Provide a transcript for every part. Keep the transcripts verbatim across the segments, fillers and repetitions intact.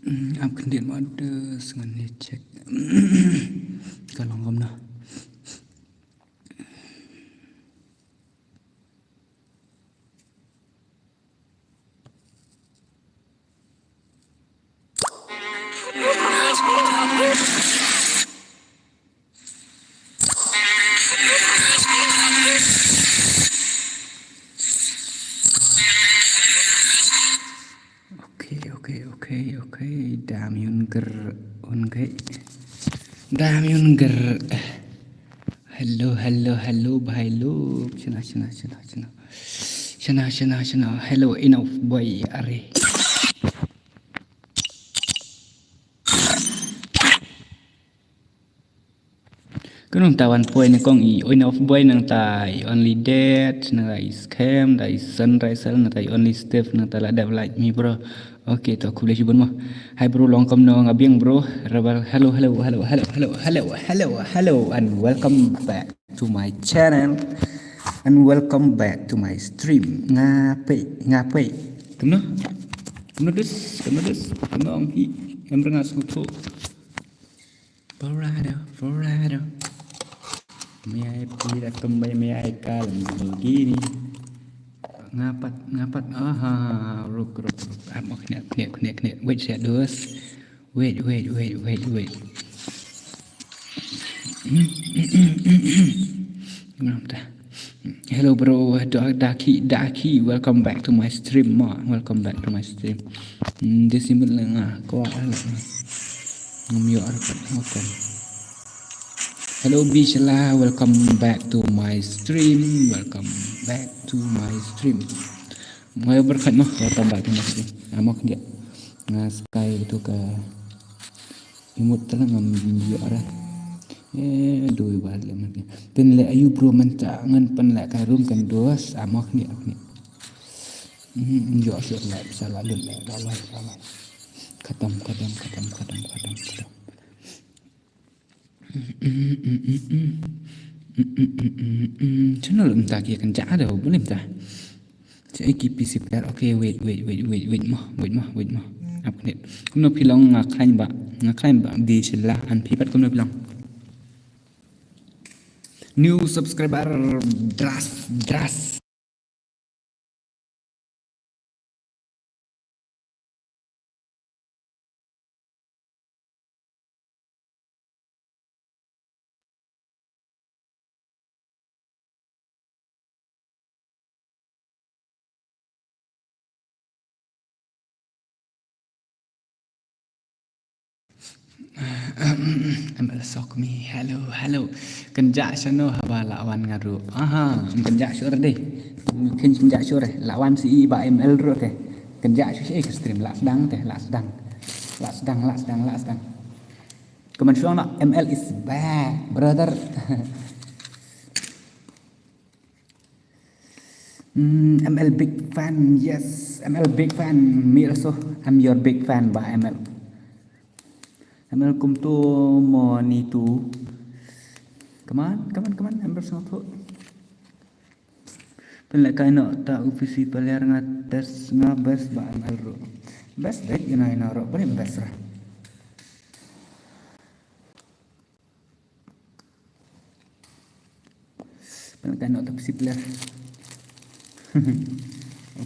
Ap khyndiat ma de sngan ne check. Ka long kumno. Okay, okay, okay, okay. Dam yun ger un kai. Dam yun ger. Hello, hello, hello, bhai lok. Chana, chana, chana, chana. Chana, chana, chana. Hello, enough boy, are. Ka nang tawan poi ne kong i, oi na of boy nang tai only dead, nang tai scam, tai sunrise, nang tai only step, nang tai la dep like me bro. Okay, to khublei shibun mo. Hi bro, long kumno nga biang bro. Rebel, hello, hello, hello, and welcome back to my channel. And welcome back to my stream. Nga pei, nga pei. Kumno? Kumno dus, kumno dus, kumno ong hi. Em rengas ngutu. Florida, Florida. May I pee da kumbai, may I ka Lamborghini. Nga pat, nga pat, aha, ruk, ruk, ruk. Am, oh, kniat, kniat, kniat, kniat. Wait, siap dus. Wait, wait, wait, wait, wait. Gimana dah? Hello bro, Da- Daki, Daki, welcome back to my stream, ma. Welcome back to my stream. Hmm, this email lang ah, ko ah, ngam yo arpat, welcome. Hello Bishla, welcome back to my stream. Welcome back to my stream. Mayo berkat mo, welcome back to my stream. Amok dia. Nga sky tu ka imut telang ngam yo arah. Eh, doi bal le mat. Pynleh ayu bro mynta ngan pynleh ka room kan dos, ah, mok ni, mok ni. Hmm, yo sure lah, salah lut lah, salah, salah. Khatam, khatam, khatam, khatam, khatam, khatam. Channel mynta ki kan ja ada, boleh mynta. Sa iki P C player. Okay, wait, wait, wait, wait, wait mo, wait mo, wait mo. Ap khnit. Kumno phi long nga khlaiñ ba, nga khlaiñ ba di sila an phi pat kumno phi long. New subscriber dras, dras. M L Sokmi, hello, hello. Kynjah shano haba la wan nga ruh. Aha, kynjah shuh re dei. Kyn kynjah shuh re. La wan si i ba M L ruh te. Kynjah shuh shi ka stream la sdang te, la sdang. La sdang, la sdang, la sdang. Kaman shuh na M L is back, brother. Mm, M L big fan, yes, M L big fan, me also, I'm your big fan ba M L. M L kumto mo ni tu. Come on, come on, come on, M L sngewthuh. Pynleh kai noh ta u P C player nga test nga best ba M L ruh. Best dei ina ina ruh, best best ruh. Pynleh kai noh ta P C player.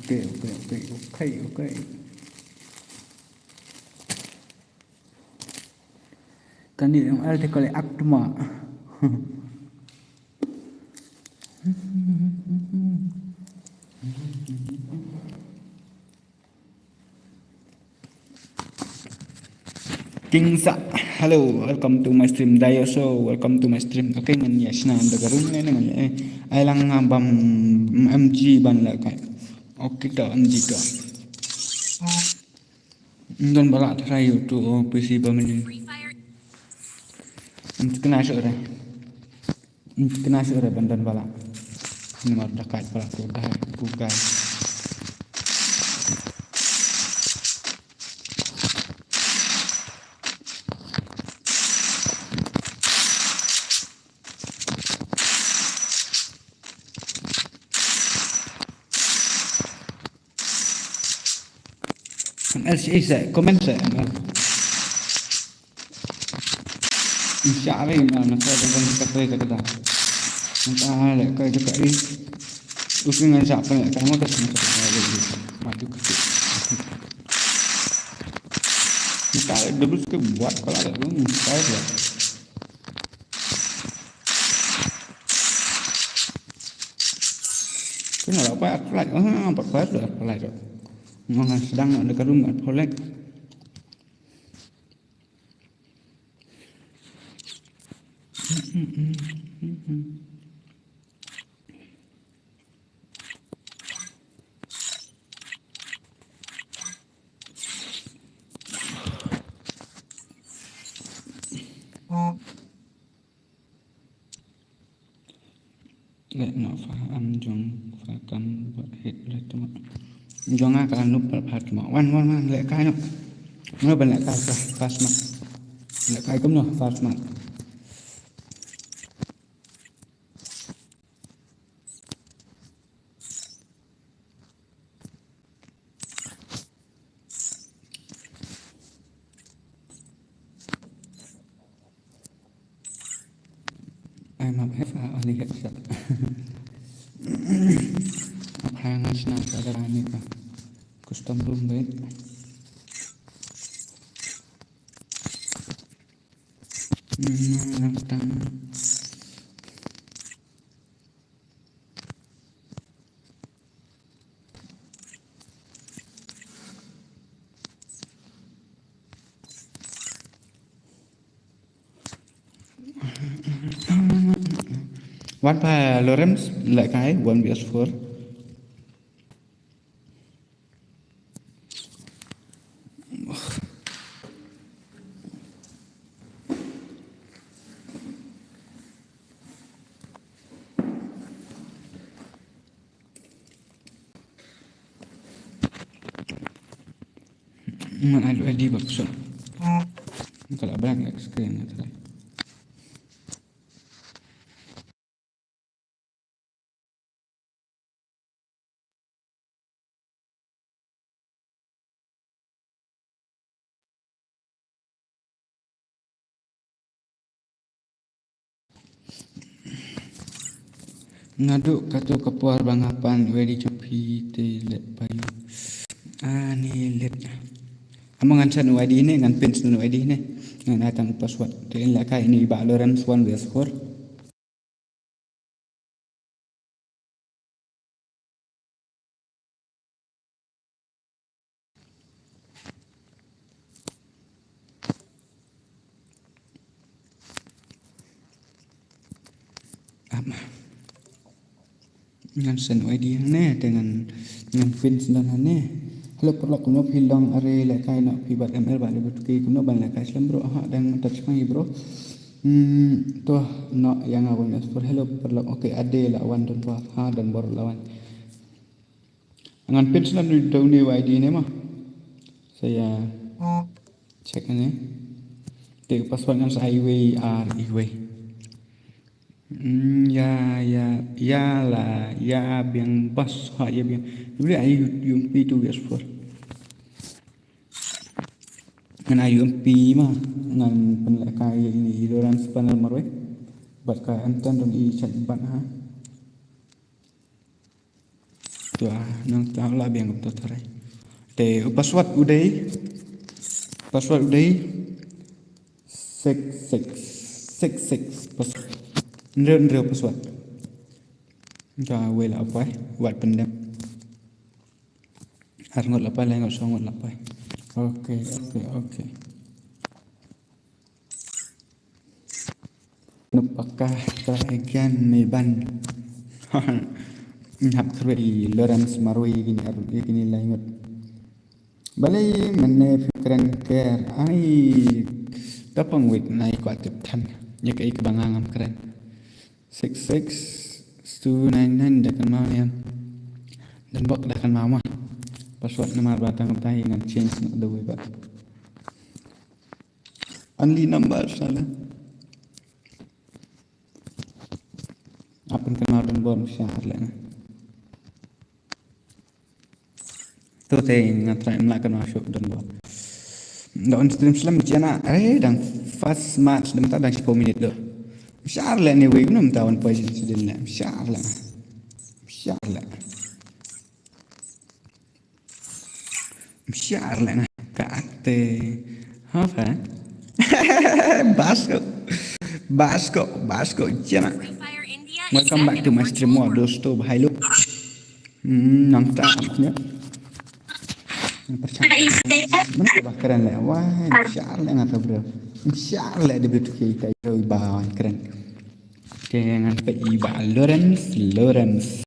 Okay, okay, okay, okay, okay. Kani M L te kole act ma. King Sa, hello, welcome to my stream. Dayoso, welcome to my stream. Okay, ngan ïa shna da ka room ne ngan ïa. Ai lang nga bam M G ban la kai. Okay, to M G to. Don bala try to P C ba mini. Kena sure. Kena sure ban don bala. Ni mar dakat bala tu gai, tu gai. Kan L C E se, comment se, M L. Insya Allah, M L, nasa dengan sekali tak ada. Entah, lek kai dekat ni. Usin ngan siapa lek kai mau dah sama sekali. Maju ke situ. Entah, double skip buat kalau ada tu, entah ya. Kena lah, apa, apa lagi? Ah, apa, apa, apa lagi? Mana sedang nak dekat rumah, apa lagi? Leh noh pha am jong pha kan bad het leh tu ma. Jong nga ka nup pha tu ma. Wan, wan, wan, leh kai noh. Mano ban leh kai pha, pha smat. Leh kai kumno pha smat. Ai map heh, ah, ali heh sat. Ap hang sna ka dara ni ka. Custom room bed. Hmm, lang tang. Wan pha Lorem, leh kai, one versus four. Ngan ai lu I D bak sot. Ka la blank screen nga try. Naduh katto ka por ba nga pan U I D jong phi te leh phi. Ani leh. Ama ngan send U I D ne, ngan pin send U I D ne. Ngan ai tang password. Te leh kai ini ba Lorem one versus four. Ama. Ngan send U I D hangne, te ngan, ngan pin send hangne. Hello, paralok, kumno phi long, are leh kai noh phi bad M L bad le butuki, kumno ban leh kai slem bro, ha, dang touch mai bro. Hmm, to, no, yang awan ya, hello, paralok, okay, ade la wan don bor, ha, don bor la wan. Ngan pin snem ni dau ni U I D ne ma. Saya check ni. Te password ngan sa iwei ar iwei. Hmm, ya, ya, ya la, ya biang bas, ha, ya biang. Boleh ai U M P two versus four. Ngan ai U M P ma, ngan pynlehkai ini Lorem panel marwei. Bad ka enten dong i chat bad ha. Tua, nang tau la biang to tharai. Te u password u dei. Password u dei. Six six. Six six. Pas-, nreu, nreu password. Tua wei la poi. Wat pyndem. Ar ngut la poi, lai ngut, saw ngut la poi. Okay, okay, okay. Nup paka try again me ban. Hap three Lorem marwei kini ar kini lai ngut. Balei mane phi kren ker ai tapang wik nai kwah tip than. Ïa kaei kaba nga ngam kren. Six six two nine nine da kan mau niam. Dan bok da kan mau ma. Password namar ba tang tai ngan change na dawei ba. Only number sala. Apun kan mau dan bor sha ar lena. To te nga try em lah kan masuk don bot. Da on stream slem jana, eh, dang fast match, dang ta dang shiphew minit do. Mshar le ni wig num ta on poison sidin le. Mshar le. Mshar le. Mshar le na. Ka ate. Hop ha. Basko. Basko. Basko. Jana. Welcome back to my stream, mo dosto, bhai lok. Hmm, nang ta am knya. Nang percaya. Mana ka ba keren le? Wah, mshar le nga ta bro. Mshar le de betu ke ta yo ba keren. Ke ngan pe i ba Lawrence, Lawrence.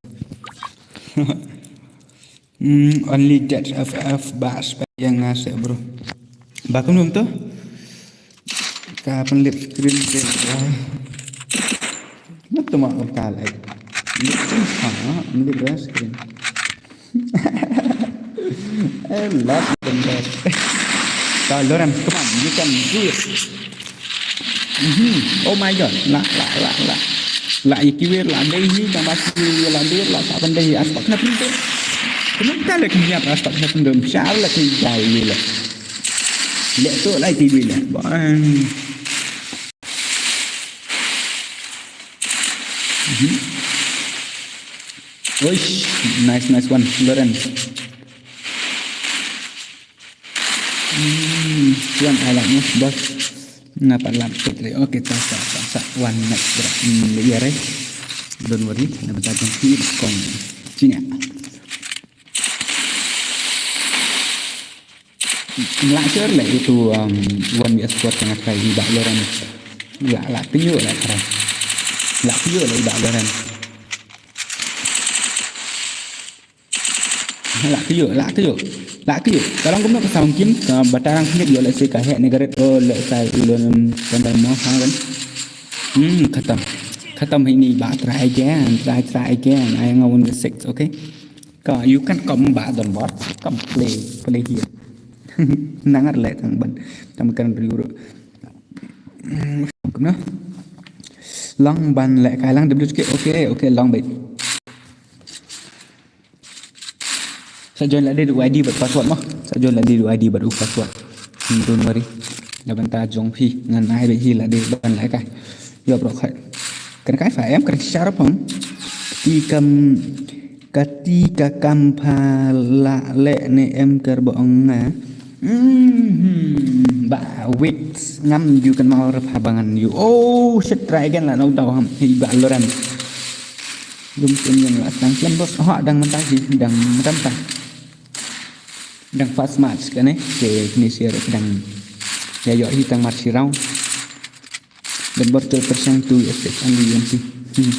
Hmm, only that F F bas pa yang ngase bro. Ba kumno to? Ka pynlip screen te. Ngat tu mak kal ai. Lip screen ha, lip screen. Eh, last the best. Ka Lawrence, come on, you can do it. Mhm. Oh my god. La la la la. La ikiwir la dei hi, tang ba kiwir la dei, la sa ban dei hi, aspak na pintu. Kenapa le kini apa aspak na pintu? Mshar la ki jai ni le. Le tu la ikiwir le. Bang. Mhm. Oish, nice, nice one, Lawrence. Hmm, tuan alam ni, bos. Napa lap tu tadi? Okey, tak, tak, tak, tak. One night, bro. Hmm, ya, re. Don't worry, na bata jong ki kong. Cina. Nglak sure le itu, um, one V S four tengah kai di bak loran. Lak, lak piu le kara. Lak piu le bak loran. Lak piu, lak piu. Lak piu. Kalau kumno ka sound kim, ka batarang khniat yo le se ka hek ne garet o le sa ulun tendang mo ha kan. Hmm, khatam. Khatam ini ba try again, try, try again. Ai nga one six, okay? Ka, you can come back on board. Come play, play here. Nangar le tang ban. Tam kan riu ru. Kumno? Long ban le kai lang W K. Okay, okay, long bit. Sa join la dei du I D bad password mo. Sa join la dei du I D bad u password. Hmm, don't worry. La ban ta jong phi ngan ai bad hi la dei ban la kai. Yo bro khai. Kan kai fa em kan share pang. Ti kam kati ka kam pha la le ne em kar ba ong nga. Hmm, ba wait ngam ju kan mau rap ha bangan ju. Oh shit, try again la no daw ham. Hi ba loran. Lum sim yang la sang klem bos. Ha dang mentah sih, dang mentah. Dang fast match kane ke kini siar dang ya yo hi tang match round. Dan bor tu persang tu ya sek andi yang ti. Hmm.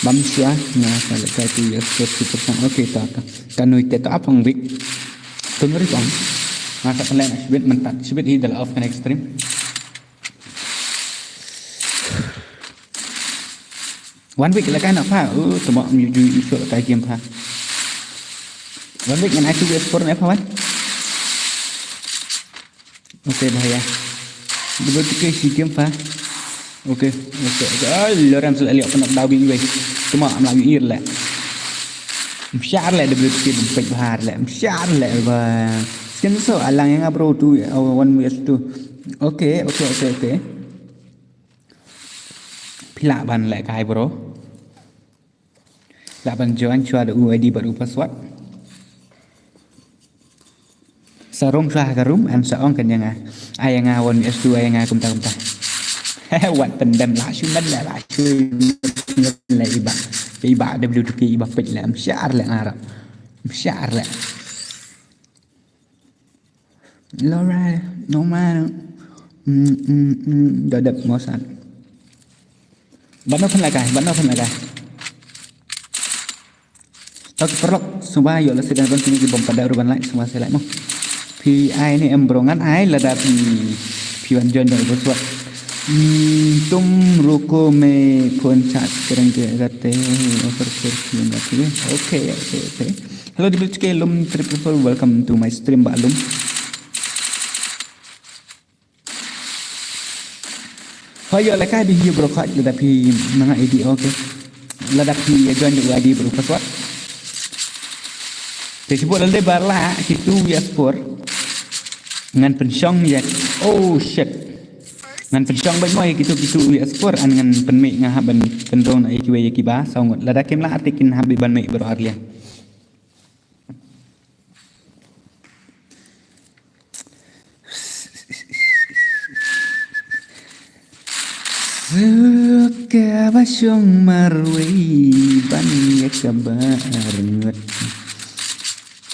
Bam sua nga sa le kai tu ya sek tu persang. Okay, ta ta. Tanui te ta apang bik. Tanui ripang. Nga sa kalen sibit mentat sibit hi dal off kane stream. One week la kai na pha. Uh, tuma mi ju isu la kai game pha. One week ngan ai tu wes por na pha wan. Okay, bahaya. Dua tiga si game pha. Okay, okay, okay. Ai, loran sel aliak penat dawing wei. Tuma am la ir le. Mshar le dua tiga pek bahar le. Mshar le ba. Skin so alang yang bro tu, oh, one week tu. Okay, okay, okay, okay. Phi lah ban leh kai bro. Lah ban join shuwa da u I D bad u password. Sa rung shuwa ha ka room, em sa ong kan ïa nga. Ai ïa nga one V S two, ai ïa nga kumta kumta. Wat pyndem lah shu met leh lah shu met leh iba. Iba W two K iba peit leh, em shar leh ngarap. Em shar leh. Alright, no matter. Mm, mm, mm, da dep mo san. Ban no phan la kai, ban no phan la kai. Tau ki paralok, sngewbha ïoh lehse dang don kine ki bym pat da ruh ban like, sngewbha sa like mo. Phi ai ne em bro, ngan ai lada phi, phi wan join da u password. Hmm, तुम रुको मैं फोन चार्ज करेंगे करते हैं और फिर फोन रखेंगे। Okay, okay, okay. Hello, W T K Lum triple four, welcome to my stream, Bah Lum. Hoi, ïoh lehkai bad hi bro, khot lada phi nang I D, okay. Lada phi join da u I D bad u password. Te shu bud lade ba la ki two vs four. Ngan pynshong ïa. Oh shit. Ngan pynshong bad mo ïa ki two, ki two vs four, an ngan pynmih, nga hap ban pynrung na ïa kiwei ïa kiba saw ngut. Lada kim lah te kin hap ban mih baroh arliang. Suka ba shong marwei ban ïa kaba arngut.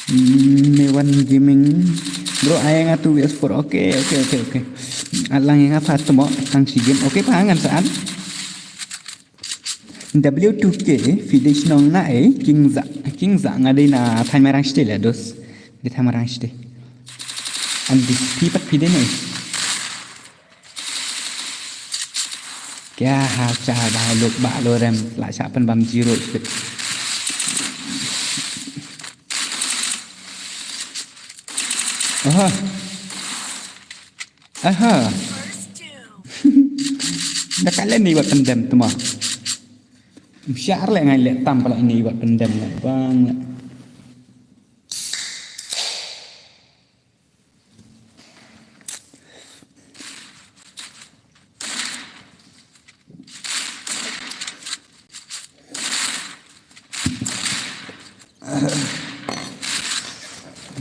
Hmm, Mewan Gaming. Bro, ai nga two vs four. Okay, okay, okay, okay. Alang ïa nga pat mo tang shi game. Okay, pa ngan saan. W two K, phi dei shnong na ei, Kingza, Kingza nga dei na Thaimarangshtih le dos. Dei Thaimarangshtih. An dei phi pat phi dei na ei. Kya hal chal ba lok ba lo rem la cha pan bam zero shit. Aha. Aha. Da ka len ni wat pendem tuma. Mshar le ngai le tam pala ini wat pendem le bang le.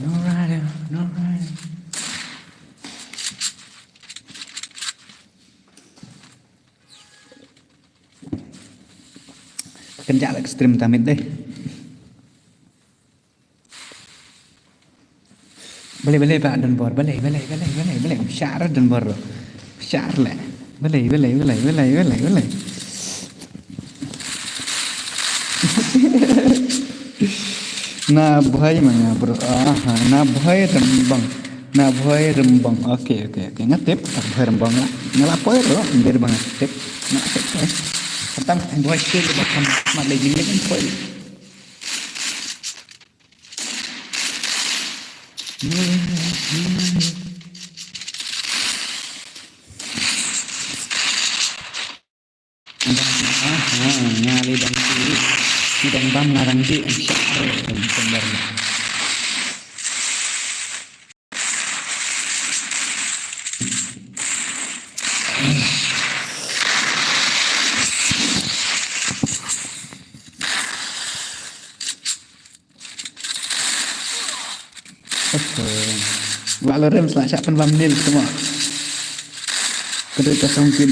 No rider, no rider. Kan jala stream tamit deh. Balei, balei ba don bor, balei, balei, balei, balei, balei. Shar don bor. Shar le. Balei, balei, balei, balei, balei, balei. Na bhoi ma nga bro. Aha, na bhoi rembang. Na bhoi rembang. Okay, okay, okay. Nga tip, tak bhoi rembang la. Nga la poi ro, ndir bang tip. Nga tip. Kata bhoi skill ba kam mat le jing le poi. Aha, nga le dang ti. Ti dang bam nga dang ti. Share, dang bam. Ba lo rem sla shah pynbam nil tuma. Kedai kosong kin.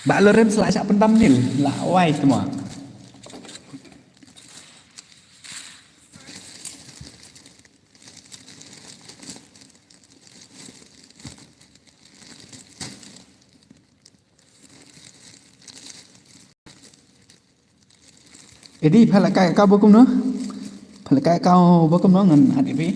Ba lo rem sla shah pynbam nil la wai tuma. Edi, pha la kai ka ba kumno? Pha la kai ka ba kumno ngan at edi.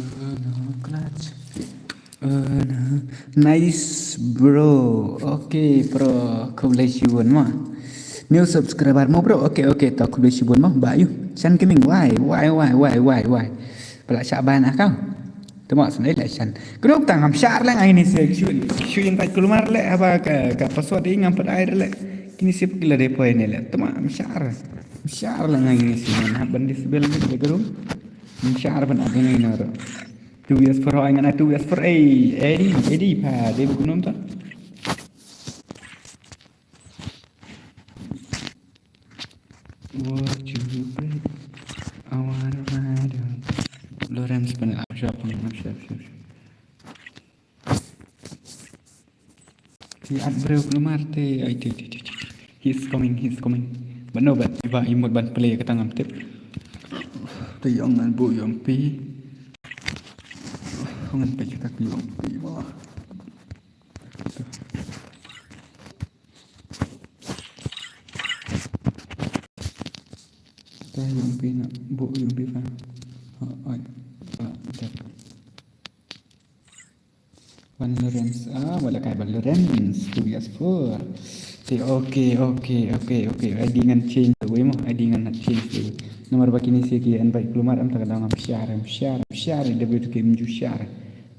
Uh, no clutch. Uh, no. Nice bro. Okay bro. Khublei shibun mo. New subscriber mo bro. Okay, okay. To khublei shibun mo. Ba yu. Shan Gaming. Why? Why? Why? Why? Why? Why? Pala shah ban akau. Tuma sendai le shan. Kuduk tang ngam shar le ngai ni se shu. Shu invite kulmar le haba ka, ka password i ngam pat ai le. Kini sip kila de poi ni le. Tuma ngam shar. Ngam shar le ngai ni se man hab ban disable ni de guru. Ngam shar ban ade ngai na ro. Two years for ai ngana two years for ei. Edi, edi pa de bu kunum ta. What you break? I wanna ride on. Lawrence pun, ah, siapa ni? Ah, siapa, siapa, siapa? Ki at breu kulmar te, ai, te, te, te, te. He's coming, he's coming. But no, but iba imut ban play kata ngam tip. Te yong ngan bu yong pi. Ngan pe kita ki yong pi ba. Ta yung pi na bu yung pi fa. Oh, oi. Ah, dah. One Lorenz. Ah, wala kai one Lorenz. Two years four. Te, okay, okay, okay, okay. I D ngan change the way mo. I D ngan change the way. Nomor ba kini si ki invite kulmar am ta ka dang am share, am share, am share. W two K M ju share.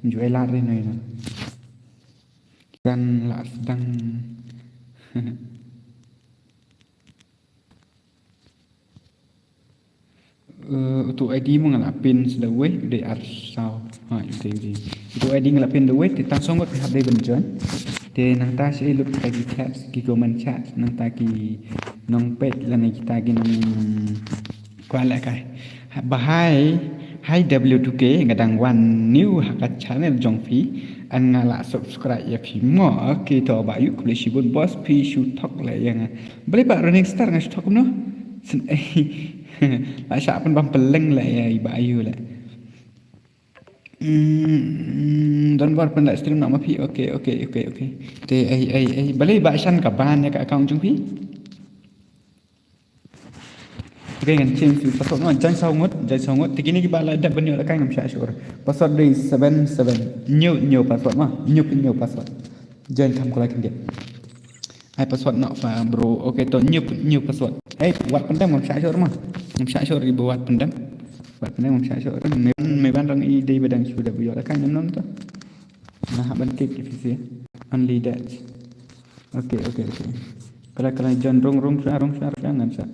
Ju ai lad ri noi na. Kan la sdang. Eh, utu I D mo nga la pin sa da wei, u dei ar saw. Ha, u dei, u dei. Utu I D nga la pin da wei, te tang saw ngut phi hap dei ban join. Te nangta sa lut kita ki chat, ki comment chat, nangta ki nongpeit lane kita ki nong kwah lehkai. Ba hai, hai W two K, nga dang wan new ha ka channel jong phi, yn nga la subscribe ïa phi mo. Okay, to Bah Ïu, khublei shibun boss, phi shu thok leh ïa nga. Balei Bah Running Star nga shu thok kumno? Shen, la shah pynbam pylleng leh ïa i Bah Ïu leh. Hmm, don bor pynleh stream noh ma phi. Okay, okay, okay, okay. Te, ei, ei, ei. Balei Bah Shan ka ban ïa ka account jong phi? Okay, ngan change to password. Ngan join saw ngut, join saw ngut. Te kine kiba la dep ban ïoh lehkai ngam shah shuh. Password dei seven seven. New, new password ma. New, new password. Join kham kulai khyndiat. Ai password noh fa bro. Okay, to new, new password. Ei, wat pyndem, ngam shah shuh ma. Ngam shah shuh ba wat pyndem. Wat pyndem ngam shah shuh. Me, me ban rang i dei ba dang shu dep ïoh lehkai ngam nom to. Nga hap ban klik ïa phi seh. Only that. Okay, okay, okay. Kala, kala, join, rung, rung sha, rung sha, rung sha, ngan sa.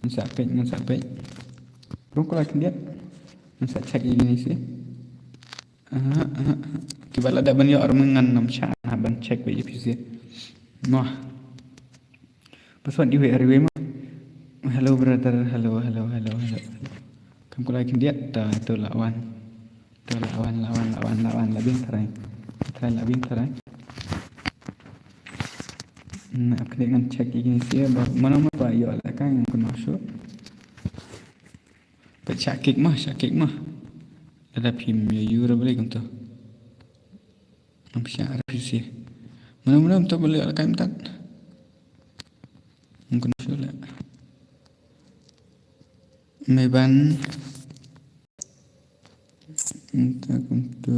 Ngan sa peit, ngan sa peit. Rung kala khyndiat. Ngan sa check ïa kine seh. Aha, aha, aha. Kiba la dep ban ïoh ar ngan ngam shah, ngan hap ban check beit ïa phi seh. Noh. Password iwei ar iwei ma. Hello brother, hello, hello, hello, hello. Kham kulai khyndiat, ta, to la wan. To la wan, la wan, la wan, la wan, la biang tharai. Tharai la biang tharai. Na, ap khyndiat ngan check ïa kine seh ba mano mano ba ïoh lehkai ngam kynmaw shuh. Peit shah klik ma, shah klik ma. Lada phim ïoh ïoh ra balei kumto. Ngam shah ra phi seh. Mano mano kumto balei lehkai mynta. Ngam kynmaw shuh leh. Me ban. Nta kumto.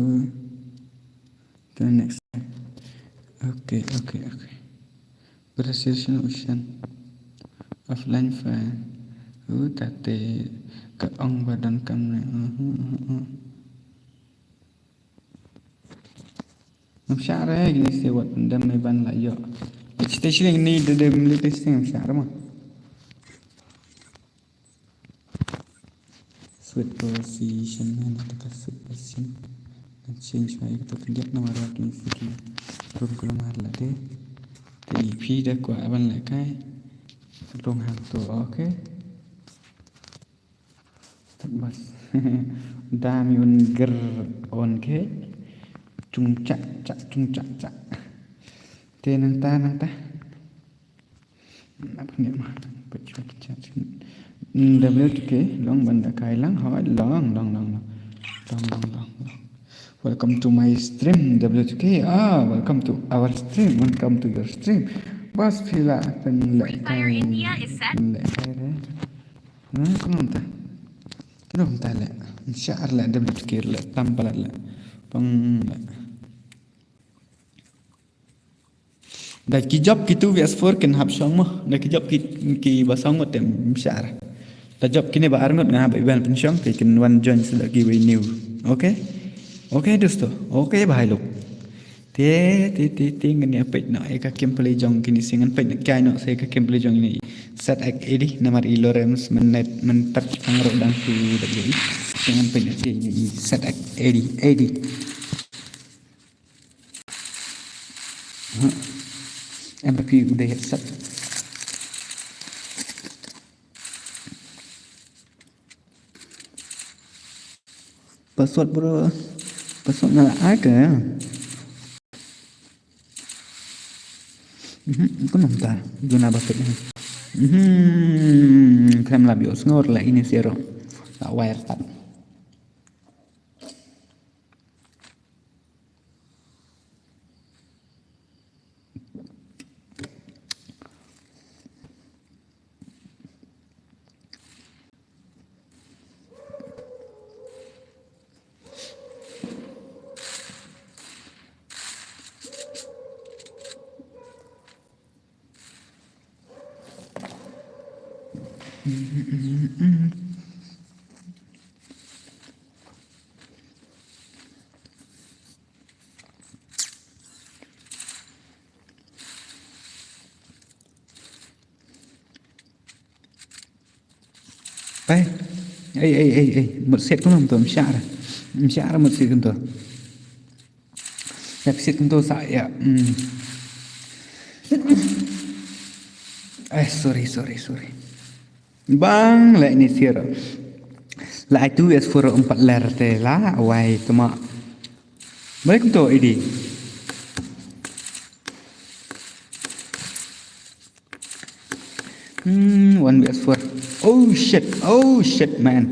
To next. Okay, okay, okay. Brazil shan ushan. Offline file. Uh, tate ka ong ba don kam ne. Uh, uh, uh, uh. Ngam shah re, kine seh wat pyndem me ban la ïoh. Station ni de de mli station ngam shah re ma. Sweet position, na, na, ka sweet position. Ngan change ma ïa kato khyndiat namar ba kine seh ki rum kulmar lade. Te i phi da kwah ban lehkai. Long hangto, okay. Tak bas. Da mi un ger on ke. Chung chak chak, chung chak chak. Te nangta, nangta. Ap khyndiat ma. Peit shuwa ki chat. Mm, W two K, long ban da kai lang, hoi, long, long, long, long. Long, long, long, long. Welcome to my stream, W two K. Ah, welcome to our stream. Welcome to your stream. Bas phi la pynlehkai. Free Fire India is set. Lehkai re. Hmm, kumno mynta? Kumno mynta leh? Shah re leh, W two K re leh, tam palat leh. Pang leh. Da ki jop ki two V S four kin hap shong mo. Da ki jop ki, ki ba song mo te ym shah re. Da jop kine ba ar ngut nga hap ban pynshong te kin wan join sa da kiwei new. Okay? Okay, dosto. Okay, bhai lok. Te, te, te, te, ngan ïa peit noh ïa ka gameplay jong kine seh, ngan peit noh kai noh seh ka gameplay jong ine i Z X eighty namar i Lorem mynnet myntat tang ruh dang shu da ïa i. Te ngan peit noh seh ine i Z X eighty, eighty. Em ba phi u dei headset. Password bro. Password nga la ai ka. Mhm, kumno mynta. Duna ba peit. Mhm, khlem lap ïohsngew la ini zero. La wire kat. Ai, ai, ai, ai, ai. Mut siat kumno to, mshar. Mshar mut siat kumto. Yak siat kumto sa ya. Hmm. Ai, sorry, sorry, sorry. Bang, la ini sir. La itu es for empat ler te la, wai tuma. Balik kumto, idi. Hmm, one V S four. Oh shit. Oh shit, man.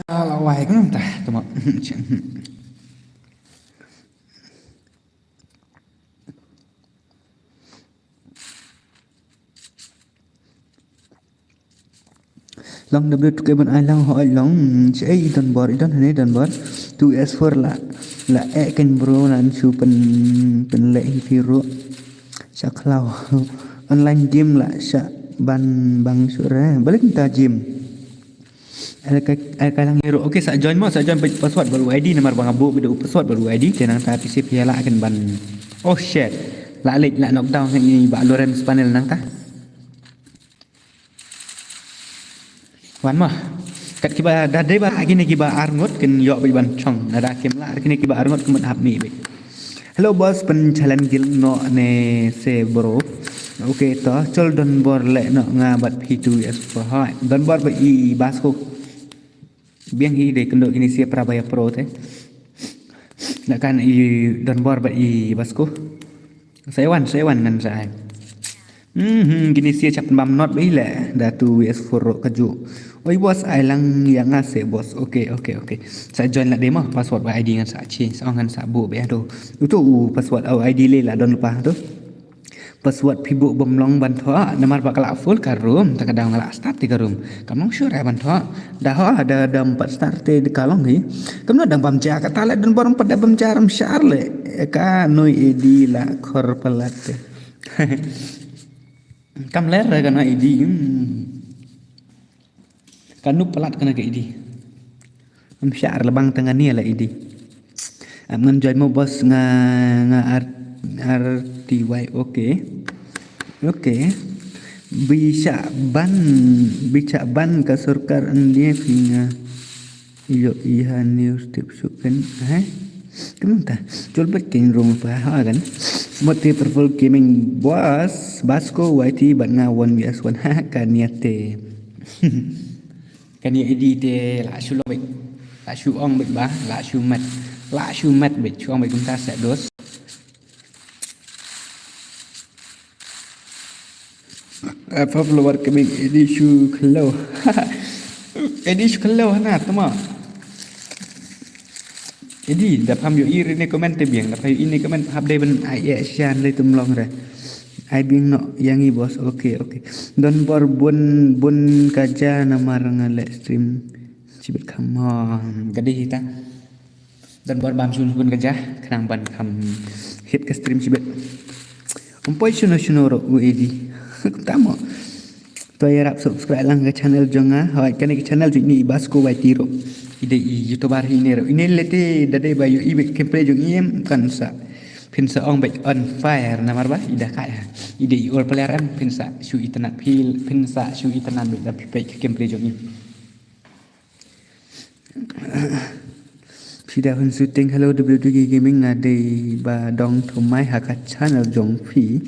Ala wai kan tah, tuma. Long da blut ke ban ai lang ho ai long. Che ai i don bor, i don hane don bor. Tu S four la, la e ken bro nan shu pen, pen le hi firu. Sha khlaw. Online game la sha ban bang shu re. Balik ta game. Ai kai, ai kai lang hero. Okay, sa join mo, sa join pa-, password baru I D namar bang abu bida password baru I D. Tenang ta P C pia la ken ban. Oh shit. La lek la knockdown ni ba Lawrence panel nang ta. Wan mo. Kat kiba da dei ba kine kiba arngut kin yok bad ban chong. Nada kim la kine kiba arngut kumut hap ni bad. Hello boss, pen challenge gil no ne se bro. Okay to, chol don bor le no nga bad P two S four. Hai, don bor ba i basko. Biang hi de kendo kini sia prabaya pro te. Na kan i don bor ba i basko. Saiwan, saiwan ngan sa ai. Hmm, kini sia chap bam not ba ile. Datu W S four ro kaju. Oi boss, ai lang yang ase boss. Okay, okay, okay. Sa join la demo password ba I D ngan sa change. Sa ngan sa bu be ado. Utu u password au I D le la don lupa tu. Password phi bu bom long ban thoh. Namar ba kala full ka room. Ta ka dang la start ti ka room. Kam long sure ban thoh. Da ho da dam pat start te de ka long hi. Kam no dang bam ja ka ta le don bor pat da bam ja ram shar le. Ka noi edi la khor palat te. Kam ler ka noi edi. Hmm. Ka nup palat ka na ka edi. Am shar la bang tanga ni la edi. Am ngan join mo boss nga, nga R, R T Y, okay. Okay. Bicha ban, bicha ban ka sorkar India phi nga. Yo, iha news tip suk kan, eh? Kemang ta, jol bet kin rong pa ha kan. Mot te purple gaming boss, basko Y T bat nga one V S one ha kan ya te. Kan ya edi te la shu lo bet. La shu ong bet ba, la shu met. La shu met bet, shu ong bet kumta sa dos. Apa follower kami ini shu kelo. Ini shu kelo na tama. Ini da pham yo iri ne comment te biang, da pham yo ini comment hap dei ben ai e shan le tum long re. Ai biang no yang i boss. Okay, okay. Don bor bun bun kaja namar nga le stream. Sibit kham ha. Gadi hita. Dan bor bam shun shun ka ja, khnang ban kham hit ka stream shibit. Umpoi shuno shuno ro u edi. Tamo. To ya rap subscribe lang ka channel jong nga. Hoi kane ka channel jong ni Basko Y T ro. Ide i YouTuber hi ne ro. Ine lete da dei ba yo i bek gameplay jong i em kan sa. Phin sa ong bek on fire namar ba ida kai ha. Ide i all player em phin sa shu itanat phi phin sa shu itanat bek da phi bek gameplay jong i. Phi da hun shooting, hello W two K Gaming, nga dei ba dong thumai ha ka channel jong phi.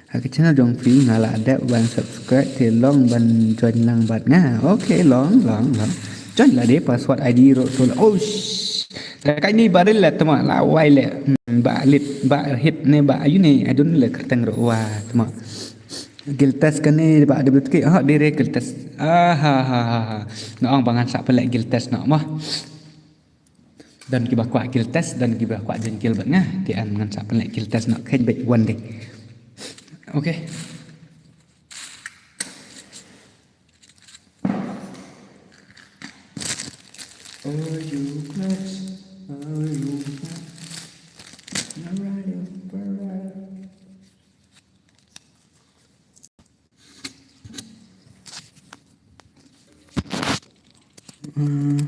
Ha ka channel jong phi nga la dep ban subscribe te long ban join lang bad nga. Okay, long, long, long. Join la de password I D ro to la. Oh, sh-, da kai ni baril la tama la wai le. Hmm, ba lit, ba hit ne ba ayu ne, I don't le kerteng ro wa tama. Guild test kane ba da blut ke, ah, dire guild test. Ah, ha, ha, ha, ha. Nga ong ba ngan sa pelek guild test no mah. Dan kiba kwah guild test, dan kiba kwah jen guild bad nga. Ti an ngan sa pelek guild test no kej bek one day. Okay. Are you close? Are you close? Alright, alright. Hmm.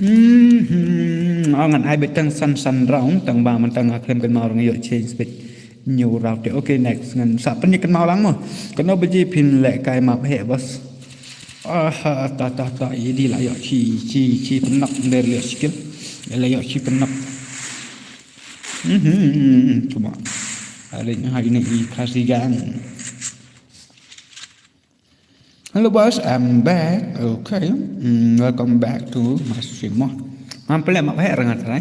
Hmm, hmm, ah, ngan ai beit tang san san round, tang ba mynta nga khlem kynmaw ruh, nga ïoh change beit hynñiew round te. Okay, next, ngan sa pynïakynmaw lang mo. Katno baje phin lehkai map heh, boss? Ah, ta, ta, ta, ïa di la ïoh shi, shi, shi pynnoh, nder la ïoh shi kill. La ïoh shi pynnoh. Mhm, cuma. Ada yang hari ni i kasih gang. Hello boss, I'm back. Okay. Mm, welcome back to my stream mo. Ngam pynleh map heh, rangat rai.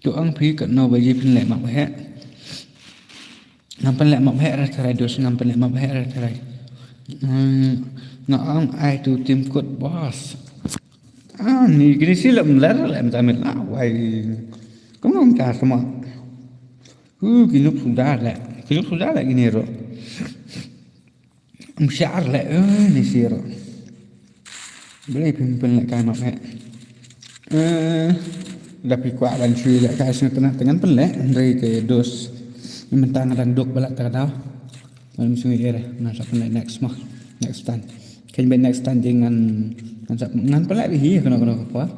To ong phi katno baje phin leh map heh. Ngam pynleh map heh, ra tharai dos, ngam pynleh map heh, ra tharai. Hmm, nga ong ai to team kut, boss. Ah, ni kini si lem ler lem tamit la wai. Kumno ka sama. Hu, ki nuk suda leh. Ki nuk suda leh kini ruh. Mshar leh, eh, ni sir. Balei phin pynlehkai map heh? Eh, da phi kwah ban shu lehkai sngewtynnat te ngan pynleh, hynrei te dos. Mynta nga dang duk ba la ta ka daw. Ngan shu ïa re, ngan sa pynleh next mo. Next time. Kan ban next time dei ngan, ngan sa, ngan pynleh hi kano kano ka por.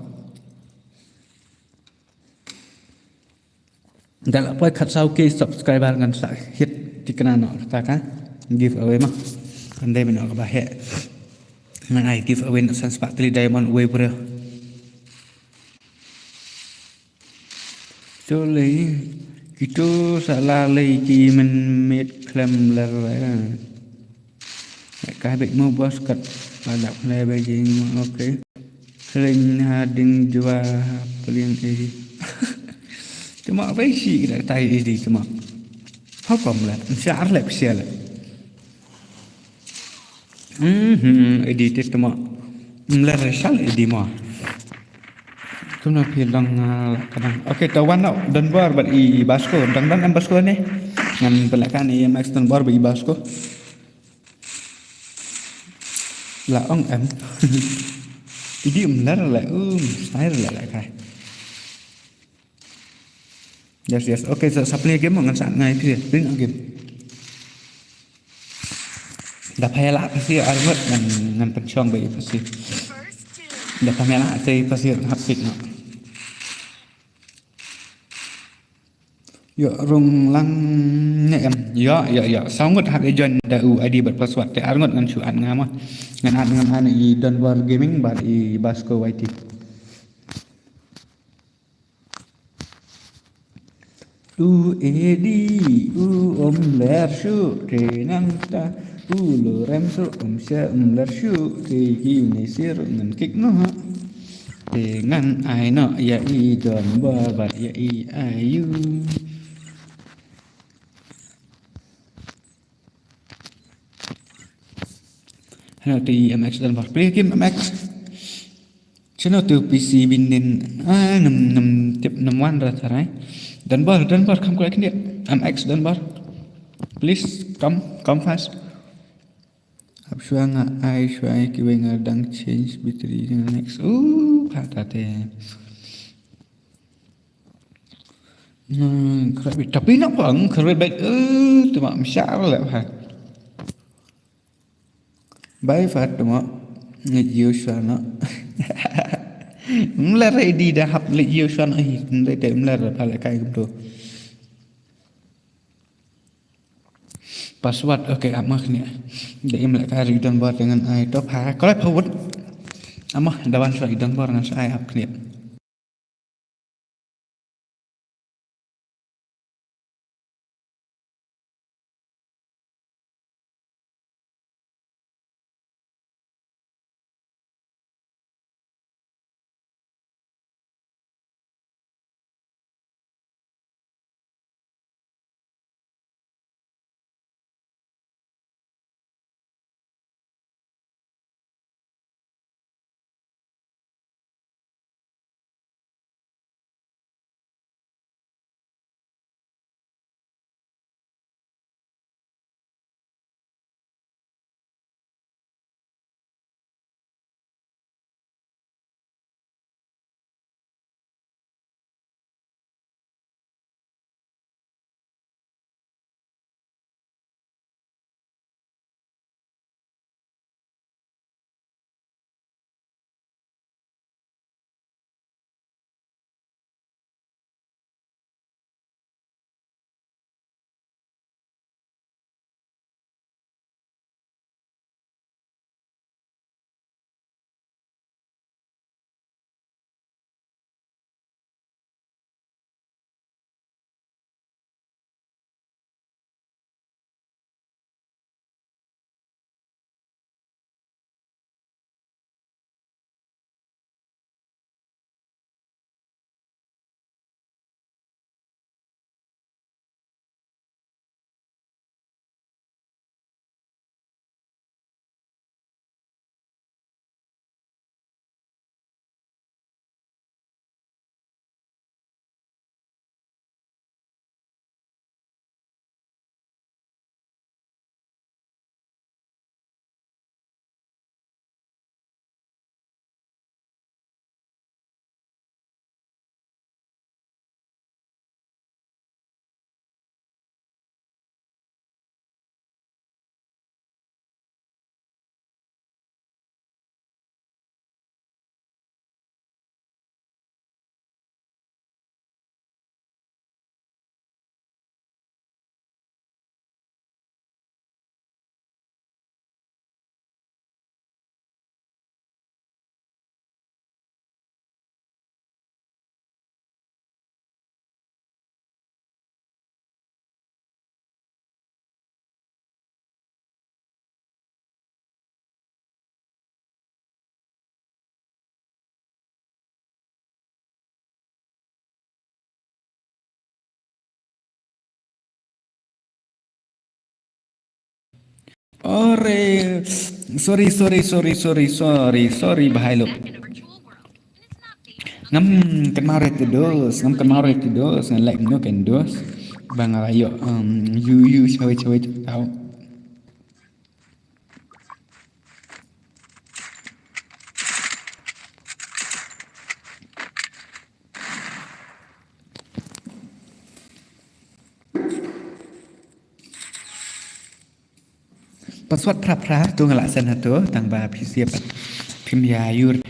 Da la poi khatsaw K subscriber ngan sa hit tikna noh kata ka giveaway ma. Kan dei mino kaba heh. Ngan ai giveaway noh san spah tylli diamond uwei u briew. To lei kito sa la lei ki mynmiet khlem ler. Ka bit mo boss kat ladap khnai ba jing mo, okay. Khleng ha ding jua pliang eh. Cuma ba shi kita tai eh di cuma. How come lah? Mesti arlep sial. Hmm, eh di te cuma. Mler sal eh di mo. Kumno phi long, ah, kadang. Okay, tawan noh Donbor bad i Basko. Dang dang em Basko ne. Ngan pynlehkai i Max Donbor bad i Basko. La ong em. Idi um lar la um sniper la la kai. Yes, yes. Okay, sa, sa pynleh game ngan sa ngai phi. Pynleh game. Da pha ïa la pasi armut ngan, ngan pynshong ba i pasi. Da pha ïa la te pasi hap tik no. Ïoh rung lang ne em. Ïoh, ïoh, ïoh. Saw ngut hap ïa join da u I D bad password te ar ngut ngan shu add nga mo. Ngan add, ngan add i Donbor Gaming bad i Basko Y T. U A D u um ler shuh te nangta u Lorem shuh um sha um ler shuh te kine sir ngan kick noh. Te ngan ai noh ïa i Donbor bad ïa i Ayu. Hello to i M X Donbor. Play game M X. Chano to P C bin din. Ah, nam, nam tip nam wan ra tharai. Donbor, Donbor, come quick ni. M X Donbor. Please come, come fast. Ap shwa nga ai shwa ki wei nga dang change battery next. Uh, kata te. Hmm, khrap bit. Tapi nak pang khrap bit. Eh, tu mak mshar lah ha. Bai fat tu mak. Ngi jiu shwa no. Mlar di dah hap ngi jiu shwa no hi. Ndai dai mlar pala kai kumtu. Password, okay, ap mah khniat. Da im lehkai ri Donbor te ngan ai to pha. Kole pha wut. Amah da wan shuwa i Donbor ngan sa ai ap khniat. Ore. Sorry, sorry, sorry, sorry, sorry, sorry, bahai lo. Ngam kynmaw re te dos, ngam kynmaw re te dos, ngan leh kumno ken dos. Ba nga la ïoh, um, yu, yu, shawei, shawei, tau. Password phra phra, to nga la send ha to, tang ba phi save pat. Phim ïa ïur.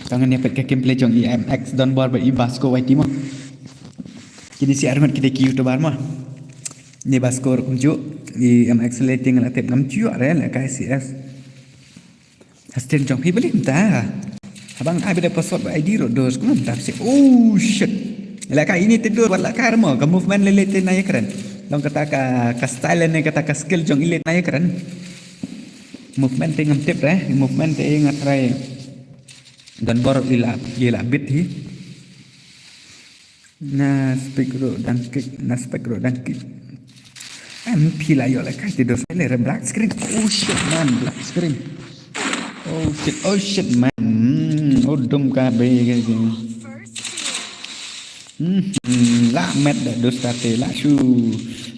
Tang ne pat ka gameplay jong i M X Donbor bad i Basko Y T mo. Kine shi arngut ki dei ki YouTuber mo. Ne Basko ruh kumjuh, i M X Lighting la tip ngam ju ïoh re la kai C S. Ha stream jong phi balei mynta. Haba nga ai beit da password bad I D ruh dos kumno mynta phi save. Oh shit. Lehkai ine te dos, wat lehkai re mo, ka movement lei lei te nai kren. Long kata ka, ka style ne kata ka skill jong i lei nai kren. Movement te ngam tip re, movement te nga try. Donbor i la, i la bit hi. Na spek ruh dang kick, na spek ruh dang kick. Em, phi la ïoh lehkai te dos le re black screen. Oh shit man, black screen. Oh shit, oh shit man. Hmm, oh dum ka be ka. Hmm, hmm, la met da dos ka te, la shu,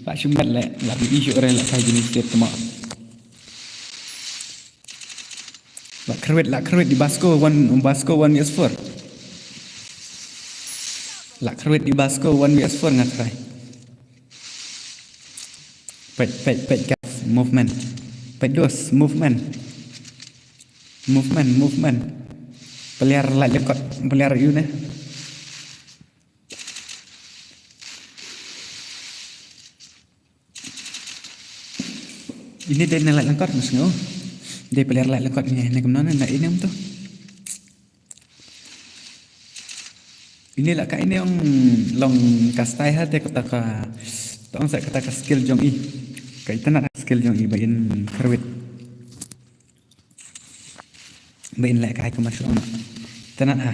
la shu met le, la bi shu re lehkai jingïaseng te mo. La kyrwit, la kyrwit i Basko one, Basko one V S four. La kyrwit i Basko one V S four nga try. Peit, peit, peit guys, movement. Peit dos, movement. Movement, movement. Player la lyngkot, player ïu ne. Ine dei na la lyngkot nga sngew. Dei player la lyngkot ine, ne kumno ne, na ine um to. Ine lehkai ine ong long ka style ha te kata ka, to ong sa kata ka skill jong i. Ka itynnad skill jong i ba in kyrwit. Ba in lehkai kumno shuh ma. Itynnad ha.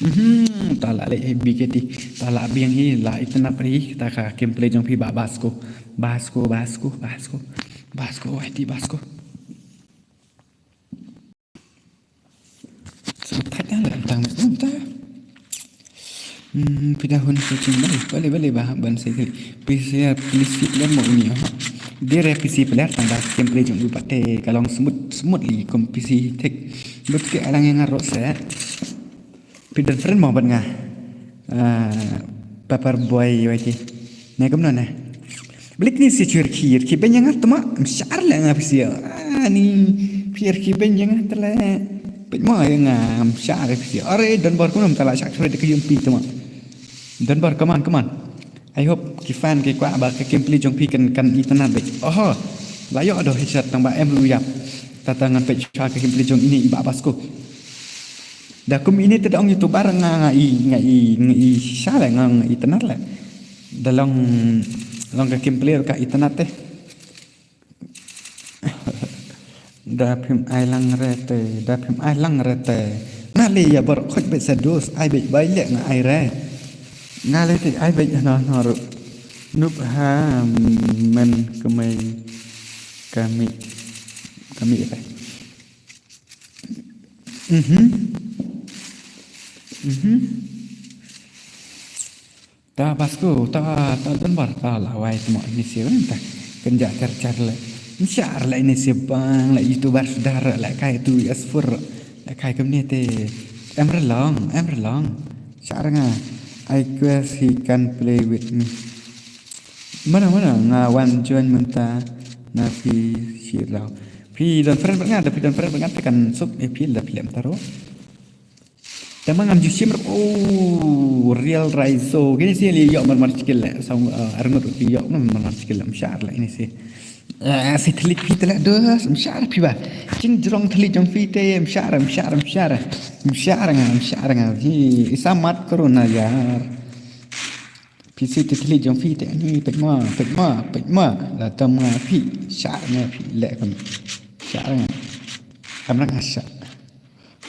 Mhm, ta la leh B K T. Ta la biang hi, la itynnad hi, ta ka gameplay jong phi ba Basko. Basko, Basko, Basko. Basko, wai ti Basko. So, pat na la tang na ta. Hmm, phi da hun searching bale, bale, bale, ba, ban se kali. P C, please fit ler mo ini, ha. Dei re P C player tang ba gameplay jong u pat te ka long smooth, smoothly kum P C tech. But ke alang yang ro se. Phi don friend mo bad nga. Ah, Paper Boy Y T. Ne kumno ne. Balik ni si chur khir ki ben yang tma, mshar le nga P C. Ah, ni, phi ki ben yang tla. Peit mo yang mshar P C. Are, Donbor kumno tla shak chur de ka yung pi tma. Donbor, come on, come on. I hope ki fan ki kwah ba ka gameplay jong phi kan, kan itynnad beit. Oho. La ïoh doh headshot tang ba em lu ïap. Tata ngan peit sha ka gameplay jong ine i ba Basko. Da kum ine te da ong YouTuber nga, nga i, nga i, nga i sha le nga, nga itynnad le. Da long, long ka gameplay ka itynnad te. Da phim ai lang re te, da phim ai lang re te. Nga le ïa bor khot beit sa dos, ai beit bai le nga ai re. Nga le te ai beit no no ruh. Nup ha men kemai kami, kami re. Mhm. Mhm. Ta Basko, ta, ta Donbor, ta la wai tmo ini si wen ta. Kenja char char le. Char le ini si bang le YouTuber sdar le kai tu asfur. Le kai kemne te. Em re long, em re long. Char nga. I guess he can play with me. Mana, mana nga wan join mynta na phi shi raw. Phi don friend bad nga, da phi don friend bad nga te kan sub, eh, phi la phi lem taro. Te ma ngam ju shim ruh, oh, real raiso. Kine si li ïoh mar mar chikil le. Song, eh, arngut ruh ki ïoh mar mar chikil le, mshar le ini si. Eh, si thlik phi te le dos, mshar phi ba. Jing jrong thlik jong phi te, mshar, mshar, mshar. Mshar nga, mshar nga. Hi, isa mat corona yar. Phi si te thli jong phi te ani pek ma, pek ma, pek ma. La tam nga phi, sha nga phi le kam. Sha nga. Kam nga sha.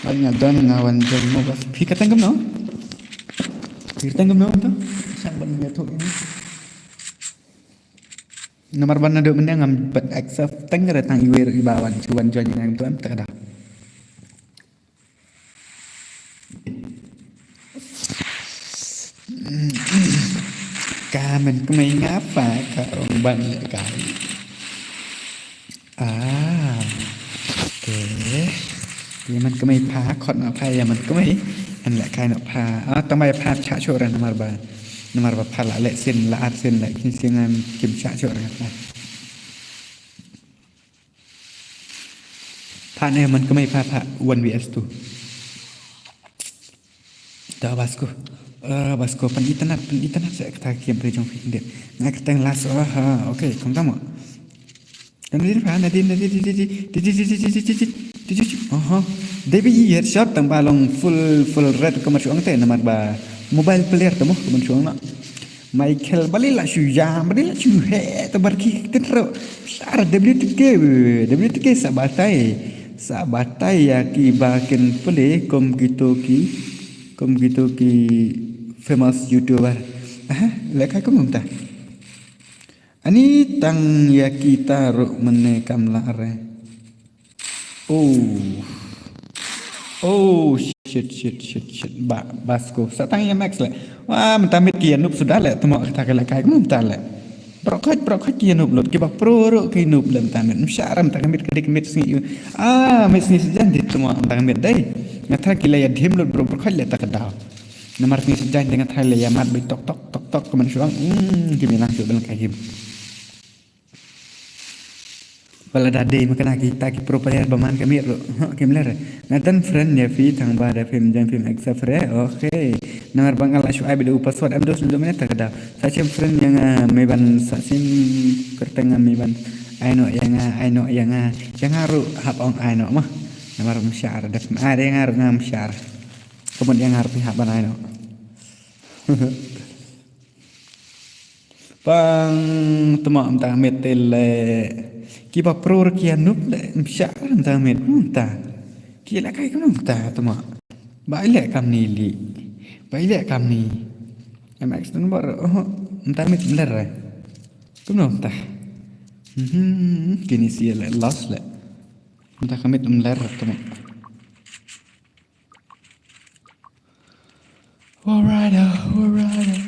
Ba nga don nga wan jong mo bas. Phi ka tang kam no? Phi ka tang kam no to? Sha ban nga to ini. Namar ba naduh mynne ngam pat accept teng re tang iwei ruh iba wan shu wan join ïa nga, em tu em, te ka daw. Ka man kmie nga pha ka ong ban lehkai. Ah, okay. Ïa man kmie pha, khot noh pha ïa man kmie. Ngan lehkai noh pha. Ah, tang ba ïa pha shah shuh re namar ba, namar ba pha la leh sien, la ar sien, la khie sien, ngan kim shah shuh re pha. Pha ne man kmie pha, pha one V S two. Da Basko. Ah, Basko, pan internet, pan internet sa kata game re jong phi ndit. Nga kata last, ah, ha, okay, kong tamo. Nadin pha, nadin, nadin, nadin, nadin, nadin, nadin, nadin, aha. Debi headshot tang ba long full, full red ka mar shuang te namar ba mobile player tamo ka mar shuang na. Michael, balei la shu ïam, balei la shu heh, te bar ki kynroh. Sar W T K, W T K sa batai. Sa batai ïa ki ba kin pule, kum kito ki, kum kito ki famous YouTuber. Aha, lehkai kumno mynta. Ani tang ïa kita ruh mynne kam lah re. Oh. Oh, shit, shit, shit, shit. Ba, Basko. Sa tang ïa Max le. Wah, mynta miet ki ïa noob suda le. Tamo kata ka lehkai kumno mynta le. Baroh khoit, baroh khoit ki ïa noob lut. Kiba pro ruh ki noob le mynta miet. Msha ra mynta ka miet ka dei ka miet sngi. Ah, miet sngi sajan dei tamo mynta ka miet dei. Nga tharai ki la ïa dhim lut baroh, baroh khoit le ta ka daw. Namar sngi sajan dei nga tharai le ïa mat beit tok, tok, tok, tok, ka man shuang. Hmm, ki mih lang shuh ban lehkai kim. Ba la da dei ma kane kita ki pro player ba man ka miet ruh. Huh, kim ler. Nga don friend ïa phi tang ba da phim join phim accept re. Okay. Namar ba nga la shu ai beit u password, em dos ndu mane ta ka daw. Sa shem friend ïa nga, me ban sa shem kyrteng nga, me ban ai noh ïa nga, ai noh ïa nga. Ïa nga ruh hap ong ai noh ma. Namar mshar da phim ai ïa nga ruh nga mshar. Ka mut ïa nga ruh phi hap ban ai noh. Pang tamo mynta ka miet te le. Kiba pro ruh ki ïa noob le, mshah mynta ka miet mynta. Ki lehkai kumno mynta tamo. Ba ïaleh kamni li. Ba ïaleh kamni. M X number, oh, mynta ka miet mler re. Kumno mynta. Hmm, kine shi le lost le. Mynta ka miet mler tamo. Alright, alright.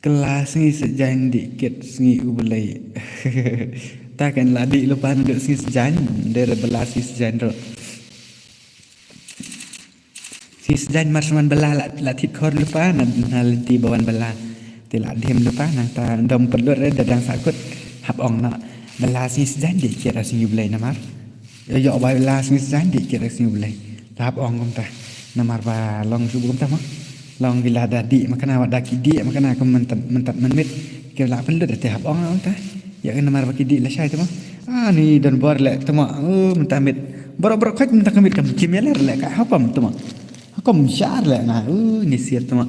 Kylla sngi sajan dih kit sngi U Blei. Ta kan la dih lypa naduh sngi sajan, dei re bylla sngi sajan ruh. Sngi sajan mar shu wan bylla la, la thied khor lypa na, na lynti ba wan bylla. Te la dhim lypa nangta dom pynlut re da dang sahkut. Hap ong noh. Bylla sngi sajan dih kit sngi U Blei namar. Ïoh ba bylla sngi sajan dih kit sngi U Blei. La hap ong kumta. Namar ba long shu kumta mo. Long ki la da dih ma kane, wat da ki dih ma kane kum mynta, mynta mynmiet. Ki la pynlut te hap ong kumta. Ïa namar ba ki dih lashai te mo. Ani don bor leh te mo. Oh, mynta miet. Baroh baroh khoit mynta ka miet kam jim ïa ler leh ka hakum te mo. Hakum shar leh nga. Oh, ni siat te mo.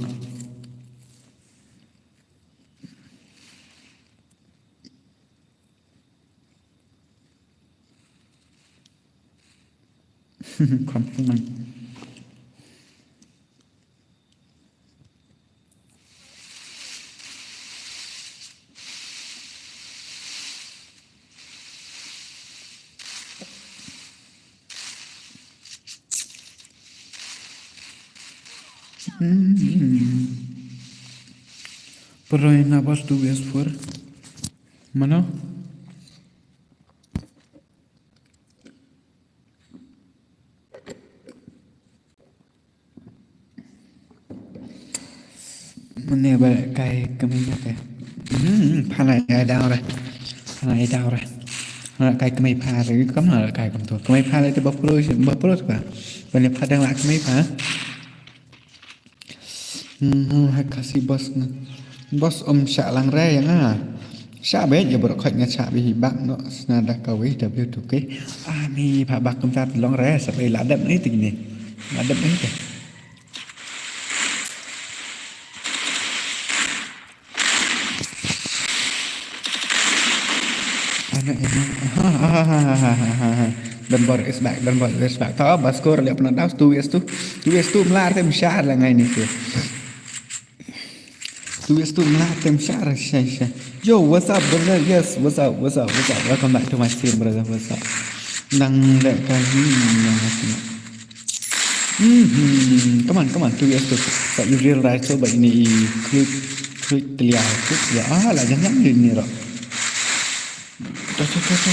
Kham kham. Hmm. Pyroi na bas tu bas pur. Mano? Mane ba kai kmie ïa te. Hmm, pha la ïa daw re. Pha la ïa daw re. Pha la kai kmie pha re, kam la kai kam to. Kmie pha la te ba pro, ba pro ba. Ba ne pha dang la kmie pha. Hmm, ha Khasi boss nga. Boss um shah lang re ïa nga. Shah beit ïa baroh khoit nga shah beit hi bak noh sna da kawei W two K. Ani pha bak kumta long re, sa pei la dep ni ti kine. La dep ni te. Ana ina. Don bor is back, don bor is back. Ta ba score le pna daw two is two. Two is two mlar te mshar la ngai ni tu. Two S two mla tem share share share. Yo, what's up, brother? Yes, what's up, what's up, what's up? Welcome back to my stream, brother. What's up? Nang dek kahi nang hati. Hmm, come on, come on, two S two. But you real right so, but ini i klik klik telia klik ya. Ah, lah jangan jangan ini ro. Tuh tuh tuh tuh.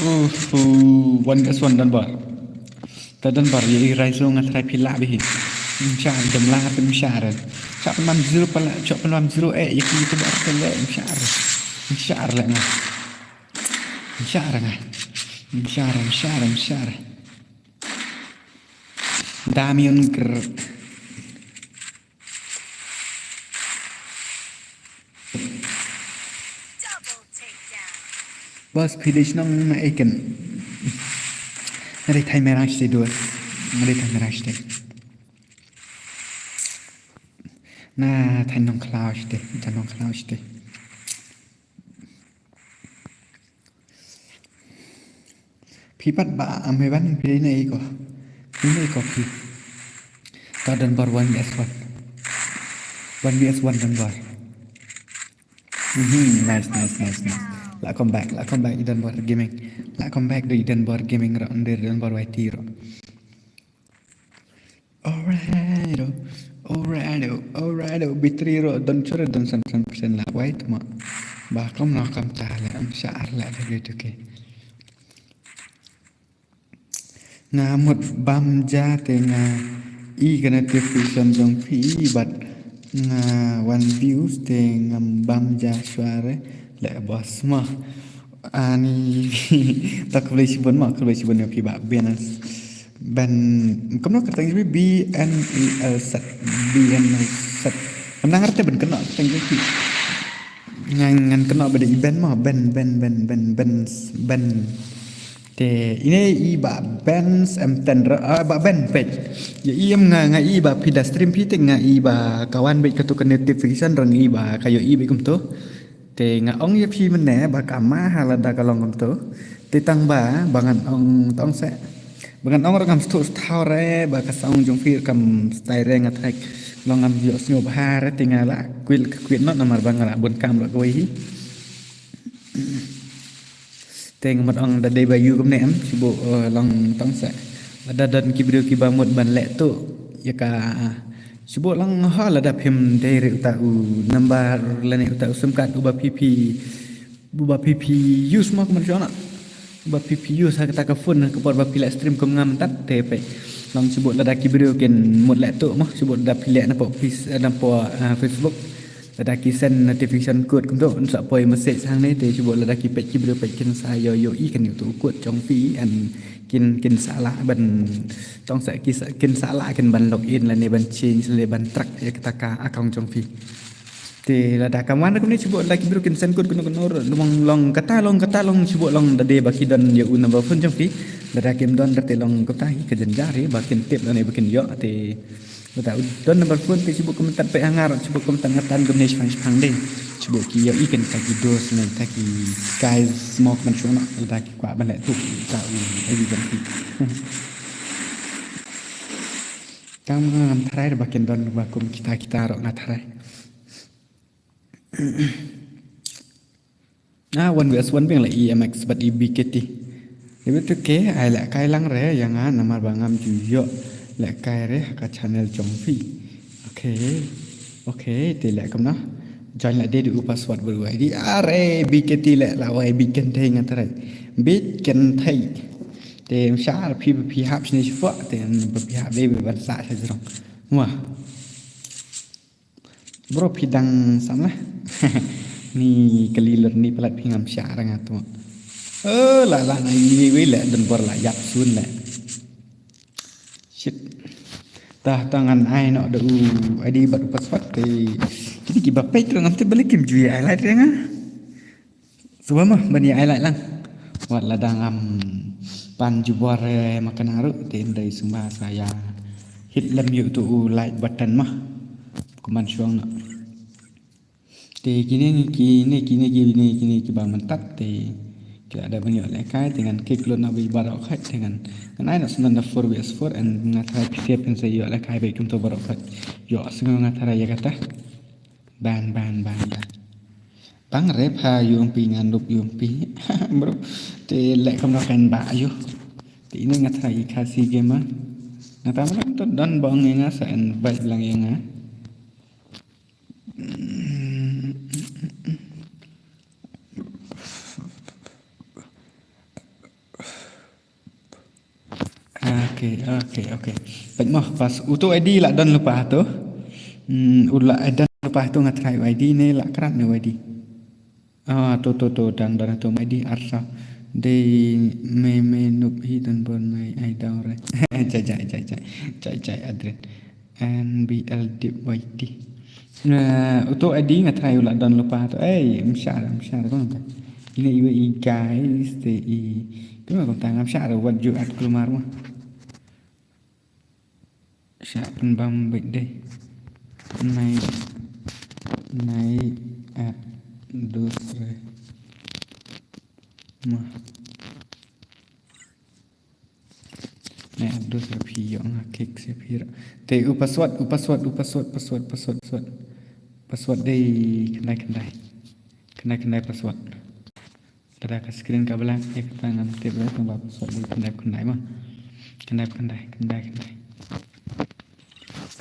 Uh, uh, one S one dan bar. Ta dan bar, ïa i rai slo nga trai phi lah bhi. Mshar, dam lah, mshar. Chap mam zero pala, chap mam zero eh, ïa ki tu bar tu le, mshar. Mshar le nga. Mshar nga. Mshar, mshar, mshar. Damian ger. Double takedown. Bas pidis nang na eken. Ngari thai merang shite duas. Ngari thai merang shite. Na thai nong khlaw shite. Thai nong khlaw shite. Phi pat ba am hewan phi ne iko. Phi ne iko phi. Ka Dunbar one V S one. One V S one Dunbar. Mhm, nice, nice, nice, nice. La come back, la come back i Dunbar Gaming. La come back do i Dunbar Gaming ro, under Dunbar Y T ro. Alright, oh. Alright, oh. Alright, oh. Bitri ro don chura don san san persen la. Wait ma. Ba kam na kam ta la am sha ar la de tu ke. Nga mut bam ja te nga i ka notification jong phi bad nga wan views te ngam bam ja shware le boss ma. Ani tak boleh sibun ma, boleh sibun ya phi ba Binance. Ben, kumno kyrteng jong phi? B N E L Z. B N E L Z. Kam nang arti ben kena kyrteng jong phi. Ngan, ngan kena beda i Ben mo. Ben, Ben, Ben, Ben, Ben, Ben. Te, ine i ba Ben M ten ra, ah, ba Ben page. Ya i em nga, nga i ba phi da stream phi te nga i ba kawan bej katu ka notification rang i ba kayo i bej kumtu. Te nga ong ïa phi mynne ba ka ma ha lada ka long kumtu. Te tang ba, ba ngan ong tong se. Ba ngan ong ra ngam sthu sthaw re, ba ka song jong phi kam stai re nga thek. Long ngam ïoh sngew bha re te nga la kwil ka kwil not namar ba nga la bun kam la kawei hi. Te nga mut ong da dei ba yu kumne em, shu buh, eh, long tong se. Lada don ki briew ki ba mut ban leh tu, ïa ka, shu buh long ha lada phim dei re uta u number lane uta u sim card uba phi phi, uba phi phi use mo kumno shwa na. Uba phi phi use ha kata ka phone ka por ba phi leh stream kum ngam tat te pe. Long shu buh lada ki briew kin mut leh tu mo, shu buh lada phi leh na po phi, eh, na po, eh, Facebook. Lada ki send notification code kumto, un sa poi message hangne te shu buh lada ki peit ki briew peit kin sa ïoh ïoh i kan ïoh tu code jong phi and kin, kin sa lah ban tong sa ki sa, kin sa lah kin ban log in lane ban change lane ban track ïa kata ka account jong phi. Te lada ka man kumne shu buh lada ki briew kin send code kumno kumno long long kata long kata long shu buh long da dei ba ki don ïa u number phone jong phi. Lada kim don da te long kata hi ka jynjar hi ba kin tip lane ba kin ïoh te Bata u don number phone te shu buh komentar peit ha nga ruh shu buh komentar nga tan kumne shipang shipang dei. Shu buh ki ïoh i kan ta ki dos ne ta ki guys mo kmen shong noh ta ki kwah ban leh tu ta u ai kan ki. Tang ma ngam tharai ba kin don ba kum kita kita ruh nga tharai. Ah, one V S one biang la E M X bad E B K T. Ïa bad tu ke ai lehkai lang re ïa nga namar ba ngam ju ïoh lehkai re ha ka channel jong phi. Okay. Okay, te leh kumno. Join la dei u password bad u I D. Are B K T leh la wai bit kynthei nga trai. Bit kynthei. Te mshar phi ba phi hap shini shifwa te ba phi hap dei ban sa sha jrong. Wah. Bro phi dang sam lah. Ni kali lor ni palat phi ngam sha rang atu. Oh la la na ini wei le don bor la yap sun le. Shit. Tah tangan ai no da u I D bad u password te. Kini ki ba peit rang am te balik kim jui ai lai rang ah. Suba mah ban ïa ai lai lang. Wat lada ngam pan jubor eh ma kane ruh te ndai sumba sa ïa hit lem ïa utu u like button mah. Kuman shuang noh. Te kine kine kine kine kine kiba myntat te Ki la dep ban ïoh lehkai, te ngan kick lut noh beit baroh khoit, te ngan, ngan ai noh sngewbha da four versus four, and nga tharai phi te phin sa ïoh lehkai beit kumto baroh khoit. Ïoh sngewbha nga tharai ïa kata. Ban, ban, ban, ban. Bang re pha ïoh phi ngan dup ïoh phi. Bro, te leh kumno kan ba ïoh. Te ine nga tharai i Khasi Gamer. Nga tharai to don bong ïa nga sa invite lang ïa nga. Okay, okay, okay. Peit mo, pas uto I D la don lypa to. Hmm, u la don lypa to nga tharai u I D ne la krat ne u I D. Ah, to, to, to, dang don to u I D arsa. Dei me me nup hi don bon mai ai dau re. Chai, chai, chai, chai. Chai, chai, Adrian. N B L D Y T. Eh, uto I D nga tharai u la don lypa to. Ei, mshar, mshar, kumno ta. Ine iwe i guys, te i. Kumno kumta ngam shar, wat ju at kulmar mo. Shah pynbam beit dei. Nai, nai at dus re. Ma. Nai at dus re phi ïoh nga kick se phi ra. Te u password, u password, u password, password, password, password. Password dei khyndai khyndai. Khyndai khyndai password. Lada ka screen ka black, ïa kata ngam tip re, tang ba password dei khyndai khyndai mo. Khyndai khyndai, khyndai khyndai.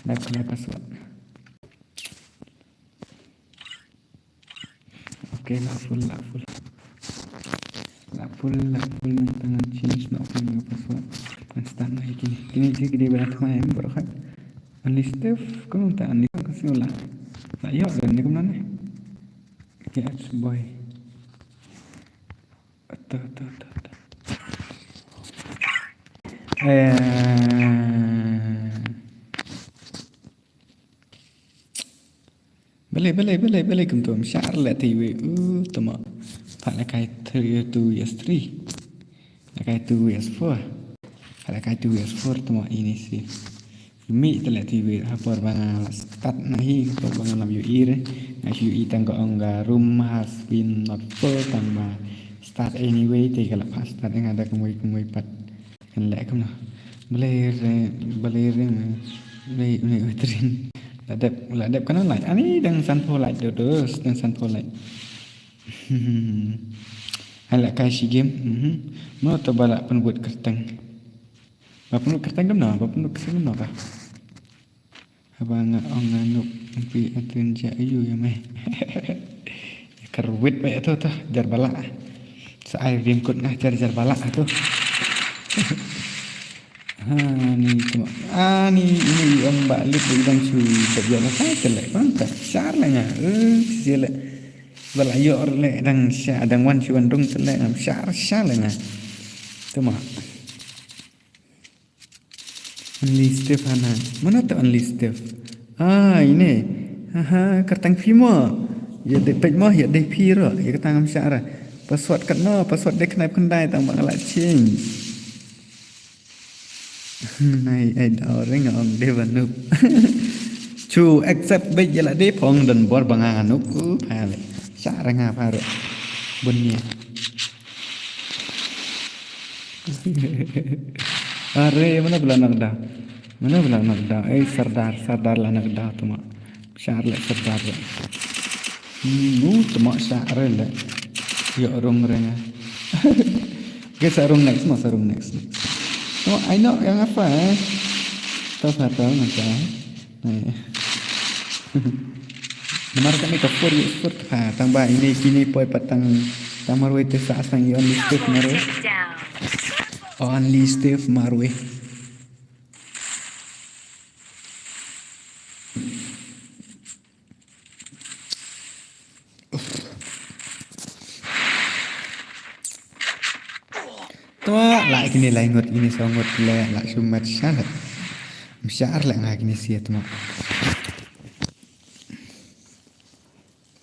Khyndai khyndai password. Okay, la full, la full. La full, la full, nangta ngan change noh phi ïa ka password. Ngan start noh ïa kine. Kine ki dei ba la thma em baroh khoit. Unli Steve, kumno ta unli ka sngewla. La ïoh don ne kumno ne. Yes, boy. To, to, to, to. Eh. Balei, balei, balei, balei kumto, mshar leh te iwe, uh, tama. Pat lehkai three, two versus three. Lehkai two versus four. Pat lehkai two versus four, tama ini si. Mih te leh te iwe, ha por ba nga la start na hi, ha por ba nga lam ïohi re. Nga shu ïohi tang ka ong ka room has been not full, tang ba start anyway, te ka la pat start nga da kumwei kumwei pat. Kan leh kumno. Balei re, balei re, balei, balei u trin. La dep, la dep kano light. Ani dang sanphew light do, dos, dang sanphew light. Ai lehkai shi game. Mhm. Mo to ba la pynbud kyrteng. Ba pynbud kyrteng kumno, ba pynbud kyrteng kumno ka. Haba nga ong nga nup phi Adrian ja ayu ïa me. Ïa ka ruwit ba ïa to to jar bala. Sa ai rim kut nga jar jar bala to. Ha ni to. Ah ni ni ong ba lit ba dang shu ba ïa na ka tele. Bang ka shar la nga. Eh sile. Bala ïoh le dang sha dang wan shu wan rung tele ngam shar shar la nga. To ma. Unli Steve hana. Mano te Unli Steve? Ah, ine. Aha, kyrteng phi mo. Ïa dei peit mo, ïa dei phi ro. Ïa kata ngam shah ra. Password katno, password dei khyndai khyndai tang ba nga la change. Nai ai da ring ong dei ba nup. Chu accept beit ïa la dei phong don bor ba nga nup. U pha le. Shah ra nga pha ro. Bun nia. Are, mano ba la knockdown? Mano ba la knockdown? Ei, Sardar, Sardar la knockdown tuma. Shah le Sardar le. Hmm, u tuma shah re le. Ïoh rung re nga. Okay, sa rung next mo, sa rung next, next. Tuma, ai no, yang apa eh? Tau sa tau macam. Nai. Namar kane ka four ïa four ka tang ba ine kine poi pat tang tang marwei te sa sang ïa Unli Steve marwei. Unli Steve marwei. Tuma la kine lai ngut kine saw ngut le la shu mat sha le. Mshar le nga kine sia tuma.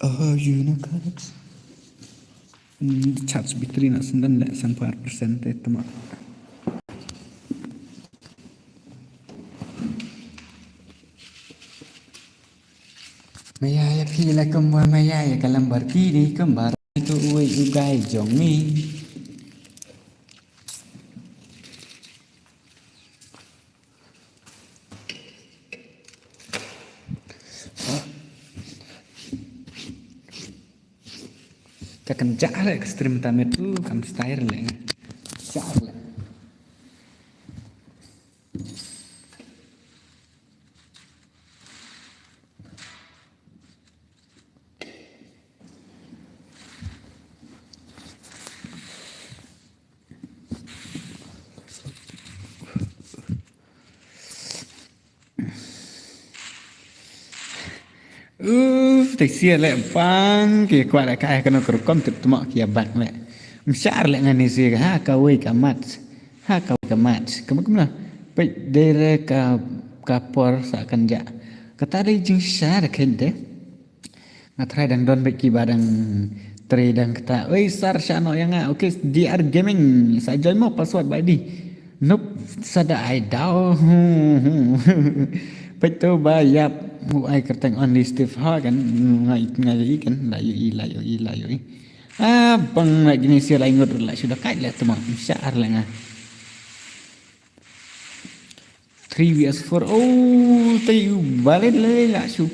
Oh, you know cards. Hmm, charge battery na sendan le san par percent te tuma. Maya ya phi la kumba maya ya kalam bar kiri kumbar. Itu uwei u guy jong ngi. Kan jah leh ka stream ta met u kam style leh. Jah leh. Uf, te sia leh bang ki kwah leh kai kano ka rukom tip tmo ki ïa bak leh. Mshar leh ngan ni sia ha ka wei ka mat. Ha ka wei ka mat. Kama kama. Peit dere ka ka por sa kan jah. Kata dei jingshar khein te. Nga trai dang don bad kiba dang trai dang kata. Oi sar sha no ïa nga. Okay, D R Gaming sa join mo password ba di. Nope, sa da ai daw. Peit to ba ïap. Hu ai kyrteng only Steve ha kan. Nga i nga i kan la yu i la yu i la yu i. Ah, bang na gini sia lai ngut la sudah kai le tama. Sha ar la nga. Three V S four. Oh, te u balen le la shu.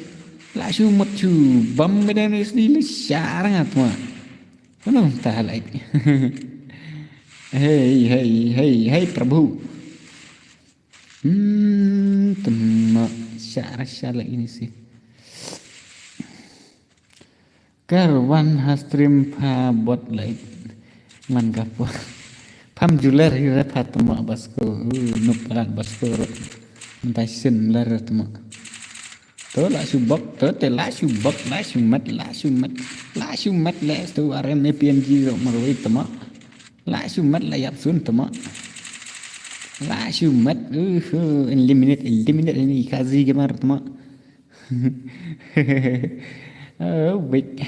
La shu mut shu bam medan sdi le sha ar nga tama. Kono ta lai. Hey, hey, hey, hey, Prabhu. Hmm, tama sha ar sha la ini si. Kar wan ha stream pha bot lai man ka po. Pham juler hi re pha tama basko. Uh, nup rat basko. Ntai sin ler tama. To la shu bok, to te la shu bok, la shu mat, la shu mat, la shu mat le stu R M A P N G ro marwei tama. La shu mat la ïap sun tama. La shu mat, uh, eliminate, eliminate ini kazi gemar tama. Oh, wait.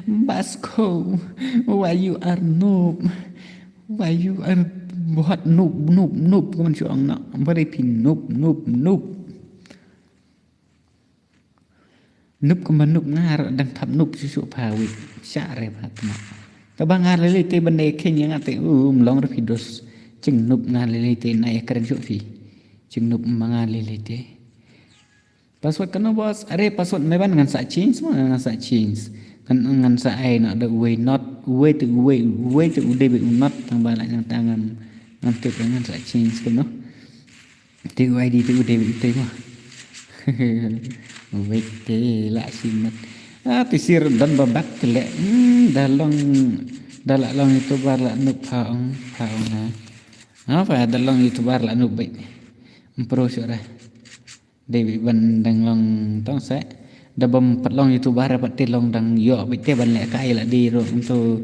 Basko, why you are noob? Why you are what noob, noob, noob? Kaman shu ong na, very pin noob, noob, noob. Nup kumba nup ngar dang thap nup shu shu pha wit sha re pha tma. Taba ngar lele te ban dei kheng ïa nga te um long re phi dos. Jing nup ngar lele te na ïa kren shu phi. Jing nup ma ngar lele te. Password kano boss? Are password me ban ngan sa change ma ngan sa change. Ngan ngan sa ai na da uwei not uwei te uwei uwei te u dei be u not tang ba la ngan tang ngan ngan te ngan sa change kano. Te u I D te u David te mo. Wek te la simet. Ah, te sir dan ba bak te le. Hmm, da long da la long YouTuber la nup pha ong pha ong ha. Apa da long YouTuber la nup bek. Mpro syura. David ban dang long tong se. Da bam pat long YouTuber pat te long dang yo bek te ban le kai la di ro into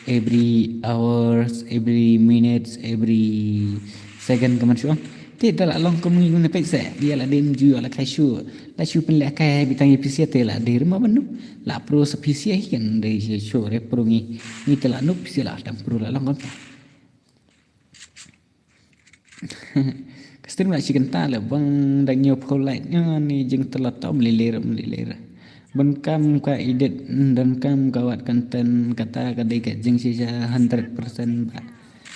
every hours, every minutes, every second kaman shu. Te da la long kum ngi ne pek se. Dia la dim ju la kai shu. La shu pen le kai bitang ïa P C te la di rma banu. La pro sa P C kan de shu re pro ngi. Ngi te la nup P C la dang pro la long kan. Ka stream la shi kynta le bang da ñiew pho light nga ni jing tela tom lilir lilir. Ban kam ka edit dan kam ka wat content kata ka dei ka jing shisha hundred percent ba.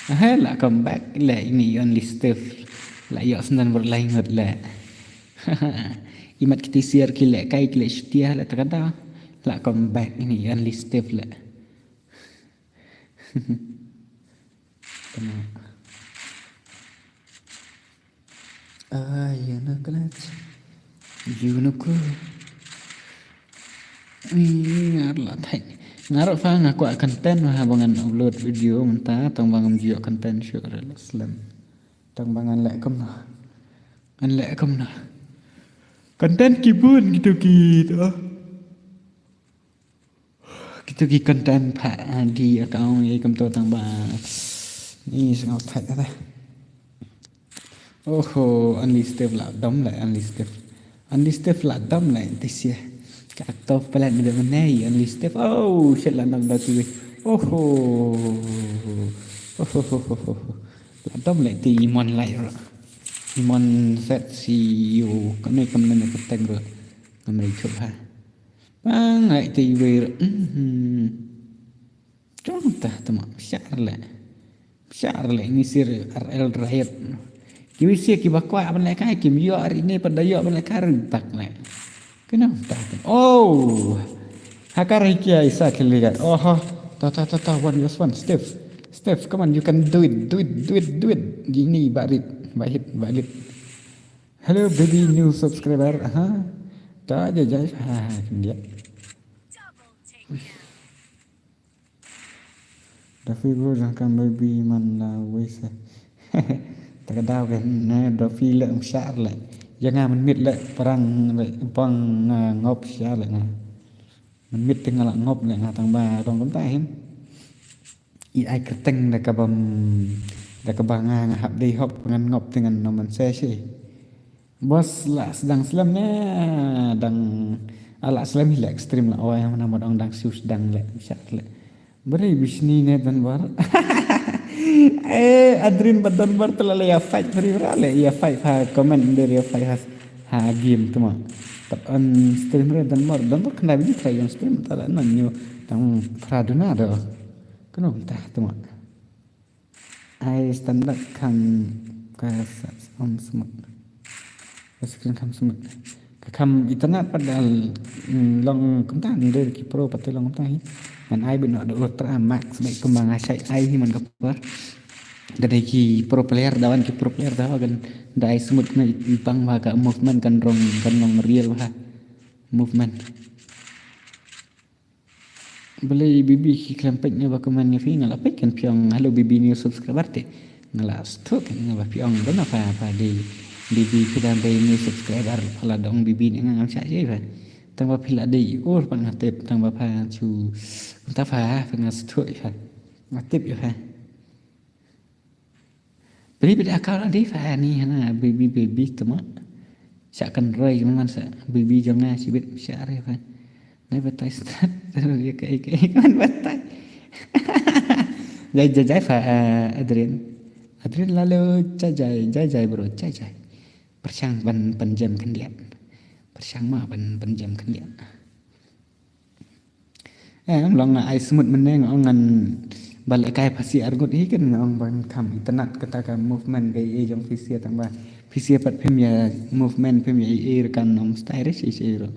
Hai la come back le ini only Steve la yok sendan berlaingut le. Imat kiti siar ki le kai ki le shutia le takada la come back ini only Steve le. Tama. Ai ya na kala. Ju na ku. Ngar la thai. Ngar fa nga kwah content ma ha ba ngan upload video mynta tang ba ngam ju ïoh content shu re la slem. Tang ba ngan leh kumno. Ngan leh kumno. Content ki bun kitu ki tu. Kitu ki content pha di account ye kam to tang ba ni sngap pha ta. Oho, unlisted la dom la unlisted. Unlisted la dom la this year. Ka to plan ni de mane unlisted. Oh, shit la nam da tu. Oho. Oho. La dom la ti mon la ro. Mon set si yo kane kam ne ka teng ro. Kam ri chup ha. Bang ai te iwei. Mhm. Jong ta tama shar le. Shar le ni sir R L Riot. Ki wi sia ki ba kwah ban le kai kim yo ari ne pa da yo ban le kai ri bak le. Kena ta tama. Oh. Hakar hi kia isa kiligat. Oh. Ta, ta, ta, ta, one versus one. Steph. Steph, come on, you can do it, do it, do it, do it. Ini, Barit, Bahit, Barit. Hello, baby, new subscriber. Aha. Ta, jai, jai. Ha, ha, dia. Dafi bro, jangkam baby man la wei se. Ta ka daw kan, ne, Dafi le mshar le. Janga man mit le, parang le, pang, ah, ngop shar le, ne. Mynmiet te nga la ngop ne nga tang ba dang kumta hin. I ai kyrteng da kaba, da kaba nga, nga hap dei hok ngan ngop te ngan no man se shi. Bos la sdang slem ne dang ala slem hi le extreme la oi mana mo dang dang siu sdang le shat le. Beri bisni ne Donbor. Eh, Adrin ba Donbor te la le ya fight beri bra le ya fight ha comment beri ya fight ha ha game tu ma. Pat on stream re Donbor, Donbor kena bini try yang stream ta la nan nyu tang praduna do. Kena kumta tu ma. Ai standard kham ka sa-, om smooth. Ka screen kham smooth. Ka kham internet pat da, mm, long kumta ni de ki pro pat te long kumta hi. Ngan ai bit no da ultra max dei kumba nga shai ai hi man ka por. Ka dei ki pro player da wan ki pro player da wan kan da ai smooth na i pang ba ka movement kan rong kan long real ba. Movement. Balei Bibi ki khlem peit nga ba comment nga phi nga la peit kan phi ong hello Bibi new subscriber te. Nga la stuk kan nga ba phi ong dona pha pha dei Bibi phi dang dei new subscriber pha la dong Bibi ne nga ngam sha je pha. Tang ba phi la dei ur pha nga tip tang ba pha chu ta pha pha nga stuk pha. Nga tip pha. Bri bit akal adi fa ni hana baby baby tuma. Sha kan roi man sa baby jong nga sibit sha re fa. Nai batai start. Ka ka man batai. Jai jai jai fa, eh, Adrian. Adrian lalu jai jai jai jai bro jai jai. Pershang ban ban jam kan liat. Pershang ma ban ban jam kan liat. Eh, em long nga ai smooth mynne nga ong ngan ba leh kai phasi arngut hi kan nga ong ban kham itynnat kata ka movement ka i jong phi sia tang ba phi sia pat phim ïa movement phim ïa i kan ong style re shi shi ro.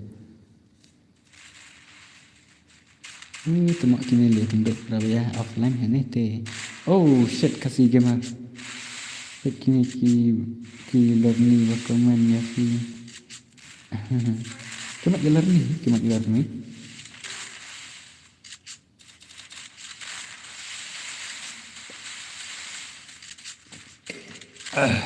Eh, tuma kine le tunduk rabia offline hane te. Oh shit, Khasi gamer. Shit, kine ki ki lobby wa comment ïa phi. Ki mat jalan ni, ki mat jalan ni. Ah.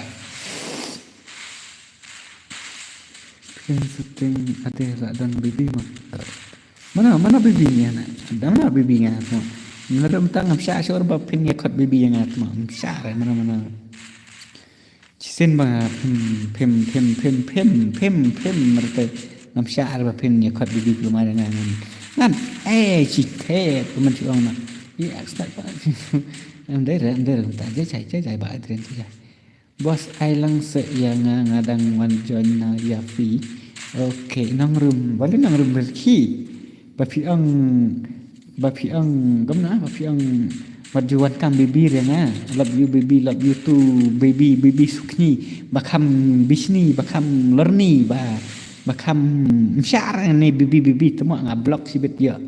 Screen setting ate la don baby ma. Mana, mana baby nya na? Ada mana baby nya tu? Mana dum tang ngam sha shor ba pin ïa kot baby nya tu ma. Ngam sha re mana mana. Chisin ba phim phim phim phim phim phim phim merte ngam sha ar ba phin ïa kot bibi plu ma ngan ngan eh chi the pman chi ong na i ak stat ba em dei re em dei re ta jai jai jai jai ba adren jai jai boss ai lang se ïa nga nga dang wan join na ïa phi. Okay nang rum bali nang rum ber khi ba phi ong Ba phi ong gam na ba phi ong wat ju wan kam baby re nga. Love you baby, love you too baby, baby sukni. Ba kham bisni, ba kham lorni, ba ba kham mshar ne baby baby tuma nga block sibit yo.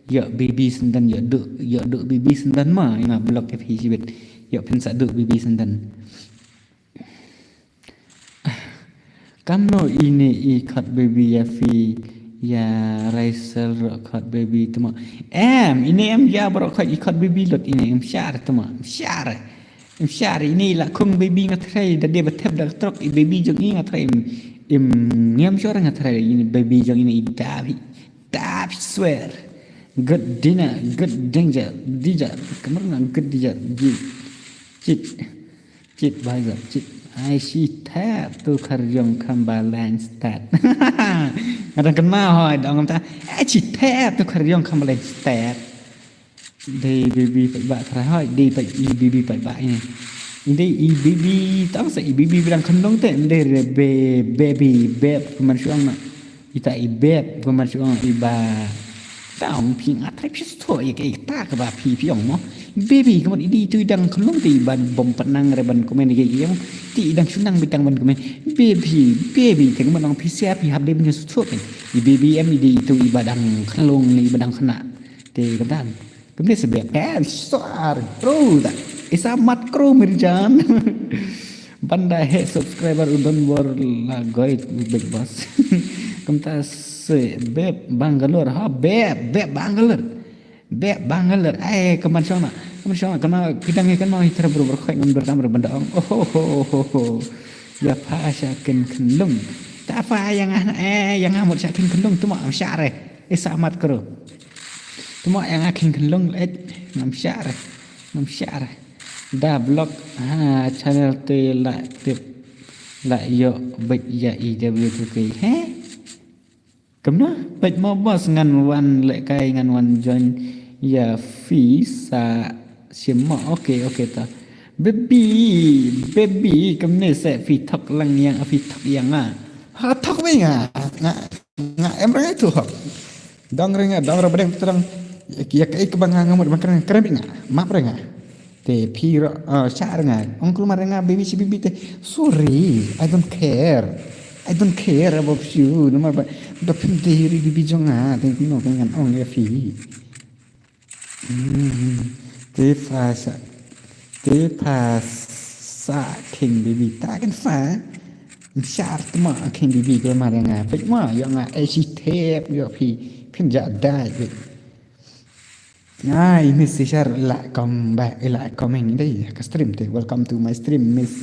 Yo baby sendan yo du yo du baby sendan ma nga block ke phi sibit. Yo phin sa du baby sendan. Kamno ine i khot baby ïa phi ïa Raisel ro khot baby tmo. Em ine em ïa bro khot i khot baby lot ine em shar tmo. Em shar. Em shar ine la khung baby nga trai da de ba thep da trok i baby jong i nga trai em em ngem shor nga trai ine baby jong ine i da phi da phi swear. Good dinner, good danger, dija, kamar na good dija, good. Chit. Chit bai zat chit. Ai shi tep tu kar yong kam ba lang stat. Ngadang kena hoi dong ta. Ai shi tep tu kar yong kam ba lang stat. Dei baby pat ba trai hoi dei pat i baby pat ba ini. Dei i baby tang sa i baby bilang kendong te dei re be baby beb kuman shuang na. Ita i beb ko man shu ong i ba. Ta ong phi nga trai phi sto i ka i ta ka ba phi phi ong mo. Baby ko man i di tu i dang khun long ti ban bom panang re ban komen i ka i ong. Ti i dang shunang bitang ban komen. Baby, baby te ko man ong phi sia phi hap de ban sto kan. I baby em i di tu i ba dang khun long ni i ba dang khana. Te ka dang. Kumne se bep. Eh, sar. Kru da. Isa mat kru Mirjan. Banda he subscriber u don bor la goi Big Boss. Kumta se bep Bangalore. Ha bep, bep Bangalore. Bep Bangalore. Ai, kaman shong na. Kaman shong na. Kana kidang he kana hitra bro bro khoi ngam dur tam banda ong. Oh ho ho ho ho. Ya pha sha kin kendung. Ta pha yang ah na eh yang ah mut sha kin kendung tu ma am sha re. Isa mat kru. Tuma yang akin khlung leh ngam shah re. Ngam shah re. Da blog ha channel te la tip la yo bet ya E W two K. He? Kamna? Bet mo bos ngan wan leh kai ngan wan join ya fi sa shim mo. Okay, okay ta. Baby, baby, kamne se fi thok lang yang fi thok yang ah. Ha thok we nga. Nga nga em re tu hok. Dong re nga, dong re bedeng terang. Ya kai ke bang nga ngamut bang keren keren nga. Map re nga. Te phi ro uh, sha re nga. Ong kulmar re nga baby si baby te. Sorry, I don't care. I don't care about you. Namar ba ba phim dei ri baby jong nga. Te no kan ong ya fi. Hmm. Te pha sa te pha sa king baby ta kan pha. Shar tma king baby ko ma nga pek ma yo nga ai si tep yo phi phin ja dai. Ai miss shar la come back la coming dai ka stream te welcome to my stream miss.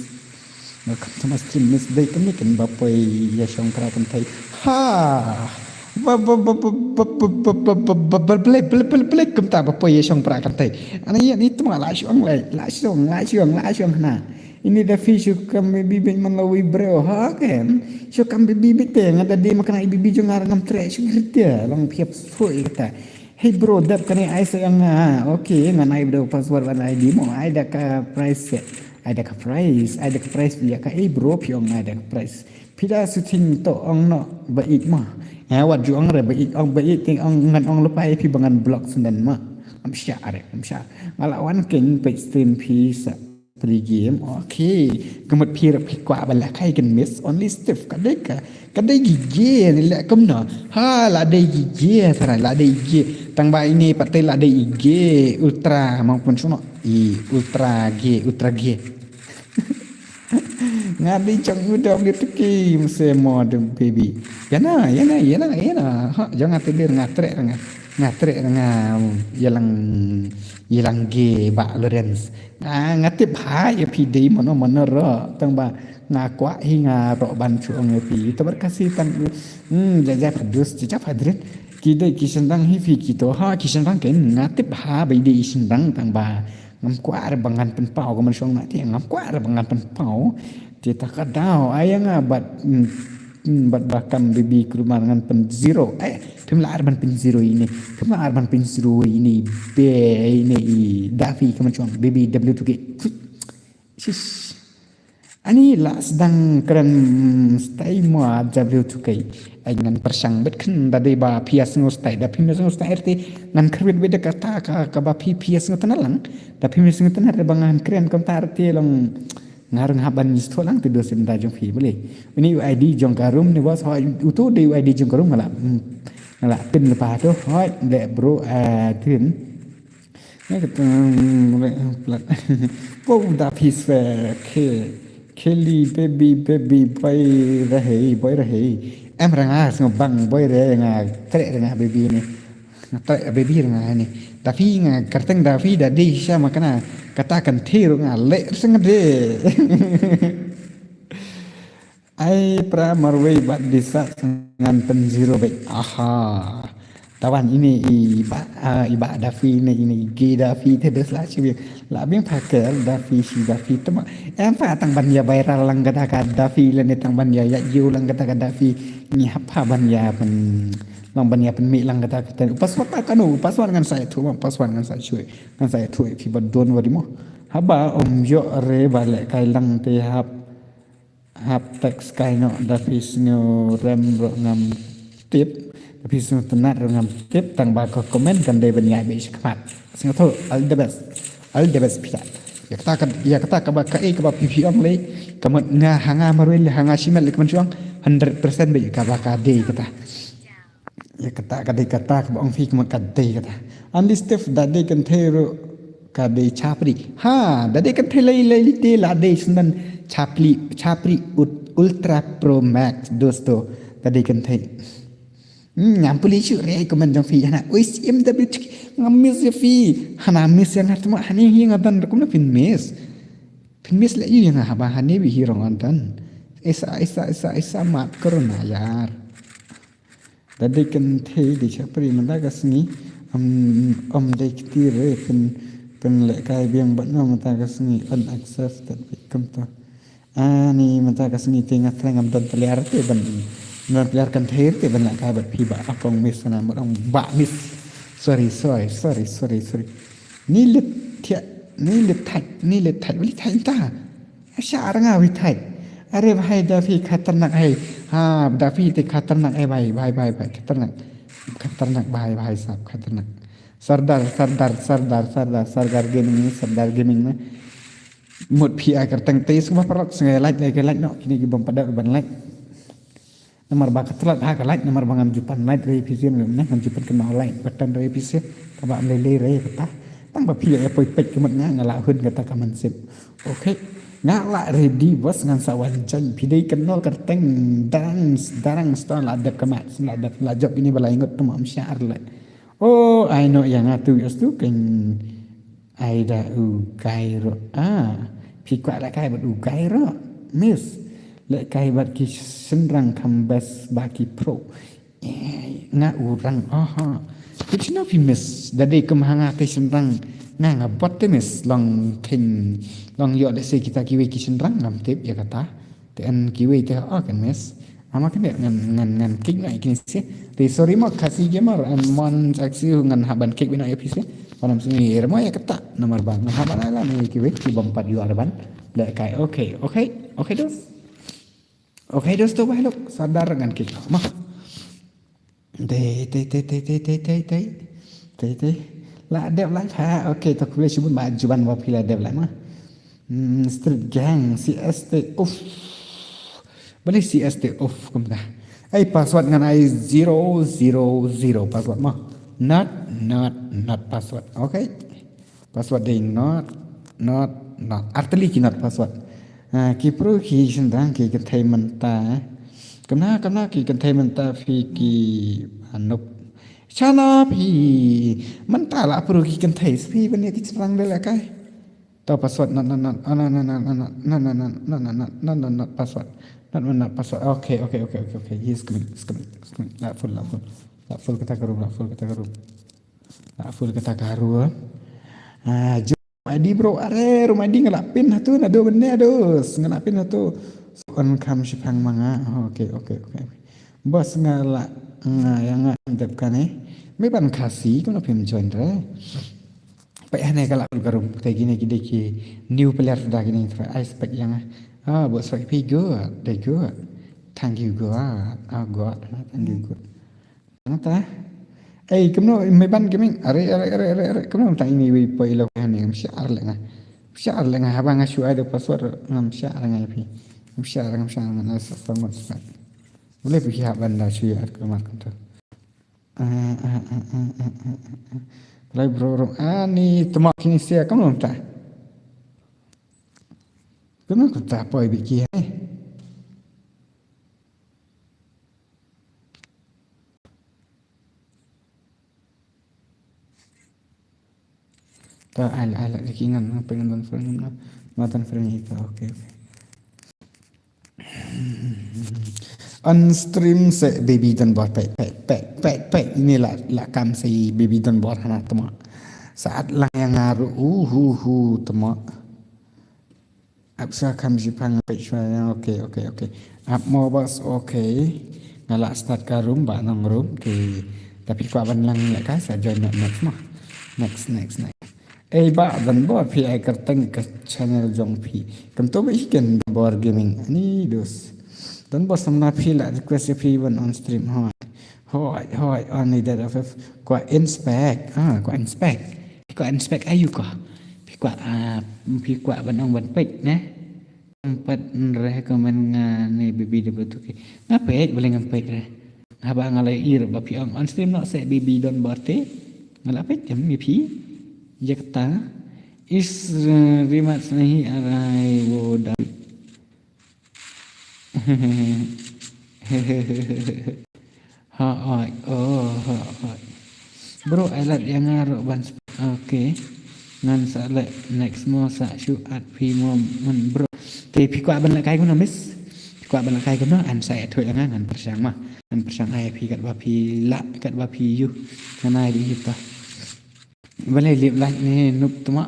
Welcome to my stream miss dai kami kan ba poi ya shong pra kan thai. Ha. Ba ba ba ba ba ba ba ba ba ba ba ble ble ble ble kumta ba poi ya shong pra kan thai. Ani ya ni tma la shong le la shong la shong la shong na. Ini da fi shu kam bi bi man la wi bro ha ken. Shu kam bi bi bi te nga da di makna bi bi jong ar ngam tre shu gritia long phiap soi ta. Hey bro dep kane ai sa yang ah. Okay ngan ai bro password ban I D mo ai da ka price. Ai da ka price ai da ka price ya ka hey bro phi ong ai da ka price. Phi da shooting to ong no ba ik ma. Eh wat ju ong re ba ik ong ba ik ting ong ngan ong lupa phi ba ngan block senden ma. Am sha are am sha. Ngala wan king page stream phi sa. Free game. Okay. Kemat phi rap phi kwah ba la kai kan miss only Steve ka dei ka ka dei gige ni la kumno. Ha la dei gige tara la dei gige. Tang ba ini patai la dei gige ultra maupun suno. I ultra G ultra G. Nga dei chang udah gitu ki mesti mau dong baby. Yana yana yana yana. Ha jangan tidur ngatre nga ngatre nga yalang yalang G ba Lawrence. Nga nga tip ha ya phi dei mano mano ro tang ba nga kwah hi nga ro ban chuong ya phi. Tabar kasi tang hmm jaja padus jaja padrin. Ki dei ki sendang hi phi ki to ha ki sendang ken nga tip ha bai dei sendang tang ba ngam kwah re ba ngan pynpaw ko man shong na ti ngam kwah re ba ngan pynpaw. Ti ta ka daw ai nga bat hmm, hmm, bat ba kam bibi krumar ngan pyn zero. Eh, phim la ar ban pyn zero ini. Phim la ar ban pyn zero ini. Be ini i dafi kaman chuang bibi W two K. Shish. Ani la sdang kren stai mo W two K. Ai ngan persang bet khen da dei ba pia sngo stai da phim sngo stai erte ngan khrwit bet da kata ka ka ba phi pia sngo tana lang da phim sngo tana re ba ngan kren kom tar te long ngar ngah ban stho lang te do sim da jong phi bele. Ini U I D jong ka room ni bos ho uto de U I D jong ka room ngala. Ngala pin lepa to ho le bro eh tin. Nge ka plat. Pau da phi swe ke keli baby baby boy rahe boy rahe. Em ranga sngo bang boy re nga tre ranga baby ni. Nga tre baby ranga ni. Da phi nga kerteng da phi da di sha makana kata kan thiru nga le seng de. Ai pra marwei bat disa ngan pen zero bai. Aha. Tawan ini i ba ah, i ba dafi ini ini ge dafi te des la chi la bing paker dafi si dafi tema. Em pa tang ban ya viral lang kata ka dafi le ne tang ban ya ya yu lang kata ka dafi ni hap ha ban ya pen lang ban ya pen mi lang kata ka ten. Password pa kanu password ngan sa tu password ngan sa chui ngan sa tu fi ba don wadi mo. Haba om yo re ba le kai lang te hap. Hap text kai no da phi sngew rem ro ngam tip da phi sngew tnat ro ngam tip tang ba ko comment kan dei ban ïai beh shi khmat. Sngew tho all the best. All the best phi. Ya kata ka ya kata ka ba ka e ka ba phi phi ong lei ka mut nga ha nga marwei le ha nga shimet le ka man shuang hundred percent beh ka ba ka dei kata. Ïa kata ka dei kata kaba ong phi ka mut ka dei kata. Andy Steve da dei kynthei ruh ka dei chapri. Ha, da dei kynthei lei lei lei te la dei sngewdon chapri, chapri ut-, Ultra Pro Max, dosto. Da dei kynthei. Hmm, ngam pule shuh re comment jong phi hana. Ui, M W T, ngam miss ïa phi. Hana miss ïa nga tma, hane hi nga don ruh kumno phin miss. Phin miss leh ïa nga haba hane bi hi rong an don. Isa, isa, isa, isa, mat corona yar. Da dei kynthei dei chapri mynta ka sngi. Am, am dei kti re pyn, pynlehkai biang bad no mynta ka sngi, unaccepted. Kumta. Ani mynta ka sngi te nga thrang ngam don peliar te ban, ngam don peliar kynthei te ban lehkai bad phi Bah Apong miss na mut ong Bah miss. Sorry, sorry, sorry, sorry, sorry. Ni lit thiah, ni lit thait, ni lit thait, lit thait ta. Sha ar nga wi thait. Are bhai da phi khatarnak hai. Ha, da phi te khatarnak hai bhai, bhai, bhai, bhai, khatarnak. Khatarnak bhai, bhai sab, khatarnak. Sardar, Sardar, Sardar, Sardar, Sardar Gaming ni, Sardar Gaming na. Mut phi ai kyrteng te sngewbha paralok sngew like, like, like noh, kine ki bym pat dei ban like. Namar ba ka tlot ha ka like, namar ba ngam ju pan like re phi sien, ngam ju pan kynmaw like button re phi sien, kaba am lei lei re kata. Tang ba phi ïa poi peit ka mut nga, nga la hun kata ka mynsiem. Okay. Nga la ready bos, ngan sa wan join. Phi dei kynnoh kyrteng darang, darang sto la dep ka mat, la dep la jop ini ba lai ngut tu ma am sha ar le. Oh, I know ïa nga tu, ïa stu keng. Ai da u Gairo. Ah, phi kwah lehkai bad u Gairo. Miss. Lehkai bad ki shynrang kham best ba ki pro. Eh, nga u rang. Aha. Phi shu know phi miss. Da dei kum ha nga te shynrang. Nga nga bot te miss. Long king. Long ïoh lehse kita kiwei ki shynrang ngam tip ïa kata. Te en kiwei te, oh, kan miss. Ama kan ngan, ngan, ngan kick na kine se. Te sorry mo Khasi Gamer and Mon Axiu ngan hap ban kick bino ïa phi se. Panam sini mo ïa kata. Namar ba ngan hap ban ai la ne kiwei ki bym pat ïoh ban lehkai. Okay, okay, okay dos. Okay dos to, bah lok. Sardar ngan kick. Mo. Te, te, te. Te, te. La dep live ha. Okay, to khublei shibun ba juban ba phi la dep live ma. Hmm, Street Gang, C S T, uff. Balei C S T, uff, kumta. Ei, password ngan ai zero zero zero password ma. Not, not, not password. Okay. Password dei not, not, not. Artylli ki not password. Ah, ki pro ki shynrang ki kynthei mynta. Kumno, kumno ki kynthei mynta phi ki anop. Shano phi mynta la pro ki kynthei phi ban ïa ki shynrang de lehkai. To password not, not, not, ah, not, not, not, not, not, not, not, not, not, not, not, not password. Not, not, not password. Okay, okay, okay, okay, okay. He's coming, he's coming, he's coming. La full, la full. La full kata ka room, la full kata ka room. La full kata ka room. Ah, jom adi bro, are room adi nga la pin hatu na do benne ado. Nga la pin hatu. On kam shipang manga. Okay, okay, okay. Bos nga la nga ïa nga dep kane. Me ban Khasi kumno phim join re. Peit hane ka la ka room te kine ki dei ki new player da kine tra ai spek ïa nga. Ah, bos spek phi good, dei good. Thank you God. Ah, God. Thank you God. Nata. Ei, kumno me ban gaming. Are, are, are, are, are. Kumno ta ini wi poi lo hane ngam share le nga. Share le nga haba nga shu ai da password ngam share nga phi. Ngam share, ngam share nga na sa format sa. Boleh phi hap ban da shu ai ka mar kumta. Ah, ah, ah. Play bro rum. Ah, ni tma kini sia kumno ta. Kumno kumta poi biki hai. Ta ai la, ai la, lagi ngan, ngan pengen don friend, ngan, ngan don friend ita, okay, okay. Unstream se baby don bor, pek, pek, pek, pek, pek. Ini la, la kam se baby don bor hana tma. Saat lang yang ngaru, uh, uh, uh, tma. Ap sa kham shipang pek shwa ya. Okay, okay, okay. Ap mo bas, okay. Nga la start ka room, ba nong room. Te, tapi kwah ban lang lehkai sa join next mo. Next, next, next. Ei ba, don bor phi ai kyrteng ka channel jong phi. Kam to ba hi ken bor gaming. Ni dos. Don bor samna phi la request phi ban on stream. Hoi. Hoi, hoi, on ni dad of kwah inspect. Ah, kwah inspect. Kwah inspect ayu kwah. Phi kwah, ah, phi kwah ban ong ban peit ne. Empat recommend nga ne baby de betul ke. Nga peit boleh ngam peit re. Haba nga la ïohi ba phi ong on stream noh seh baby don birthday. Nga la peit ïa phi. Ïa kata. Is, uh, rimat snahi arai wo da. Ha oi, oh, ha oi. Bro, ai lad ïa nga ruh ban sp-, okay. Ngan sa leh next mo sa shu add phi mo, man, bro. Te phi kwah ban leh kai kumno, miss? Phi kwah ban leh kai kumno? An sa ïathuh ïa nga, ngan pyrshang ma. Ngan pyrshang ai phi katba phi lah, katba phi ïoh. Ngan ai phi ta. Balei lip light ne noob tma?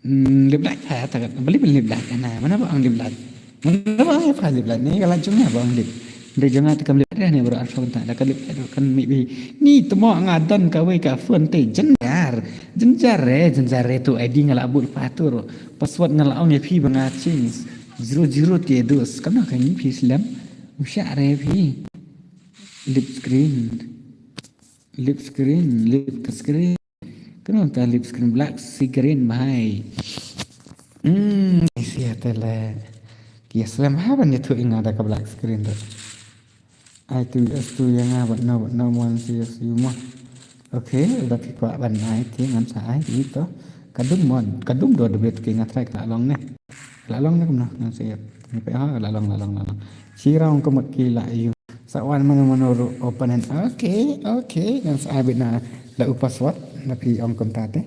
Hmm, lip light ha ta kat. Balei ban lip light na? Mana ba ong lip light? Mana ba ong apa lip light? Ni ka light jong nga ba ong lip. Dei jong nga te kam lip light ne, bro, arfa ta. Da ka lip light kan mi bi. Ni tma nga don kawei ka phone te jynjar. Jynjar re, jynjar re tu I D nga la bud patur. Password nga la ong ïa phi ba nga change. Zero zero te dos. Kam na ka ngi phi slem. Usha re phi. Lip screen. Lip screen, lip screen. Kano ta lip screen, black screen bhai. Hmm, sia tele. Ki slem ha ban ïathuh ïa nga da ka black screen tu. Ai tu, as tu ïa nga, but no, but no one sees you mo. Okay, da phi kwah ban ai te ngan sa ai te to. Ka dum mon, ka dum do debit ki nga try ka la long ne. Ka la long ne kumno, ngan sa ïa. Ni pe ha, ka la long, la long, la long. Chi round ka mut ki la ïoh. Sa wan mano mano ruh open and okay, okay. Ngan sa ai beit na la u password, na phi ong kumta te.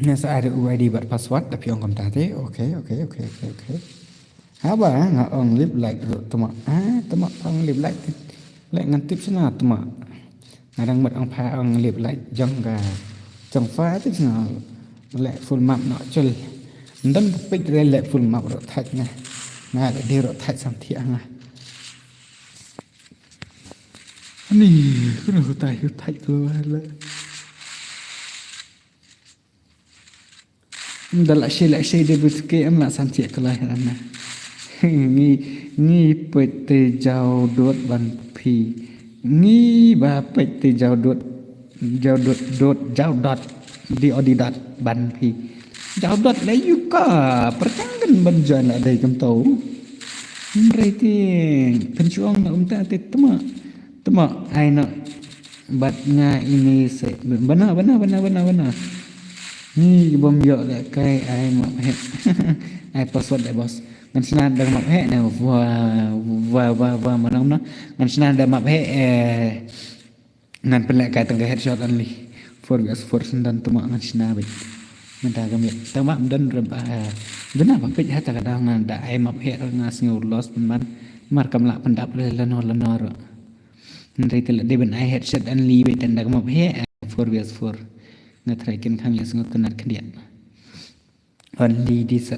Ngan sa ai u I D bad password, na phi ong kumta te. Okay, okay, okay, okay, okay. Haba nga ong lip light ruh tma. Ah, tma ong lip light. Leh ngan tip sna tma. Nga dang mut ong pha ong lip light jong ka. Jong pha tip sna. Leh full map noh chul. Ndon ka peit re leh full map ruh thait nga. Nga leh dei ruh thait sam thiah nga. Ani, kano hutai, hutai tu lah. Da lah shi, lah shi de but ke em lah san thiah kelai ana. Ngi, ngi peit te jaw dot ban phi. Ngi ba peit te jaw dot, jaw dot, dot, jaw dot. Di odi dot ban phi. Jaw dot la ïoh ka. Perkang kan ban join la dei kam tau. Hynrei te pynchuong na um ta te tma. Tma ai na. Bad nga ini se bana, bana, bana, bana, bana. Ni bom ïoh da kai ai map heh. Ai password da boss. Ngan sna da map heh ne. Wa, wa, wa, wa, manang na. Ngan sna da map heh, eh. Ngan pynleh kai tang ka headshot only. Four versus four sendon tma ngan sna beit. Mynta ka miet. Tang ba mdon rem, ah, duna ba peit ha ta ka dang ngan da ai map heh nga sngew lost pynban. Mar kam lah pyndap le lano lano ro. Hynrei te la dei ban ai headshot only beit tang da ka map heh, eh, four versus four. Nga try kin kham ïa sngew tynat khyndiat. Only this.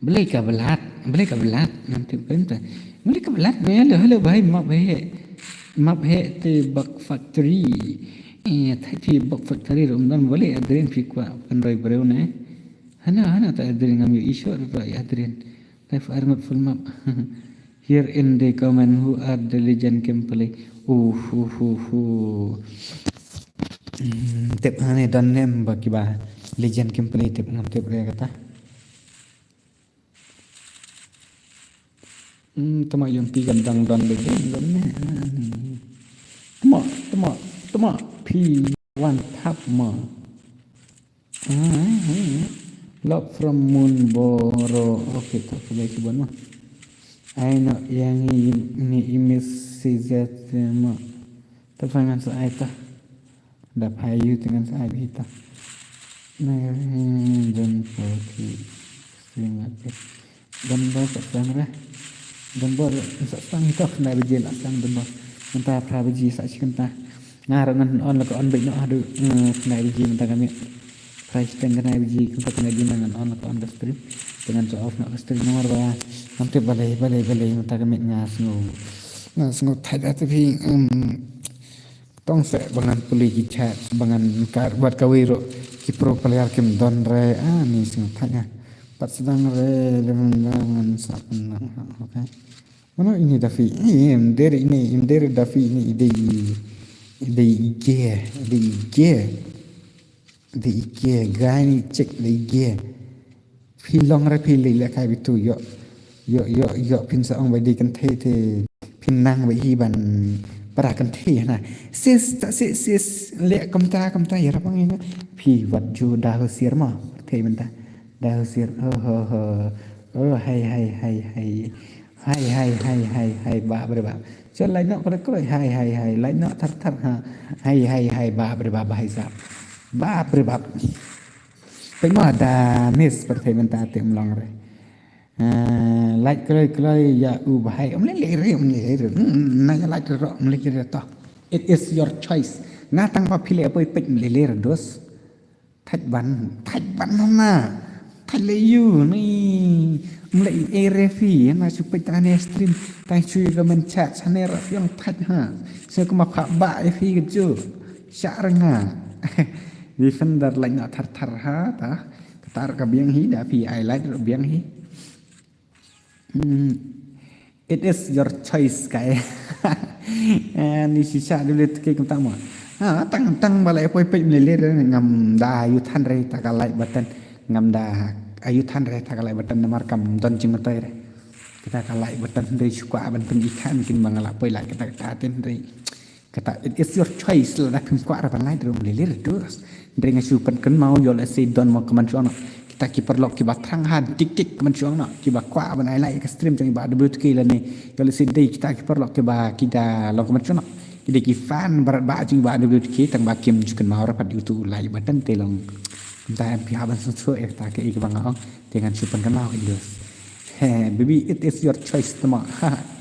Balei ka blat, balei ka blat, ngam tip kynta. Balei ka blat, ne, hello, hello, bhai, map heh. Map heh te Bug Factory. Eh, thait te Bug Factory, rum don, balei Adrian phi kwah pynroi briew ne. Hana, hana, ta Adrian ngam ïohi shuh, roi Adrian. Live arngut full map. Here in the comment, who are the legend gameplay? Uh, uh, uh, uh. Hmm, tip hane don nem ba kiba legend gameplay tip ngam tip re kata. Hmm, tama yong pi kan dang don legend don ne. Tama, tama, tama pi wan tap ma. Love from Moon Boro. Okay, to ka bai ki bon ma. Ai no yang ni imis sizat ma. Ta pha ngan sa ai ta. Da pha yu te ngan sa ai bi ta. Na jan poti. Stream ate. Don bor ka pang re. Don bor sa pang tok na biji la pang don bor. Mynta phra biji sa shi kynta. Nga ruh ngan on la ka on beit noh haduh, eh, khyndai baje mynta ka miet. Phra shiteng khyndai baje mynta ka miet ngan on la ka on ka stream. Te ngan sa off noh ka stream namar ba ngam tip balei, balei, balei mynta ka miet nga sngew, nga sngew thait ate phi, em, tong seh ba ngan pule ki chat, ba ngan kar bad kawei ruh ki pro player kim don re, ah, ni sngew thait nga. Pat sdang re, lem ba ngan sa pynang, okay. Mano ini Dafi? Ini, em, deri ini, em, deri Dafi ini, idei, idei ige, idei ige. Idei ige, gani cek idei ige. Phi long re phi lei le kai bitu, yo. Yo, yo, yo, phin sa ong ba idei kan thei thei. Nang ba hi ban para kan thi na. Sis, ta sis, sis, le kumta, kumta, ya rapang ina. Phi wat ju da ho sir ma. Thi mynta. Da ho sir. Oh, ho, ho. Oh, hai, hai, hai, hai. Hai, hai, hai, hai, hai. Ba, ba, ba. So, lai nok kala kala. Hai, hai, hai. Lai nok thar, thar, ha. Hai, hai, hai. Ba, ba, ba, ba, hai sa. Ba, ba, ba. Pynma da miss per thi mynta te um long re. Ah, lait kloi kloi ya u bahai. Um le le re, um le le re. Hmm, na ya lait re, um le le re to. It is your choice. Nga tang ba phi le poi pek um le le re dos. Thait ban, thait ban na. Thait le yu ni. Um le e re phi na chu pek ta ne stream. Ta chu ga men chat sa ne ra yang thait ha. Se kuma pha ba e phi ga ju. Sha ra nga. Defender lait na thar thar ha ta. Kata ka biang hi da phi ai lait biang hi. Hmm. It is your choice kai. Eh, ni shisha dulu tu ke kumta mo. Ha, tang tang ba lai poi poi mele le ngam da ayu than re ta ka like button. Ngam da ayu than re ta ka like button namar kam don jingmyntoi re. Kita ka like button re shu kwah ban pyn-i khan kin ba nga la poi like kita ka tin re. Kata, it is your choice, lada phim kwah ra ban like ruh um lei lei ruh dos. Hynrei nga shu pynkynmaw ïoh lehse don mo ka mynsiem noh. Kita ki paralok kiba thrang ha dik dik ka mynsiem noh. Kiba kwah ban ai like ka stream jong i Bah W two K lane. Ïoh lehse dei kita ki paralok kiba ki da long ka mynsiem noh. Ki dei ki fan baroh ba jong i Bah W two K tang ba kim ju kynmaw ra pat ïa utu u like button te long. Kumta em phi hap ban sngewthuh ïa kata kaei kaba nga ong. Te ngan shu pynkynmaw ïa dos. He, baby, it is your choice, tama.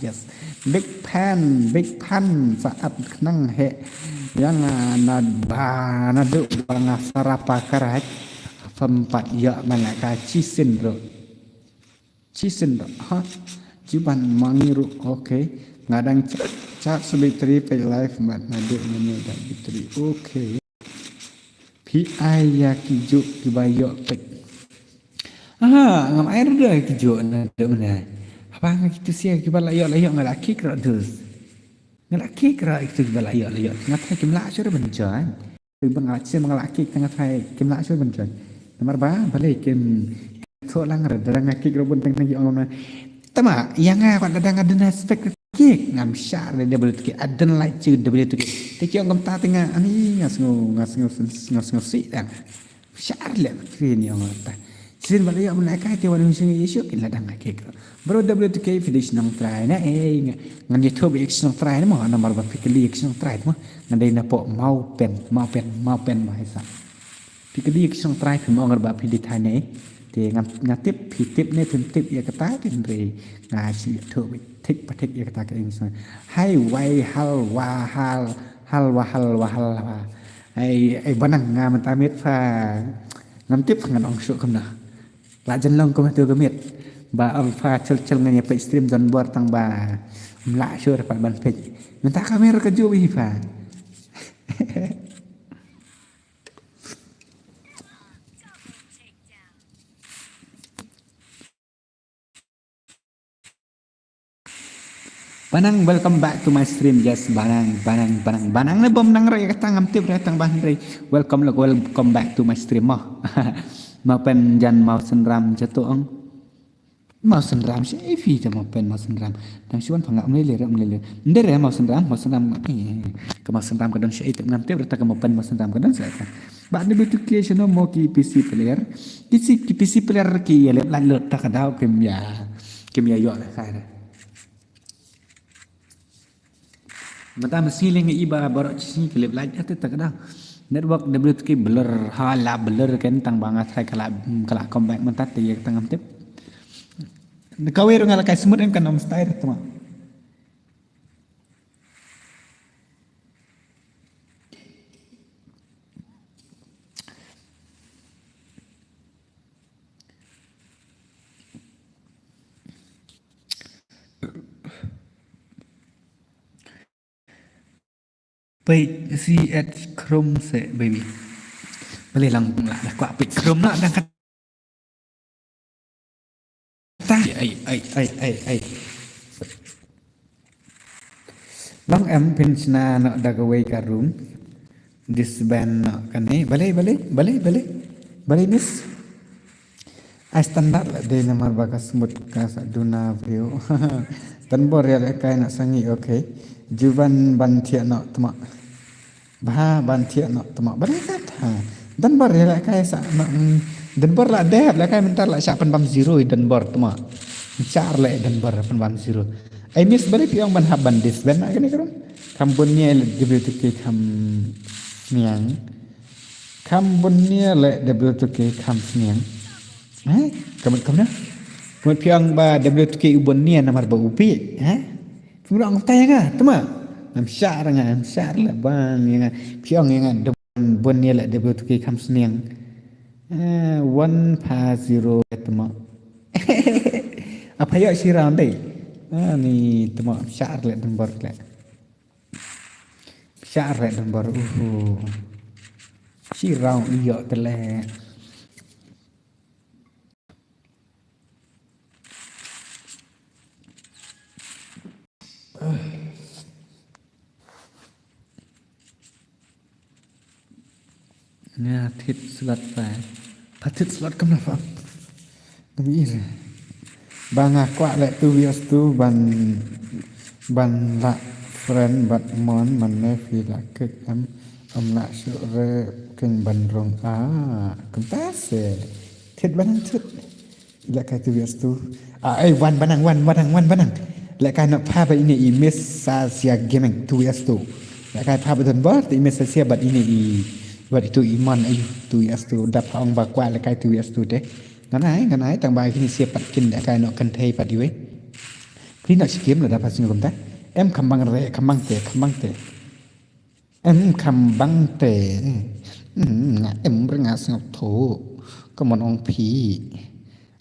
Yes. Big fan, big fan, sa at khnang he. Ïa nga, ah, na ba, naduh ba nga sarapa karai. Pham pat ïa man la ka chisin ruh. Chisin ruh, ha? Jiban mangi ruh, okay. Nga dang chat, chat shu battery peit live, mat naduh mane da battery. Okay. Phi ai ïa ki juk kiba ïoh peit. Aha, ngam ai ruh da ki juk na da mane. Haba nga kitu sia kiba la ïoh la ïoh nga la kick ruh dus. Nga la kick ruh kitu kiba la ïoh la ïoh. Nga tharai kim lah shuh ban join. Ba nga la sia ba nga la kick nga tharai kim lah shuh ban join. Namar ba balei kim thoh lang ruh da nga kick ruh bun teng teng ki ong na. Tama ïa nga kwah da nga duna spek kick ngam shah re W two K. I don't like you W two K. Te ki ong kumta te nga ani nga sngew nga sngew nga sngew si dang. Shah le kri ni ong ta. Sin ba le ong na kai te wan sing issue kin la dang kick. Bro W two K phi dei shnong trai na eh ngan ïathuh ba ïa ka shnong trai na mo namar ba phi kylli ïa ka shnong trai mo. Ngan dei na pok Mawpen Mawpen Mawpen ma hai sa. Phi kylli ïa ka shnong trai phim ong ba phi dei thaiñ ne. Te nga nga tip phi tip ne phim tip ïa kata te hynrei nga shu ïathuh ba thik ba thik ïa kata ka ing shnong. Hai wai hal wa hal hal wa hal wa hal wa. Ai ai banang nga mynta miet pha ngam tip pha ngan ong shuh kumno. La jan long kumno tu ka miet ba ong pha chul chul ngan ïa peit stream don bor tang ba mlah shuh pat ban peit. Mynta ka mer ka ju hi pha. Banang, welcome back to my stream. Yes, Banang, Banang, Banang, Banang ne bom nang roi kata ngam tip re tang ban roi. Welcome, welcome back to my stream mo. Mawpen jan Mawsynram jatuh ong. Mawsynram shi ai phi ta Mawpen Mawsynram. Dang shi wan pha nga um lei lei re um lei lei. Nde re Mawsynram Mawsynram. Eh, ka Mawsynram ka don shi ai tip ngam tip re ta ka Mawpen Mawsynram ka don shi ai ta. Ba ni betu ke shi no mo ki P C player. Ki si ki P C player ki ïa leh lait lut ta ka daw kim ïa kim ïa ïoh re kai re. Mynta masi leng i ba baroh chi ki lep lait ate ta ka da. Network W two K blur ha la blur ken tang ba nga try ka la ka la come back mynta te ïa ka tang am tip. Ka wei ruh nga la kai smooth em ka nong style tama. Peit C H Chrome se baby. Balei lang lah dah kwah peit Chrome lah dah kata. Ai ai ai ai ai. Long em pynshna noh da kawei ka room. Disband noh kane. Balei balei balei balei. Balei miss. Ai standard lah dei namar ba ka smooth ka sa duna briew. Don bor ïalehkai noh sa ngi, okay. Juvan ban thiah noh tma. Bha ban thiah noh tma. Bha kat ha. Don bor ïalehkai sa noh, mm, don bor la dep lehkai mynta la shah pynbam zero i don bor tma. Shah leh don bor pynbam zero. Ai miss bali phi ong ban hap ban disband na kane ka rum. Kham bun nia leh W two K kham sniang. Kham bun nia leh W two K kham sniang. Eh, ka mut kumno? Ka mut phi ong ba W two K u bun nia namar ba u bieit, eh? Phi ong tai nga, tma. Ngam shah ra nga, ngam shah ra leh bang ïa nga. Phi ong ïa nga bun nia leh W two K kham sniang. Eh, one pa zero tma. Apa ïoh shi round dei. Ah, ni tma shah leh don bor leh. Shah leh don bor, uhu. Shi round ïoh te leh. Nga thied slot pa. Pa thied slot kam na pa. Ngam ïohi re. Ba nga kwah leh two V S two ban, ban lah friend bad mon, man ne phi lah kik em, em lah shuh re keng ban rung. Ah, kumta se. Thied ban nang thied. Lehkai two V S two. Ah, eh, wan ban nang, wan, wan ban nang, wan ban nang. Lehkai na pha ba ine i Miss Sasia Gaming two V S two. Lehkai pha ba don bor te i Miss Sasia bad ine i, bad itu i mon ayu two V S two. Dap ha ong ba kwah lehkai two V S two te. Ngan ai, ngan ai, tang ba kine sia pat kin lehkai noh kynthei pat iwei. Kine noh shi game la dap ha sngewbha kumta. Em kham bang re, kham bang te, kham bang te. Em kham bang te. Hmm, nga em re nga sngewthuh. Ka mon ong phi.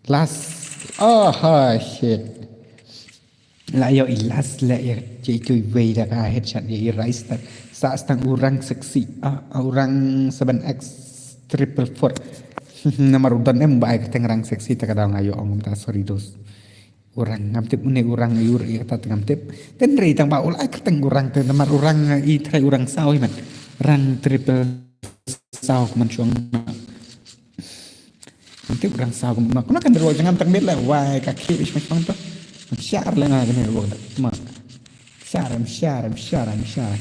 Last. Oh, ha, shit. La ïoh i last leh ïa, ïa itu iwei da ka headshot ïa i Rice ta. Sa stang u rang sexy. Ah, u rang seven X triple four. Namar u don em ba ai kyrteng rang sexy ta ka daw nga ïoh ong kumta, sorry dos. U rang ngam tip une u rang ayu ïa kata te ngam tip. Te hynrei tang ba u la ai kyrteng u rang te namar u rang i trai u rang saw hi man. Rang triple saw kumne shong. Ngam tip u rang saw kumno. Kumno kan ruh jangam tang bit la wai ka ki bish mashong to. Shar le nga kane ruh ma. Shar, em shar, em shar, em shar.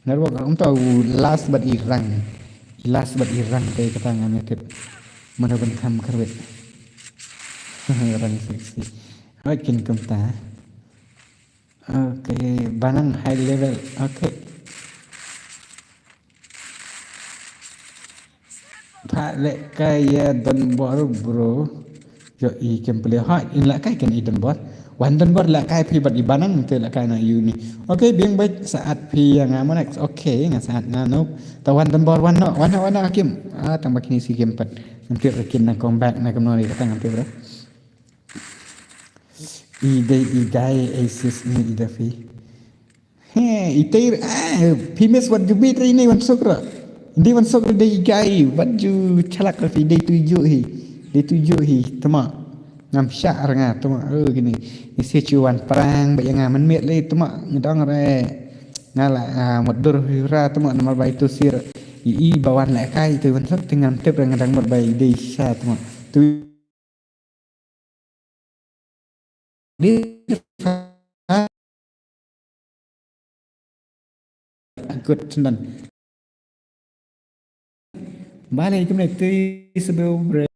Network um to last bad i rang. I last bad i rang te kata ngam tip. Mano ban kham kyrwit. Rang sexy. Hoi kin kumta. Okay, ban nang high level. Okay. Pha lehkai ïa don bor bro. Ïoh i kem pule hoi in lehkai ken i don bor. Wan don bor lehkai phi bad i ban nang te lehkai na uni. Okay, biang bad saat phi ïa nga mo next. Okay, nga saat nga no. Ta wan don bor wan no, wan no, wan no kim. Ah, tang ba kine shi kem pat. Ngam tip re kin na comeback na kumno ri kata ngam tip re. I dei i guy aces ni i da phi. He, i tei re, ah, phi miss wat ju bit re i nei wan suk re. Dei wan suk re dei i guy, wat ju chalak re phi dei tu ju hi. Dei tu ju hi, tama. Ngam shah re nga, tama. Oh, kine. Ni si chu wan prang, ba ïa nga man miet le, tama. Nga dang re. Nga la, ah, mut dur hi ra, tama. Namar ba i tu sir. I, i ba wan lehkai, i tu wan suk, te ngam tip re nga dang mut ba i dei sha, tama. Tu Good, done. Balei kumne tei sebe bre.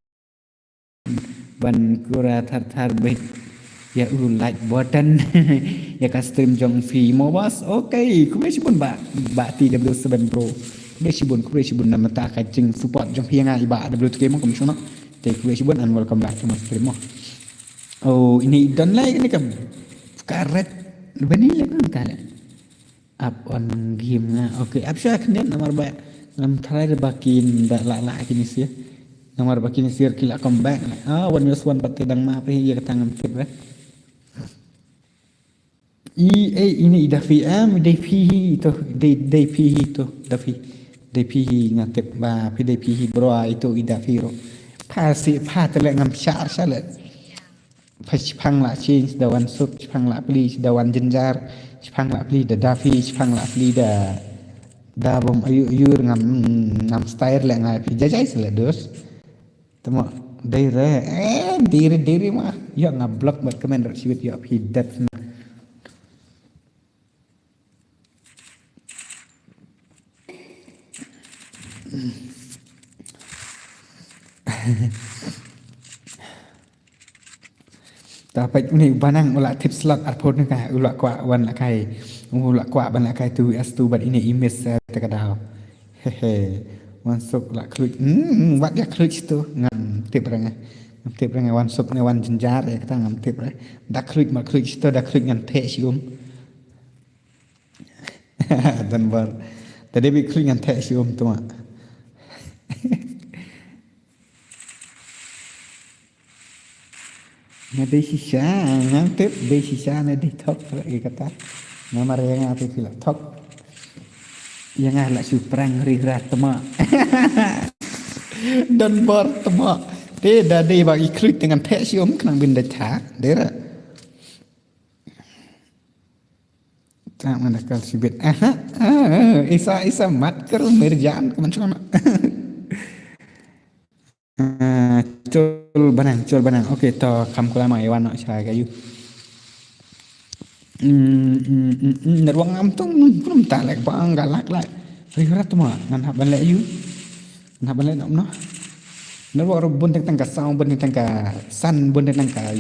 Ban kura thar thar beit. Ïa u like button. Ïa ka stream jong phi mo bas. Okay, kumne shibun ba, ba T W seven bro. Kumne shibun, kumne shibun namar ta ka jing support jong phi ïa nga i ba W two K mo kum shuna. Te kumne shibun and welcome back to my stream mo. Oh, ini don lai kane ka karet. Bani le kan kale. Up on game nga. Okay, up sha khyndiat namar ba ngam tharai ba kin da la la kini sia. Namar ba kini sia ki la come back. Ah, one versus one pat te dang ma pe ïa kata ngam tip re. I, eh, ini i da phi, em, dei phi hi to, dei, dei phi hi to, da phi. Dei phi hi nga tip ba phi dei phi hi bro, ah, itu i da phi ro. Pha si, pha te le ngam shar sha le. Pha shipang la change da wan suk, shipang la pli da wan jinjar, shipang la pli da da phi, shipang la pli da, da bom ayu ayu ngam, ngam style le nga phi jajai sha le dos. Tama, dei re, eh, dei re, dei re ma. Ïa nga block bad comment re shiwit ïa phi dep na. Peit une u Banang u la tip slot arphew tyngka, u la kwah wan la kai. U la kwah ban la kai two vs two bad ine i miss, eh, te ka daw. Hehe. Wan Suk la khluit. Hmm, hmm, wat ïa khluit shito. Ngam tip re nga. Ngam tip re nga Wan Suk ne Wan Jynjar ïa kata ngam tip re. Da khluit ma khluit shito, da khluit ngan theh shi um. Don Bor. Da dei ba khluit ngan theh shi um tu ma. Nga dei shisha, ngam tip dei shisha ne dei thok, ïa kata. Namar ïa nga te phi la thok. Ïa nga la shu prank ri rat tma. Don Bor tma. Te da dei ba i khluit te ngan theh shi um khnang ban da tha. Dei ra. Ta man da kal shibit. Aha, ah, isa, isa mat ker Mirjan, kaman shona. Ah, Chol Banang, Chol Banang. Okay, to kham kula ma i wan noh sha ka ïu. Hmm, hmm, hmm, hmm, network ngam tong, hmm, kum ta lek ba ang galak lek. Ri rat ma, ngan hap ban leh ïu. Ngan hap ban leh noh noh. Network ruh bun teng teng ka sound, bun teng teng ka san, bun teng teng ka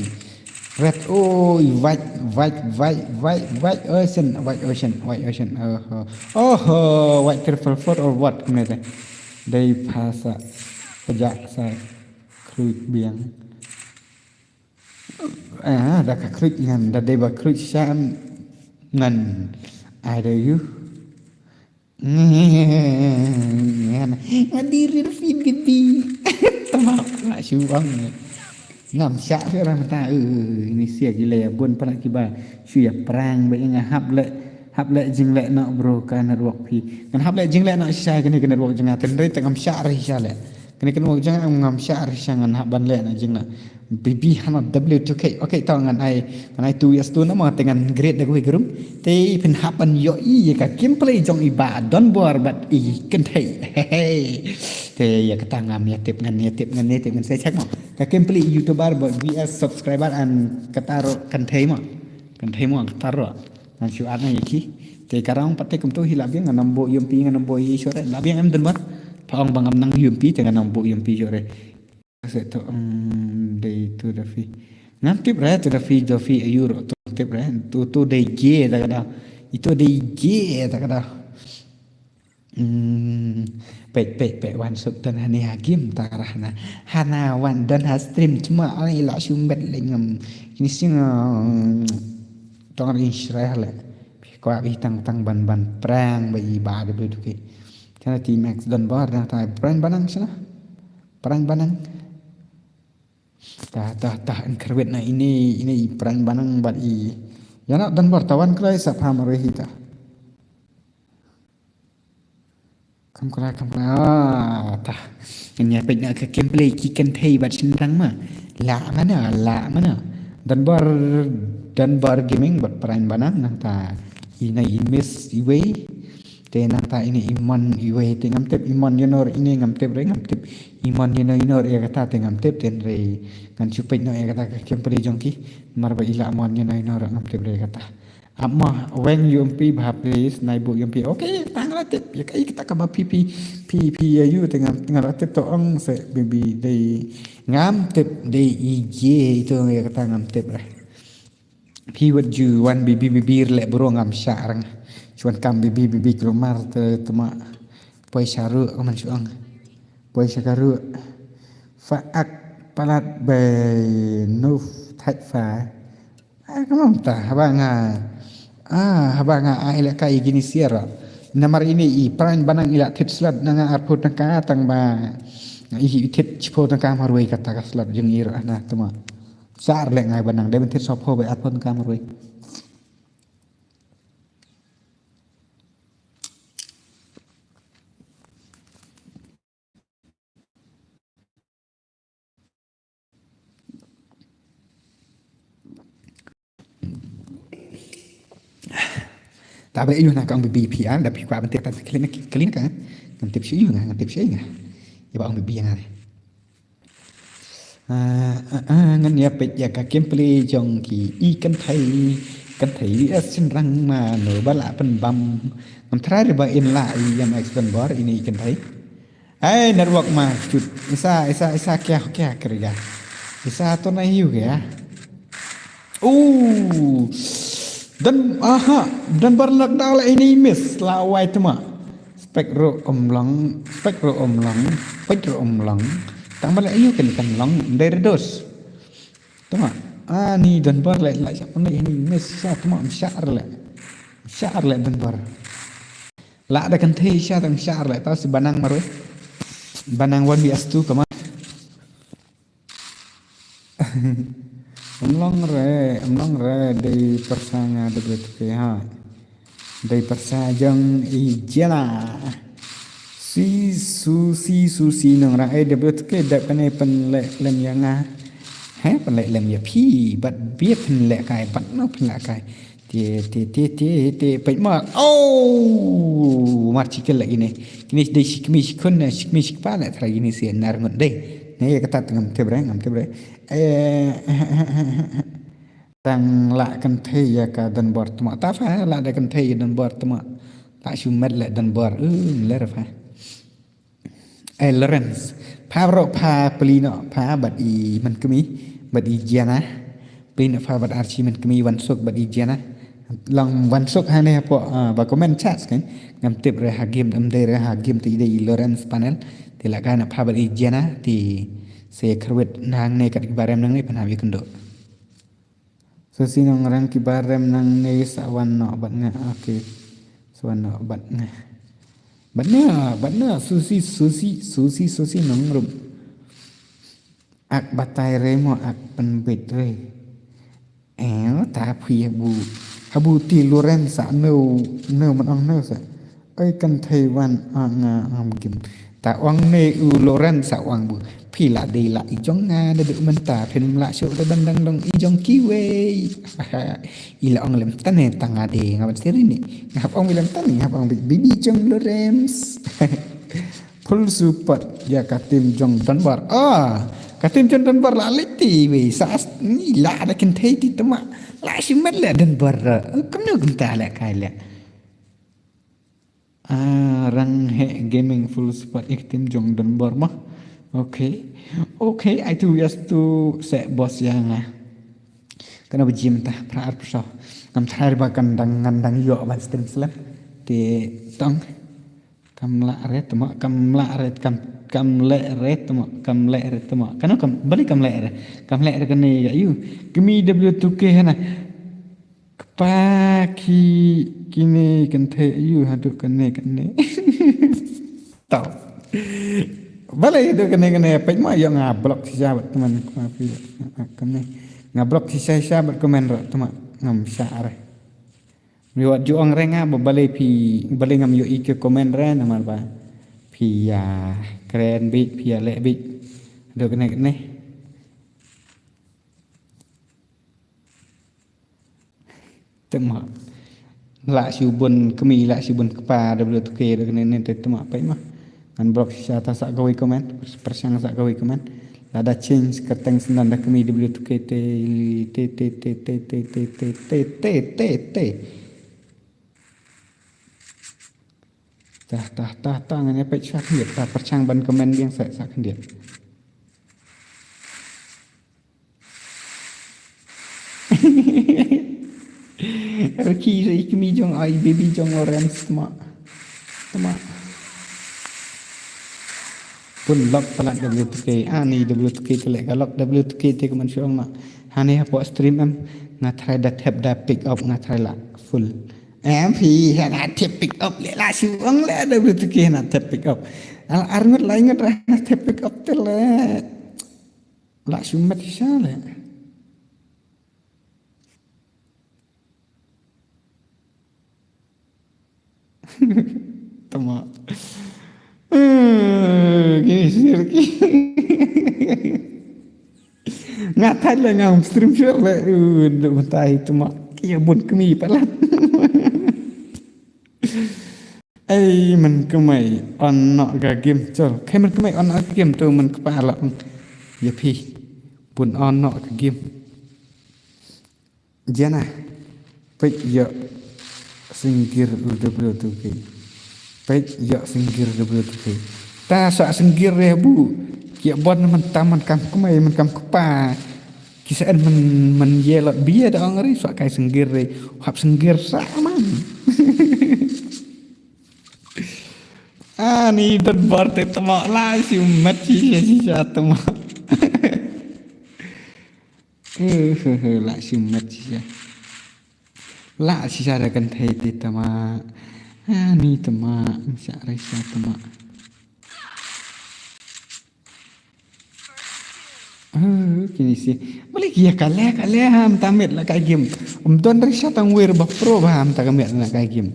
ret. Oi, white, white, white, white, white ocean, white ocean, white ocean. Oh, oh, oh, white triple four or what? Kumne te. Dei phasa pajak sa khluit biang. Ah, da ka khluit ngan, da dei ba khluit sha ngan. I do you. Ngan, ngan diri fi bibi. Tama la shu ong. Ngam shah fi ram ta, eh, ini sia gila ya bun para kiba shu ya prank ba nga hap leh, hap leh jingleh noh bro ka network phi. Ngan hap leh jingleh noh sha kane ka network jong nga, tynrai te ngam shah re sha leh. Kane ka network jong nga ngam shah re sha ngan hap ban leh noh jingleh. Bibi hana W two K. Okay, to ngan ai, ngan ai two vs two na mo te ngan great da kawei ka room. Te phin hap ban ïohi ïa ka gameplay jong i Bah Don Bor bad i Kynthei. Hehe. Te ïa kata ngam ïa tip ngan ïa tip ngan ïa tip ngan sa check mo. Ka gameplay YouTuber bad V S subscriber and kata ruh Kynthei mo. Kynthei mo kata ruh. Ngan shu add na ïa ki. Te ka round pat te kumto hi la biang ngan ym buh ïumpi ngan ym buh ïa i shuh re. La biang em Don Bor. Pha ong ba ngam nang ïumpi te ngan ym buh ïumpi shuh re. Sa to, em, dei to da phi. Ngam tip re to da phi, da phi aïu ruh to tip re. To, to dei ge da ka da. Ito dei ge da ka da. Hmm, peit, peit, peit, Wan Suk don hane ha game ta ka da hana. Hana wan don ha stream cuma ai la shu met leh ngam. Kini sing, em, tong ring shrai le. Phi kwah phi tang tang ban ban prank ba i Bah W two K. Kana ti Max Don Bor dang tai prank Banang shana. Prank Banang. Tah, tah, tah, en kyrwit na ine, ine i prank Banang bad i. Ïa na Don Bor tawan kloi sa pha marwei hi ta. Kam kra, kam kra. Ah, tah. Ngan ïa peit na ka gameplay ki Kynthei bad Shynrang ma. La mana, la mana. Don Bor, Don Bor Gaming bad prank Banang nangta. Ine i miss iwei. Te nangta ine i mon iwei te ngam tip i mon ïa no re ine ngam tip re ngam tip. I mon ïa no ïa no re ïa kata te ngam tip te hynrei ngan shu peit noh ïa kata ka gameplay jong ki. Namar ba i la mon ïa no ïa no re ngam tip re ïa kata. Ap mo weng ïumpi bha please nai buh ïumpi. Okay, tang la tip ïa ka i kata kaba phi phi phi phi ïa ïu te ngam, ngam la tip to ong se bibi dei ngam tip dei i je ito ïa kata ngam tip re. Phi wat ju wan bibi bibi leh bro ngam shah re nga. Shu wan kam bibi bibi kulmar te tma. Poi sha ruh ka man shu ong. Poi sha ka ruh. Fa ak palat bei nuf thait fa. Ah, ka mam ta haba nga. Ah, haba nga ai leh kai gini siara. Namar ine i prank Banang i la thit slot na nga arphew tyngka tang ba. I thit shiphew tyngka marwei kata ka slot jong i ruh na tma. Sar leh ngai Banang dei ban thit sopho ba arphew tyngka marwei. Ta ba ïu na ka ong bibi phi ah, da phi kwah ban tip ta kli na kli na ka. Ngan tip sha ïu nga, ngan tip sha ïu nga. Ïa ba ong bibi nga re. Ah, ah, ah, ngan ïa peit ïa ka gameplay jong ki i Kynthei, Kynthei V S Shynrang mano ba la pynbam. Ngam tharai ba in la i ïa Max Don Bor ine i Kynthei. Ai network ma chut. Isa, isa, isa kya, kya kar gaya? Isa to nahi ho gaya. Oh. Dan, aha, dan bar lak daw la ini miss la wai tma. Spek ro omlong, spek ro omlong, spek ro omlong. Tang bale ayu kan kan long, dari dos. Tma, ani dan bar le la siap ni ini miss sa tma msyar le. Msyar le dan bar. La da kan thei sa tang msyar le, tau si banang marwe. Banang wan bi astu kama. Em long re, em long re, dei pyrsa nga dei bret ke ha. Dei pyrsa jong i jena. Si su si su si nong rang ai dei bret ke dep kane pynleh lem ya nga. He pynleh lem ya phi, bat bia pynleh kai, bat no pynleh kai. Te, te, te, te, te, peit ma. Oh, mar chikel lagi ni. Kini dei shikmi shikun, shikmi shikpa na trai ini si nar ngut dei. Ni ya kata ngam tip re, ngam tip re. Eh, tang la kan thei ya ka dan bor tma. Ta fa la da kan thei dan bor tma. La shu met le dan bor. Uh, ler fa. Eh, Lawrence. Pha bro, pha pli no, pha bad i man kmi, bad i Jana. Pli no pha bad archi man kmi wan suk bad i Jana. Long wan suk ha ne hapo, ah, ba comment chat kan. Ngam tip re ha game, em dei re ha game te i dei i Lawrence panel. Te la ka na pha bad i Jana, te se kharwit nang ne kat ki barem nang ne pan ha wi kendo. Susi nong rang ki barem nang ne sa wan no bat nga. Okay. Sa wan no bat nga. Bat nga, bat nga. Susi, susi, susi, susi nong rum. Ak batai re mo ak penbit re. Eh, ta phi habu. Habu ti luren sa no, no man ong no sa. Oi kan thei wan, ah, nga, ah, ngam kim. Ta ong ne u Lawrence sa ong bu. Phi la dei la i jong nga da duk mynta phin la shu da dang dang dong i jong kiwei. I la ong lem tane ta nga dei nga ban seri ni. Nga hap ong lem tane nga hap ong bi bi jong Lawrence. Full support ya ka team jong Dunbar. Ah, ka team jong Dunbar la leti wei sa ni la da kin thei ti tama. La shi met le Dunbar. Kam no kin ta le kai le. Ah, rang he gaming full support ik tim jong Don Bor ma. Okay. Okay, ai tu yas tu se boss ya nga. Kana ba jim ta pra ar pso. Ngam trai ba kan dang ngan dang yo ban stream slem. Ti tong. Kam la re tma, kam la re kam kam le re tma, kam le re tma. Kana kam bali kam le re. Kam le re kani ya yu. Kmi W two K hana. Kpa ki kine kan the yu haduh kane kane. Tau. Balei haduh kane kane pek ma ya nga block shisha bat teman kma pi kane. Nga block shisha shisha bat komen ro teman ngam sha are. Mi wat ju ong re nga ba balei pi balei ngam yo i ke komen re namar ba pi ya kren bi pi ya le bi. Haduh kane kane. Tengma. La shu bun kmi la shu bun kpa da blu tuke da kene ne te tengma pai ma. Ngan block shisha ta sa kawei comment, persang sa kawei comment. Lada change kerteng sendan da kmi da blu tuke te te te te te te te te te te te te. Tah tah tah tah ngan ya pek sha khyndiat ta persang ban comment biang sa sa khyndiat. Rki sa i kmi jong ai baby jong Lawrence tma. Tma. Pun lock palat W two K. Ani W two K te lek ka lock W two K te ka man shong ma. Hani hapo stream em nga try da tap da pick up nga try la full. Em phi hana tap pick up le la shong le W two K hana tap pick up. Al arngut la ingat hana tap pick up te le. La shumat sha le. Tama. Eh, kini sir ki. Nga thad le ngam stream share le. Eh, ndu matai tama. Kia bun kmi palat. Ei, man kmai on nok ga game chol. Kai man kmai on nok game tu man kpa la. Ya phi. Bun on nok ga game. Jana. Pek yo singgir U W two K. Pek yo singgir U W two K. Ta sa singgir re bu. Kia bon man taman kam kmai man kam kpa. Ki sa en man, man ye lot bia da ong ri, sa kai sengir ri, hap sengir sa man. Ani don bor te tama la si mat si si si tama. Eh, eh, eh, la si mat si si. La si sa da kan thei te tama. Ani tama, sa ri sa tama. Ah, kini si. Balik ya kale kale ham tamit la kai game. Um don ri sa tang wir ba pro ba ham tamit la kai game.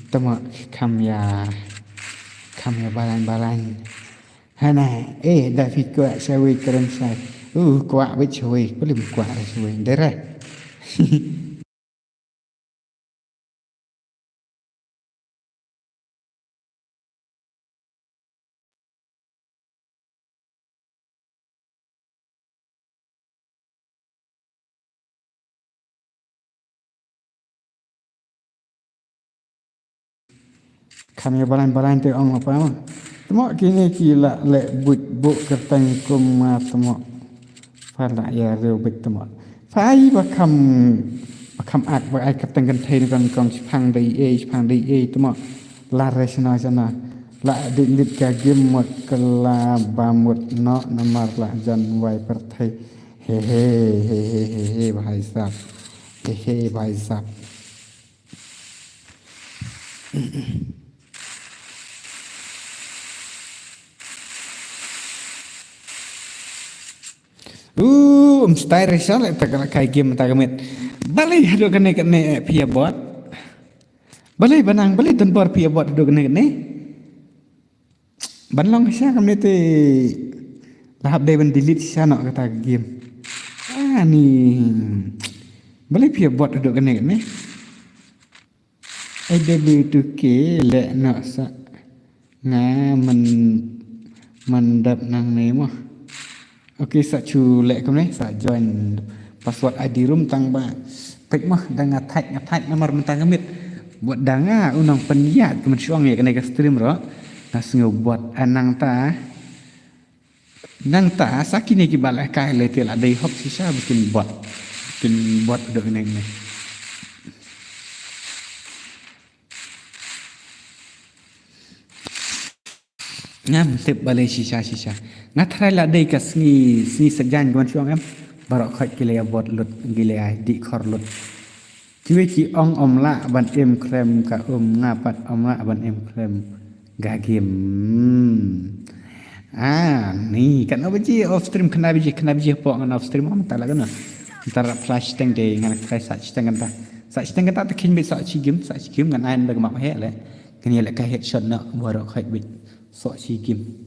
Tama kam ya, kam ya balan balan. Hana, eh, da fi kwah sawi keren sai. Uh, kwah bit sawi, pelim kwah sawi. Dera. Kham ïa balang balang te ong apa ma. Tmo kine ki la leh buit buk kyrteng kum ma tmo. Pha la ïa riew buit tmo. Pha ai ba kham, ba kham ak ba ai kyrteng kynthei ne kong kong shipang dei ei, shipang dei ei tmo. La re shano shano. La dei lit ka gim mut kylla ba mut no namar la jan wai pyrthei. He he he he he he bhai sab. He he bhai sab. Uh, um stai resal ta kala kai game ta ka met. Balei haduh kane kane phi ïa bot. Balei ba nang, balei don bor phi ïa bot haduh kane kane. Ban long shisha kamne te la hap dei ban delete shisha noh kata ka game. Ani. Balei phi ïa bot haduh kane kane. A W two K leh noh sa nga man, man dap nangne mo. Ok, sa chu leh kumne, sa join password I D room tang ba. Peit mo, dang nga thait, nga thait namar mynta nga miet. Bad dang nga u nongpynïaid ka mynshuwa ïa kane ka stream ruh. Nga sngew bot, ah, nangta. Nangta sa kine kiba lehkai leh te la dei hok shisha ba kin bot. Kin bot dok ne ne. Ngam tip balei shisha shisha. Nga tharai la dei ka sngi, sngi sajan ka mynshuwa em. Baroh khoit ki la ïa bot lut, ki la ïa dih khor lut. Kiwei ki ong ym lah ban im khlem ka um, nga pat ym lah ban im khlem ka game. Ah, ni kan off baje off stream, khyndai baje, khyndai baje hapoh ngan off stream, mynta la kano. Mynta la flash teng de ngan try sa shiteng kata. Sa shiteng kata te khin bit sa shi game, sa shi game ngan ai da ka map heh leh. Ngan ïa leh ka headshot noh baroh khoit bit. Sa shi game.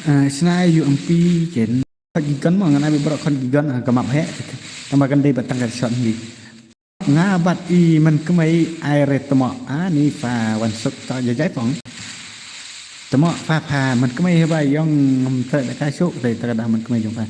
Eh, shna ïa U M P ken. Khot ki gun mo, ngan ai baroh khot ki gun, ah, ka map heh. Tang ba kan dei ba tang ka shot hi. Nga bad i man kmai ai re tmo. Ah, ni pha wan suk to jai jai phong. Tmo pha pha man kmai haba yong ngam tre da ka shuk, dei ta ka da man kmai jong pha.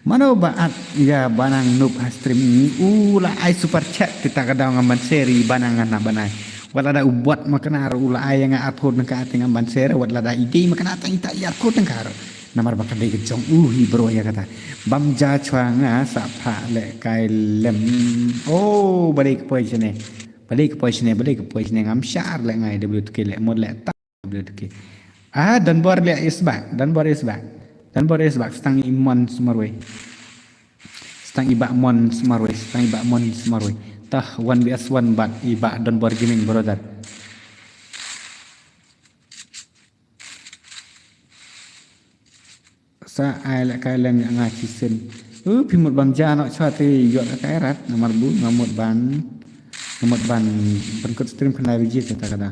Mano ba at ïa ba nang noob ha stream u la ai super chat kita ka daw ngam ban share i ba nang ngana ban ai. Wat lada u bot ma knar u la ai ïa nga arphew tyngka te ngam ban share, wat lada i dei ma knar tang ita i arphew tyngka ruh. Namar ba ka dei ka jong u hi bro ïa kata. Bam ja chwa nga sa pha leh kai lem. Oh, ba dei ka poi shane. Ba dei ka poi shane, ba dei ka poi shane ngam shar leh ngai W two K leh mut leh ta. W two K. Ah, don bor leh isbak, don bor isbak. Don bor isbak, stang i mon smarwei. Stang i bak mon smarwei, stang i bak mon smarwei. Tah, one V S one bad i bak don bor gaming brother. Sa ai lehkai lem ïa nga shisien. Uh, phi mut ban ja noh shuwa te ïoh lehkai rat namar ba nga mut ban, nga mut ban pynkut stream khyndai baje te ta ka da.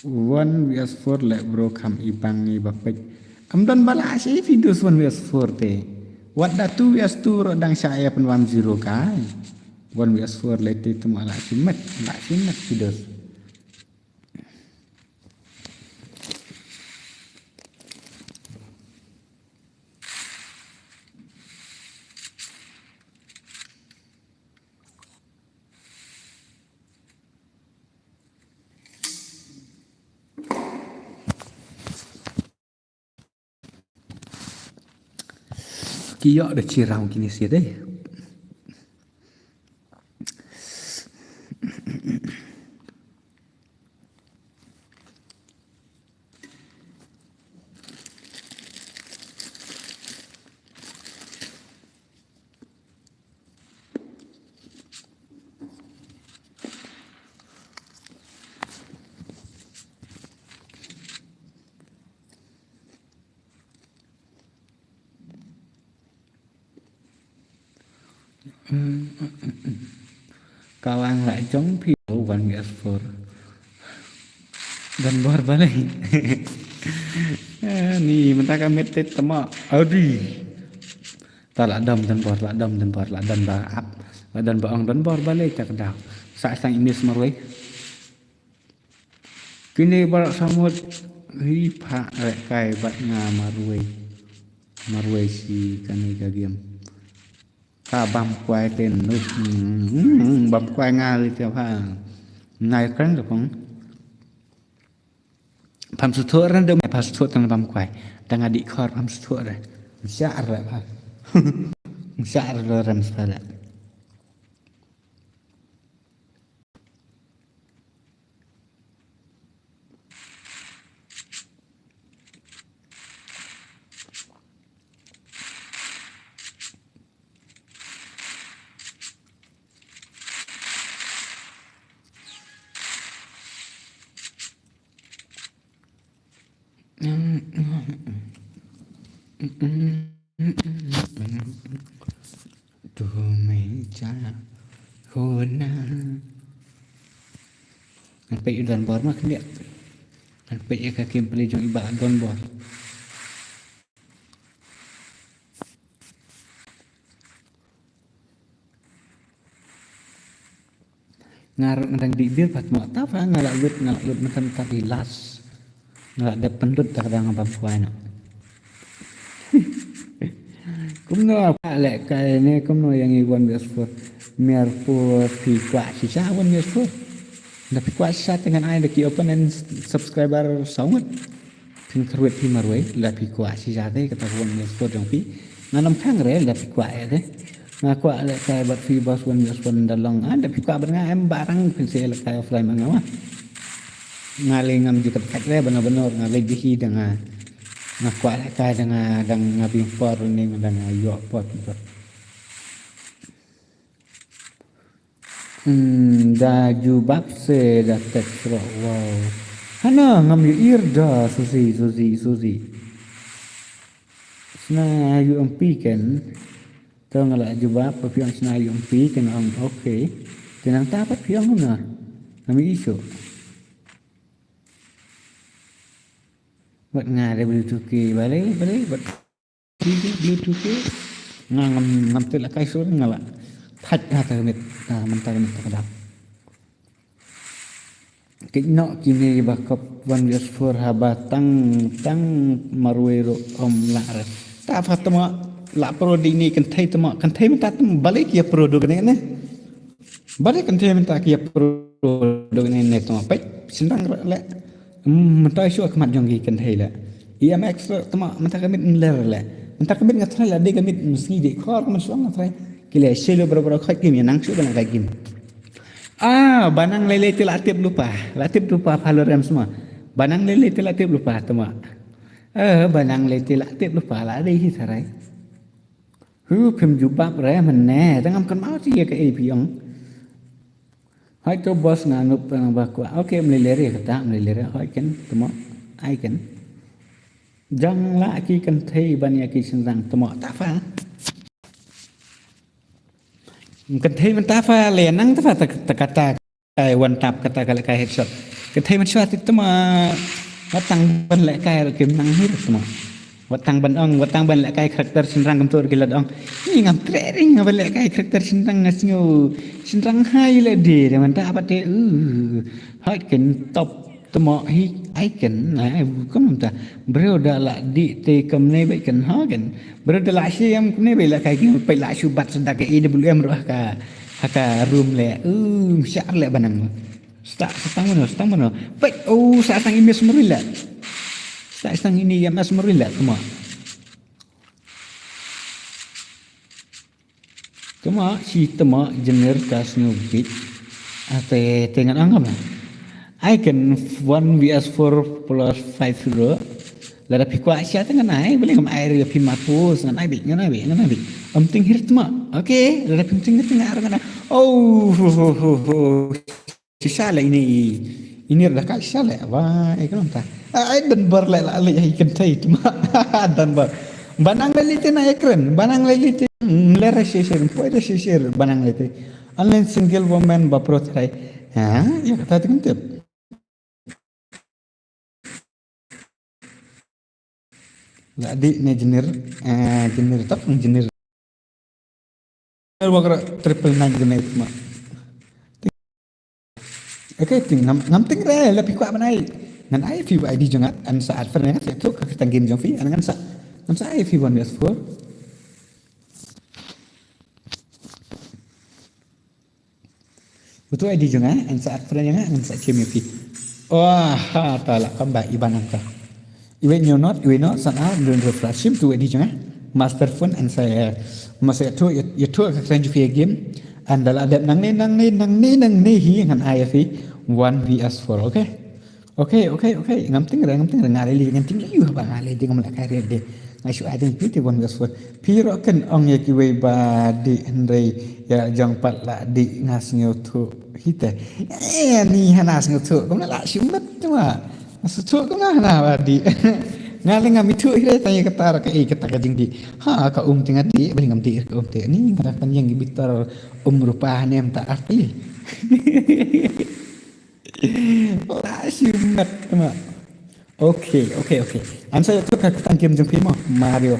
One V S four leh bro kham i bang i ba peit. Ym don ba lah shi videos one V S four te. Wat da two V S two ruh dang shah ïa pynwan zero kai. One V S four leh te tymmen lah shi met, lah shi met videos. Ki ïoh da shi round kine shi dei. Ka wan la jong phi one V S four. Don bor balei. Eh, ni mynta ka met te tama. Adi. Ta la dom don bor, la dom don bor, la don ba ap. La don ba ong don bor balei ta ka daw. Sa sang imis marwei. Kine baroh samut hi pha lehkai bad nga marwei. Marwei shi kane ka game. Ka bam kwai te nuk. Hmm, bam kwai nga li te pha. Ngai kren te pong. Pham suthuh ren de pham suthuh tang bam kwai. Tang adik khor pham suthuh re. Msyar re pha. Msyar re rem spala. Tu mei cha hona. Ngan peit ïa u donbor ma khyndiat. Ngan peit ïa ka kim pynlong jong i bah donbor. Nga ruh nga dang dih beer pat mo ta pha nga la lut nga la lut mynta mynta di las. Nga la dep pynlut ta ka dang bam kwai no. Kumno pha lehkai ne kumno ïa ngi wan bes put. Miar pur phi kwah shisha wan bes put. Da phi kwah shisha te ngan ai da ki open and subscriber saw ngut. Phin kyrwit phi marwei, la phi kwah shisha te kata ka wan bes put jong phi. Ngan ym khang re la phi kwah ïa te. Nga kwah lehkai bad phi bos wan bes put da long. Ah, da phi kwah bad nga em barang phin sa lehkai offline ma nga wa. Nga lei ngam ju kat kat re bana banor nga lei bihi da nga. Nga kwah lehkai da nga dang nga biang por ne nga dang nga ïoh por. Hmm, da jubab se da text roh wow. Hana ngam ïohi da Susi, Susi, Susi. Sna ïoh em pi ken. To nga la jubab pa phi ong sna ïoh em pi ken ong okay. Te nangta pat phi ong na. Ngam ïohi shuh. Bad nga da Bluetooth ki balei, balei, bad Bluetooth ki. Nga ngam, ngam tip lehkai sur nga la. Thait ha ta ka miet, ha mynta ka miet ta ka dap. Kit noh kine ba kop wan bes pur haba tang, tang marwei ruh ym lah re. Ta pha tama la pro di ni kynthei tama, kynthei mynta tama balei ki ïa pro do kane ne. Balei kynthei mynta ki ïa pro do kane ne tama peit, sendang re le. Hmm, mynta shu khmat jong ki kynthei le. I M X re tama mynta ka miet nler le. Mynta ka miet nga tharai la dei ka miet sngi dei khor ka mynshuwa nga tharai. Ki le shelo bro bro khot ki mi nang shu ba nang ka gim. Ah, ba nang lei lei te la tip lypa. La tip lypa pha lo rem sma. Ba nang lei lei te la tip lypa tama. Eh, ba nang lei te la tip lypa la dei hi tharai. Hu phim jubab re mynne, tang ngam kynmaw ti ïa kaei phi ong. Hoi to bos nga nup nang ba kwah. Okay, ym lei lei re kata, ym lei lei re. Hoi ken, tama. Ai kan. Jang la ki kynthei ban ïa ki shynrang tmo tafa. Kynthei mynta fa le nang tafa ta, ta kata kai one tap kata ka lehkai headshot. Kynthei mynshwa ti tmo. Wat tang ban lehkai ruh kim nang hi tmo. Wat tang ban ong, wat tang ban lehkai karakter shynrang kumto ruh ki la ong. Ni ngam treh ring ban lehkai karakter shynrang nga sngew shynrang hai leh de, de mynta pat te, uh, hot ken top tmo hi ai ken, ai, kum mynta. Briew da la dih te kumne beit ken ha ken. Briew da la shi em kumne beit lehkai ki peit la shu bat sa da ka A W M ruh ha ka, ha ka room leh. Uh, shah leh ban nang. Start, start mano, start mano. Peit, oh, start tang i Miss Marilla. Start tang ini i Miss Marilla, tmo. Tmo, shi tmo, Jenir ka sngew bit. Ate, te ngan anggap lah. Ai ken one V S four plus five ruh. Lada phi kwah sha te ngan ai, balei ngam ai ruh ïa phi ma pus, ngan ai bit, ngan ai bit, ngan ai bit. Ym ting hir tmo. Okay, lada phi ym ting hir te ngan ai ruh ngan ai. Oh, ho, ho, ho, ho. Shisha leh ini, ini ruh da ka shisha leh. Wah, eh, ka long ta. Ah, ai, Dunbar leh la leh, ai, kynthei tmo. Dunbar. Ba nang leh lite na ekren, ba nang leh lite. Mm, leh ra shisha, poi ra shisha, ba nang lite. Online single woman ba pro trai. Ha, ïa kata te kan tip. La dih ne Jenir, eh, Jenir tak, Jenir. Wa kra triple nine Jenir ma. Okay, ting ngam, ngam ting re, la phi kwah ban ai. Ngan ai phi I D jong nga, ngan sa add friend jong nga, sa tu ka kyrteng game jong phi, ngan sa, ngan sa ai phi one V S four. Betul I D jong nga, ngan sa add friend jong nga, ngan sa shim ïa phi. Wah, ha, ta la kam ba i ban nang ta. Iwei ñiew not, iwei not, san a, dun refresh shim tu I D jong nga. Master phone, ngan sa, eh, ma sa tu, ïa, ïa tu ka kren ju phi game. Ngan da la dep nangne, nangne, nangne, nangne hi, ngan ai ïa phi one V S four, okay? Okay, okay, okay. Ngam ting re, ngam ting re, nga lei lei, ngam ting re, ïu ba nga lei dei, ngam lehkai re dei. Nga shu ai dei, phi te one V S four. Phi ruh ken ong ïa kiwei ba dih hynrei ïa jong pat la dih nga sngewthuh hi te. Eh, ni hana sngewthuh, kumno la shu met tmo. Nga sngewthuh kumno hana ba dih. Nga lei ngam ithuh hi re tang ïa kata ruh kaei kata ka jingdih. Ha, ka um te nga dih, balei ngam dih ka um te. Ni nga da pynïeng ki bitar um rupa ne em ta arti. La shu met ma. Okay, okay, okay. Ngan sa ïathuh ka kyrteng game jong phi mo. Mario.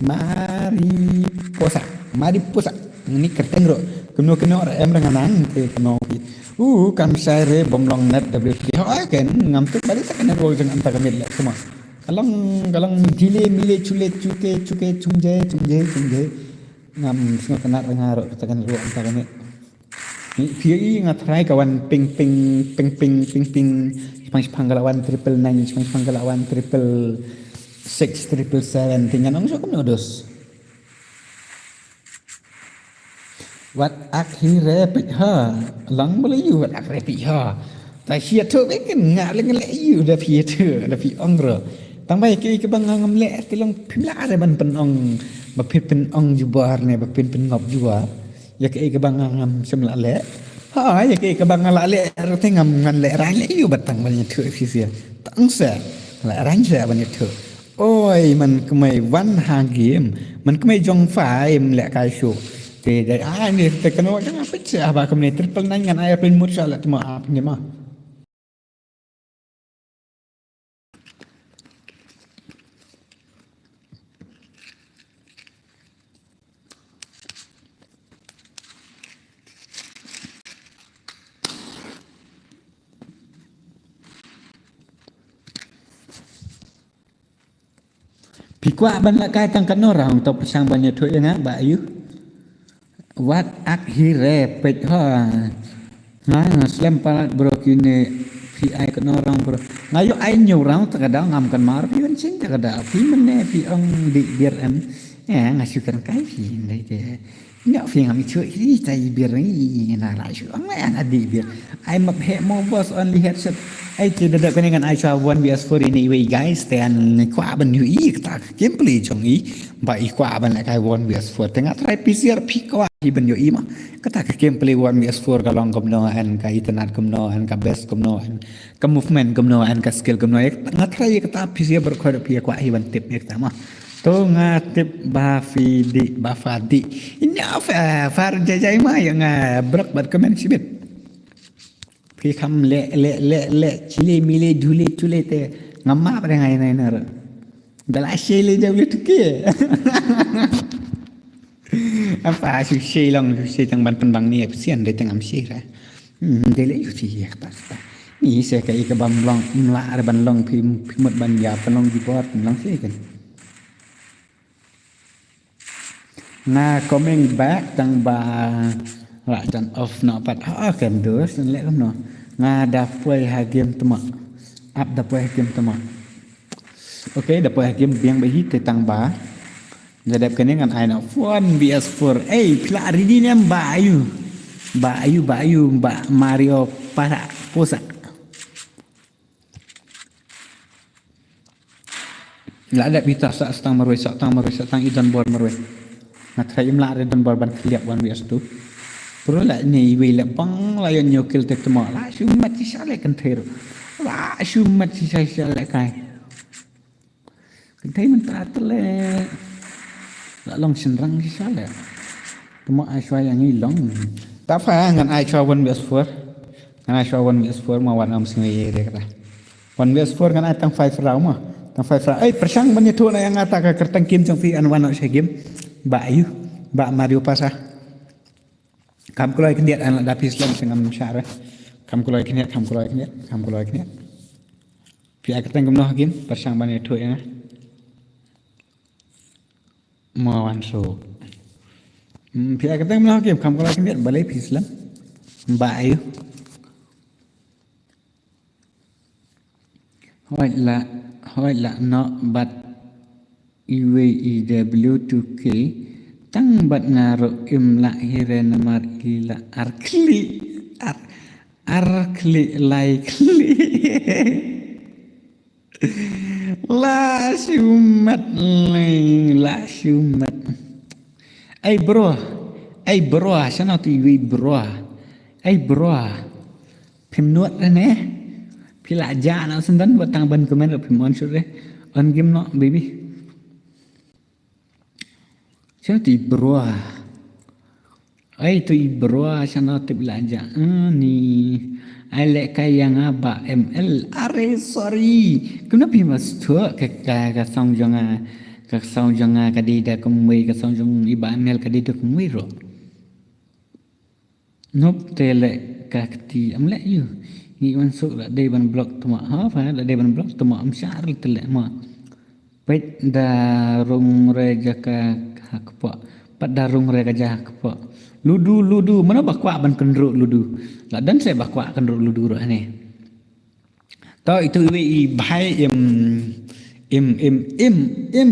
Mariposa. Mariposa. Ni kyrteng ruh. Kumno kumno ruh em ruh ngan nang te kumno. Uh, kam shai re bym long net W T K. Hooid ken ngam tip balei sa ka network jong nga mynta ka miet leh kumno. Ka long, ka long jile mile chule chute chuke chumje chumje chumje. Ngam sngewtynnat re nga ruh kata ka network mynta ka miet. Ni phi ïohi nga try ka wan ping ping ping ping ping ping. Shipang shipang ka la wan triple nine, shipang shipang ka la wan triple six, triple seven. Te ngan ong shuh kumno dos. Wat ak hi re peit ha. Lang ba la ïohi wat ak re peit ha. Ta phi ïathuh beit ken nga leh nga leh ïohi da phi ïathuh da phi ong ruh. Tang ba ïa kaei kaba nga ngam leh te long phim lah re ban pynong ba phin pynong jubor ne ba phin pynngop jubor. Ïa kaei kaba nga ngam shym lah leh. Ha, ïa kaei kaba nga lah leh ruh te ngam ngan lehraiñ leh ïohi ba tang ban ïathuh phi sha. Tang sha. Lehraiñ sha ban ïathuh. Oi, man kmie wan ha game. Man kmie jong phi em lehkai shuh. Te dei ai ni te kano jong phi sha ba kmie triple nine ngan ai pynmut sha leh tmo ap ni ma. Phi kwah ban lehkai tang kano ruh to pyrshang ban ïathuh ïa nga ba ïohi. Wat ak hi re peit ha. Nga nga slem palat bro kine phi ai kano ruh bro. Nga ïoh ai hynñiew ruh ta ka daw ngam kynmaw phi wan sien ta ka daw phi mynne phi ong dih bier em. Eh nga shu kren kai phi ndai te. Nya phi ngam i chuh i tai bir i na ra shu ang na di bir. Ai map he mo boss only headshot. Ai te da da kane ngan ai chwa one vs four ini wei guys te an kwah ban ïohi kata gameplay jong i. Ba i kwah ban leh kai one vs four te nga try P C R phi kwah hi ban ïohi ma. Kata ka gameplay one vs four ka long kumno and ka itynnad kumno and ka best kumno and ka movement kumno and ka skill kumno. Nga try kata P C R bar khoi phi kwah hi ban tip kata ma. To nga tip ba phi dih ba pha dih. Ina fa far jajai ma ïa nga brok bad comment shibit. Phi kham leh leh leh leh chile mile dhule chule te nga map re ngai nai nar. Da la shei le jaw le tuke. Apa shu shei long shu shei tang ban pynbang ni epsian de tang am shei ra. Hmm, de le yu shi ya kata kata. Ni se ka i ka bam long mla ar ban long phi phi mut ban ya pynlong di bor pynlong shei kan. Nga coming back tang ba la jan off no pat ha kan dus leh kumno. Nga da poi ha game tma. Ap da poi ha game tma. Okay, da poi ha game biang ba hi te tang ba. Nga dep kane ngan ai no one vs four. Ei, phi la ready ne em ba ayu. Ba ayu ba ayu ba Mario para posa. La dep ita sa tang marwei sa tang marwei sa tang i don bor marwei. Nga try im la re don bor ban kliap one vs two. Pero la ne i wei la bang la yon yo kill tek tmo la shu mat si sa le kan ther. La shu mat si sa sa le kai. Kan ther man ta le. La long shin rang si sa le. Tmo ai shwa yang i long. Ta fa ngan ai shwa one vs four. Ngan ai shwa one vs four ma wan am sngi ye re kata. One vs four ngan ai tang five round ma. Tang five round. Ei, pyrshang ban ïathuh na ïa nga ta ka kyrteng kim jong phi an wan noh sha game. Ba ayu. Ba Mario Party. Kam kloi khyndiat an la da phi slem sngam share. Kam kloi khyndiat, kam kloi khyndiat, kam kloi khyndiat. Phi ai kyrteng kumno ha game, pyrshang ban ïathuh ïa nga. Mo wan so. Hmm, phi ai kyrteng kumno ha game, kam kloi khyndiat, balei phi slem. Ba ayu. Hoi la, hoi la no bat iwei i W two K tang bat nga ro im la hire namar i la ar khli ar ar khli lai khli. La shumat lai la shumat. Ai bro, ai bro, sana tu iwei bro. Ai bro. Phim nuat re ne. Phi la ja na sendon ba tang ban comment phim on sure. On game no baby. Sha ti bro. Ai tu i bro sha no tip la ja. Ani. Ai le kai yang aba M L. Are sorry. Kumno phi mas tu ka ka ka song jong a ka song jong a ka di da kumwei ka song jong i ba M L ka di da kumwei ro. Nop te le ka kti am le yu. Ngi wan suk la dei ban block tuma ha fa la dei ban block tuma am shar te le ma. Pet da rung re jaka ha kpo. Pat da rung re ka ja ha kpo. Ludu ludu mana ba kwah ban kendru ludu. La dan se ba kwah kendru ludu ro ne. To itu iwi i bhai im im im im im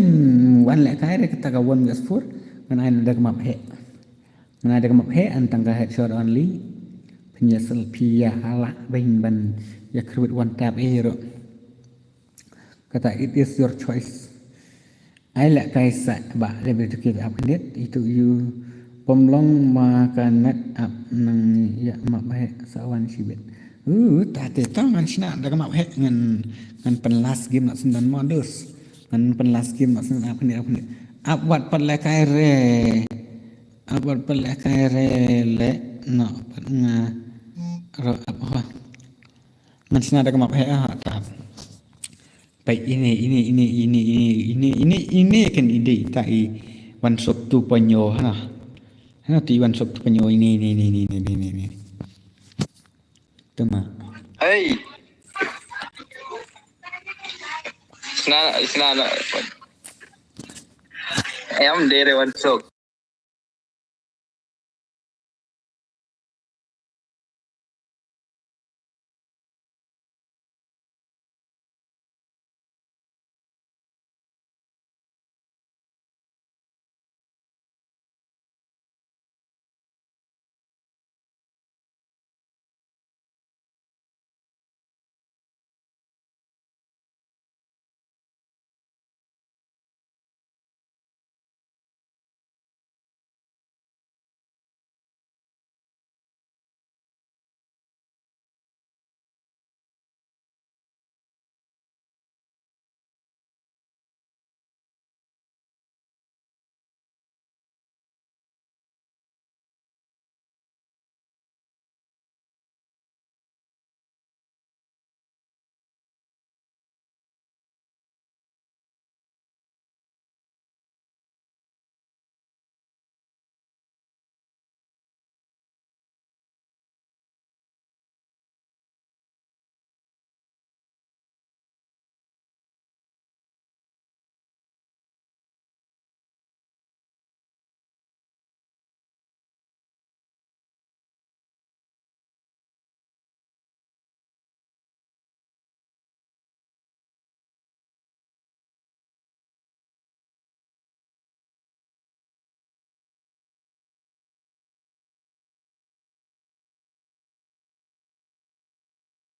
wan le kai re kata ka one vs four. Ngan ai da ka map he. Ngan ai da ka map he an tang ka headshot only. Phin ya selfie ya hala bang ban ya kruit one tap e ro. Kata it is your choice. Ai la kai sa ba de be to keep up net itu you pom long ma ka net up nang ya map he sa wan shibit. Uh ta te tang ngan shna da ka map he ngan ngan pen last game nak sendan modus. Ngan pen last game nak sendan up net up net. Up wat pat la kai re. Up wat pat la kai re le no pat nga ro up ho. Ngan shna da ka map he ha ta. Pai ini ini ini ini ini ini ini ini kan ide ta i one shot two point o ha. Ha ti one shot two point o ini ini ini ini ini ini. Tuma. Hey. Sna sna na. Em dere one shot.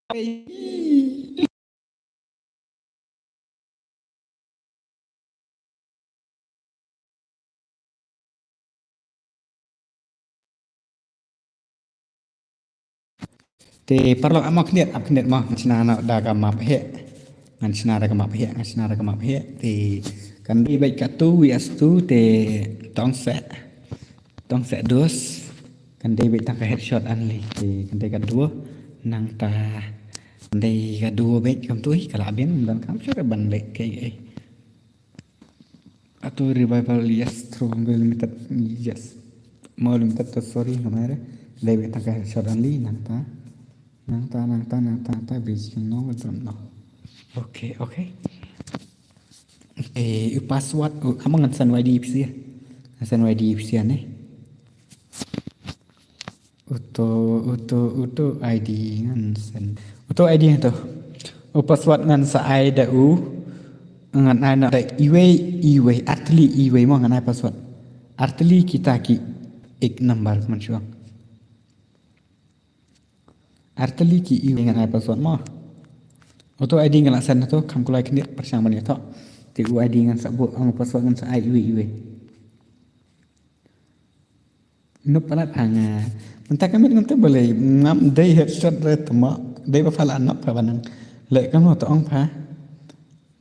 Te paralok ap mo khyndiat, ap khyndiat mo, ngan shna noh da ka map heh. Ngan shna da ka map heh, ngan shna da ka map heh. Te kan dei beit ka two vs two te tang seh. Tang seh dos. Kan dei beit tang ka headshot only. Te kan dei ka dua. Nangta kan dei ka dua beit kumto hi ka la biang, ym don kam shuh ban leh kaei kaei. Ato revival, yes, through Hungry Limited, yes. Mo Limited to, sorry, ngam ai re. Dei beit tang ka headshot only, nangta. Nangta, nangta, nangta, nangta, bridge no, no. Okay, okay. Eh, u password, u, ap mo ngan send Y D phi sha. Ngan send Y D phi sha ne. Uto, uto, uto I D ngan send. Uto I D ngan to. U password ngan sa ai da u. Ngan ai noh da iwei, iwei, artylli iwei mo ngan ai password. Artylli kita ki ek number kumne shuh. Artylli ki iwei ngan ai password mo. Uto I D ngan la send to, kham kloi khyndiat, pyrshang ban ïathoh. Te u I D ngan sa buh, ong password ngan sa ai iwei, iwei. Nop palat pha nga. Mynta ka miet ngam tip balei, ngam dei headshot re tma. Dei ba pha la nok pha ban nang leh kumno to ong pha.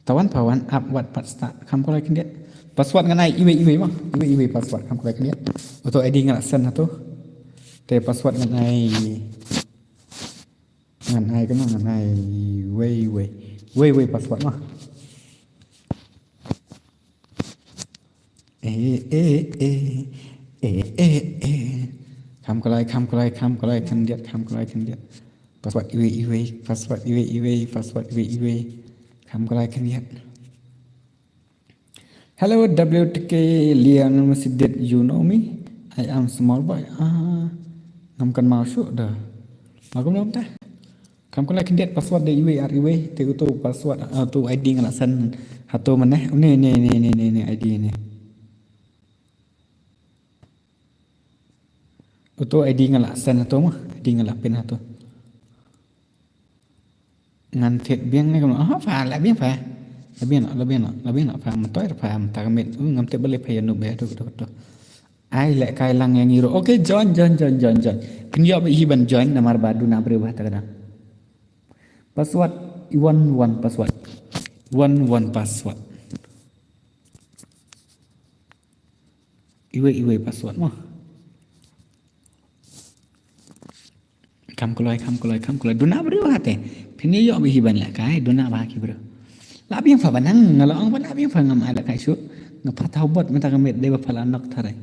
To wan pha wan ap wat pat start, kham kloi khyndiat. Password ngan ai iwei iwei mo. Iwei iwei password, kham kloi khyndiat. Uto I D ngan la send hato. Te password ngan ai, ngan ai kumno, ngan ai wei wei. Wei wei password mo. Eh, eh, eh. Eh, eh, eh. Kham kloi, kham kloi, kham kloi khyndiat, kham kloi khyndiat. Password iwei iwei, password iwei iwei, password iwei iwei. Kham kloi khyndiat. Hello, W T K Liam, did you know me? I am small boy. Ah, ngam kynmaw shuh da. Ma kumno mynta? Kham kloi khyndiat, password dei iwei ar iwei, te uto password, ah, uto I D nga la send hato mynne, une, une, une, une, une I D une. Uto I D nga la send hato mo, I D nga la pin hato. Ngan thied biang ne kumno, ah, pha, la biang pha. La biang noh, la biang noh, la biang noh pha, mynta pha, mynta ka miet, uh, ngam tip balei pha ïa nop bha hato, hato, hato. Ai lehkai lang ïa ngi ruh. Okay, join, join, join, join, join. Phin ïoh beit hi ban join namar ba duna briew bha ta ka dang. Password, one one password. One one password. Iwei iwei password mo. Kham kloi, kham kloi, kham kloi. Duna briew ha te. Phin ïoh beit hi ban lehkai, duna bha ki briew. La biang pha ba nang, nga la ong ba la biang pha, ngam ai lehkai shuh. Nga pyrtha bot mynta ka miet, dei ba pha la nok tharai.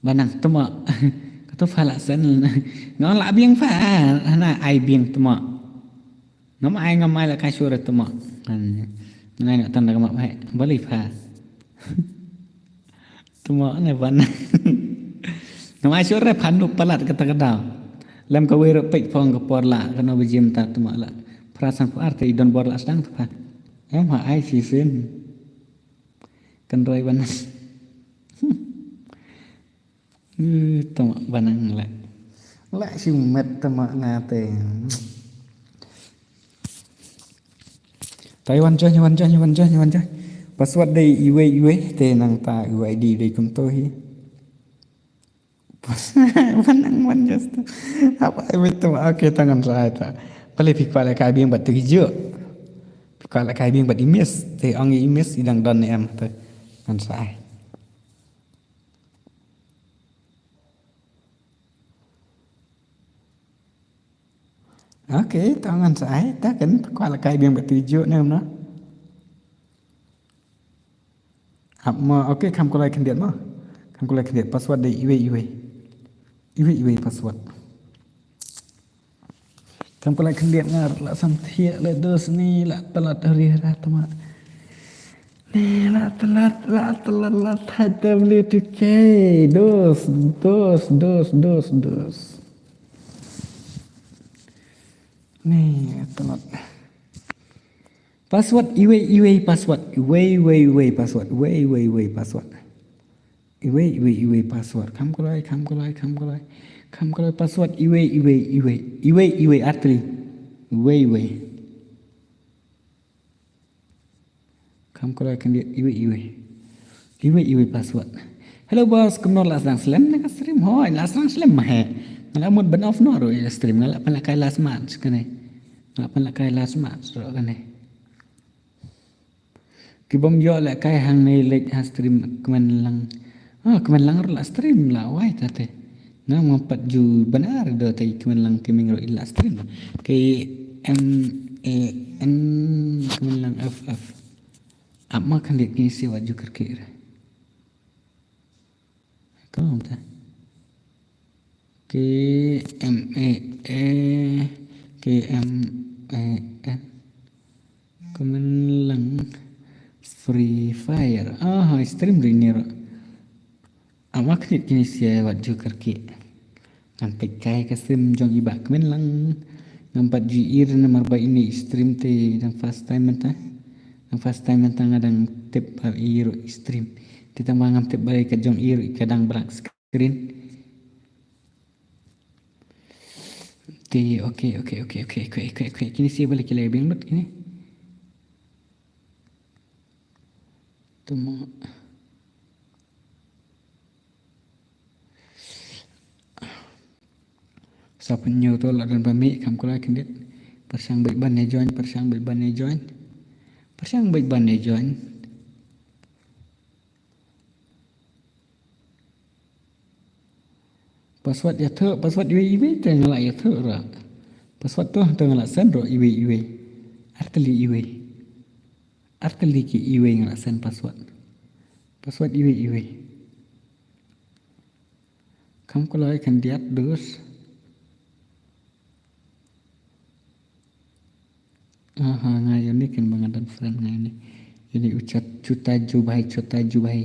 Ba nang tma. Kato pha la send. Nga ong la biang pha, hana ai biang tma. Ngam ai, ngam ai lehkai shuh re tma. Nga ai noh tang da ka map heh. Balei pha. Tma ne ba nang. Ngam ai shuh re, pha nop palat kata ka daw. Lem kawei ruh peit phong ka por la, kano ba jim ta tma la. Phra sanphew ar te i don bor la sdang ta pha. Em ha ai shisien. Kan roi ba nang. Uh, tma ba nang leh. Leh shimet tma nga te. Te wan join, wan join, wan join, wan join. Password dei iwei iwei te nangta u I D dei kumto hi. Wan nang wan just. Hap ai wei tma, okay, te ngan sa ai ta. Balei phi kwah lehkai biang bad tu ki juh. Phi kwah lehkai biang bad i miss. Te ong i miss i dang don ne em te. Ngan sa ai. Okay, to ngan sa ai, ta kan kwah lehkai biang bad tu juh ne em no. Hap mo, okay, kham kloi khyndiat mo. Kham kloi khyndiat, password dei iwei iwei. Iwei iwei password. Kham kloi khyndiat nga la sam thiah le dos ni la tlat ri ra tma. Ni la tlat, la tlat, la tlat W two K. Dos, dos, dos, dos, dos. Ni tlat. Password iwei iwei password. Iwei iwei iwei password. Iwei iwei iwei password. Iwei, iwei, iwei password. Kham kloi, kham kloi, kham kloi. Kham kala password iwei, iwei, iwei. Iwei, iwei, artylli. Iwei, iwei. Kham kala khyndiat iwei, iwei. Iwei, iwei password. Hello boss, kumno la sdang slem na ka stream? Hooid, la sdang slem ma he. Nga la mut ban off noh ruh ïa ka stream, nga la pynlehkai last match kane. Nga la pynlehkai last match ruh kane. Ki bym ïoh lehkai hangne leit ha stream kmen lang. Ah, kmen lang ruh la stream la wai ta te. Nga ngam pat ju bynta do te kmen lang ki ming ruh la stream. K M A N kmen lang F F. Ap ma khyndiat kine shi wat ju kyrkieh re. Ka long ta. K M A A, K M A N. Kmen lang Free Fire. Ah, stream ri ni ro. Ama khnit kine sia wat ju kyrkieh. Ngan peit kai ka stream jong i bah kmen lang. Ngam pat ju ïohi namar ba ine i stream te dang first time mynta. Dang first time mynta nga dang tip ba i ro i stream. Te tang ba ngam tip ba ka jong i ro ka dang black screen. Te, okay, okay, okay, okay, okay, okay, okay. Kine sia balik ki lai biang lut kine. Tuma. Sa pynñiew to la don ba mih kham kala khyndiat. Pyrshang beit ban ne join, pyrshang beit ban ne join. Pyrshang beit ban ne join. Password ïathuh, password iwei iwei te nga la ïathuh ruh. Password to te nga la send ruh iwei iwei. Artylli iwei. Artylli ki iwei nga la send password. Password iwei iwei. Kham kala khyndiat dus. Aha, nga ïohi ken ba nga don friend nga ïohi. Ïohi u chat chuta ju bhai, chuta ju bhai.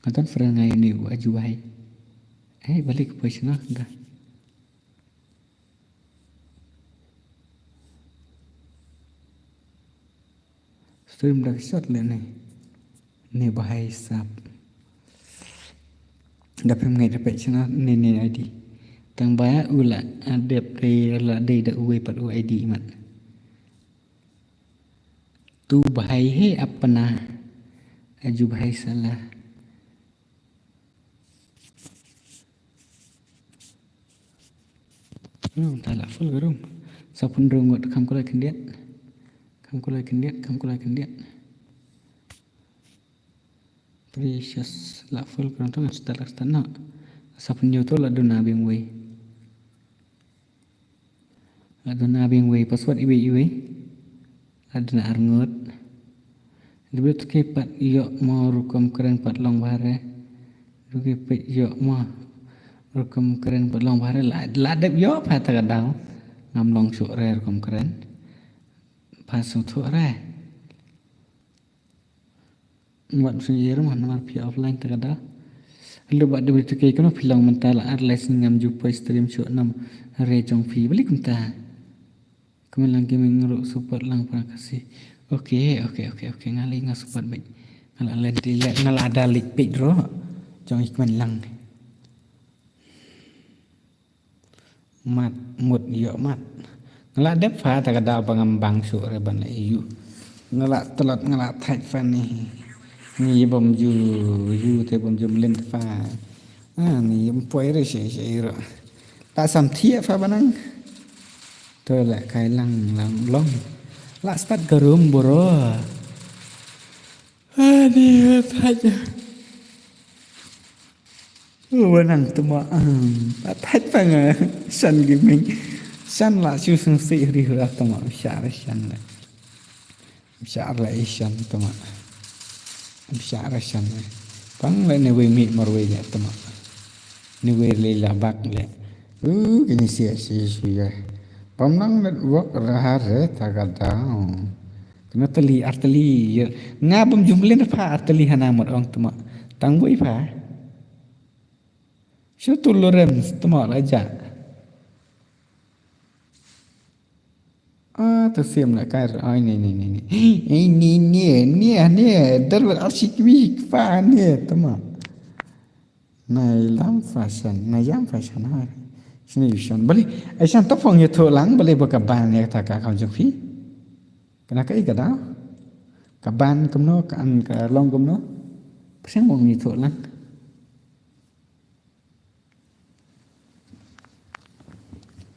Nga don friend nga ïohi u aju bhai. Eh, balik poi sna da. Stream da shot le ne. Ne bhai sab. Da phim ngai da peit sna ne ne I D. Tang ba u la, ah, dep dei la dei da uwei pat u I D mat. Tu bhai he apna. Aju bhai sala. Hmm, ta la full ka room. Sa pynrung ngut kham kala khyndiat. Kham kala khyndiat, kham kala khyndiat. Precious la full ka room tu ngan start la start noh. Sa pynñiew to la duna biang wei. La duna biang wei password iwei iwei. La duna ar ngut. Debit ke pat ïoh mo rukom kren pat long bha re. Rukom pat ïoh mo rukom kren pat long bha re. La, la dep ïoh pat ta ka daw. Ngam long shuh re rukom kren. Pat sngewthuh re. Wat shu ïa rum namar phi offline ta ka daw. Lu ba debit ke kano phi long mynta la ar lai sngam ju poi stream shuh nam re jong phi balik mynta. Kmen lang gaming ruh support lang para kasi. Okay, okay, okay, okay. Nga lei nga support beit. Nga la lei lei nga la da lei beit ruh. Jong i kmen lang. Mat, mut ïoh mat. Nga la dep pha ta ka daw ba ngam bang shuh re ban ïoh. Nga la tlot nga la thait pha ni. Ni bym ju, ju te bym ju mlien pha. Ah, ni ym poi re shi shi ro. Ta sam thiah pha ba nang. To la kai lang lang long. La start ka room bro. Ah, ni thait. Oh, ba nang tuma. Ah, thait pha nga. Shan gaming. Shan la shu sung si ri ra tuma. Share shan la. Share la i shan tuma. Share shan la. Pang la ne wei mi mar wei ne tuma. Ni wei le la bak le. Uh, kini sia sia sia. Pam nang network rahar re ta ka daw. Kena teli arteli. Nga bym jumlin pha arteli hana mot ong tuma. Tang wei pha. Shu tu lorem tuma raja. Ah, tu sim la kar. Ai ni ni ni ni. Ai ni ni ni ni. Dar ber arsik mi pha ni tuma. Nai lam fashion, nai yam fashion ha. Sini fashion. Bali, ai shan topong ïa thoh lang, bali ba ka ban ïa kata ka account jong phi. Kane ka i ka daw. Ka ban kumno, ka an ka long kumno. Pyrshang mong ïa thoh lang.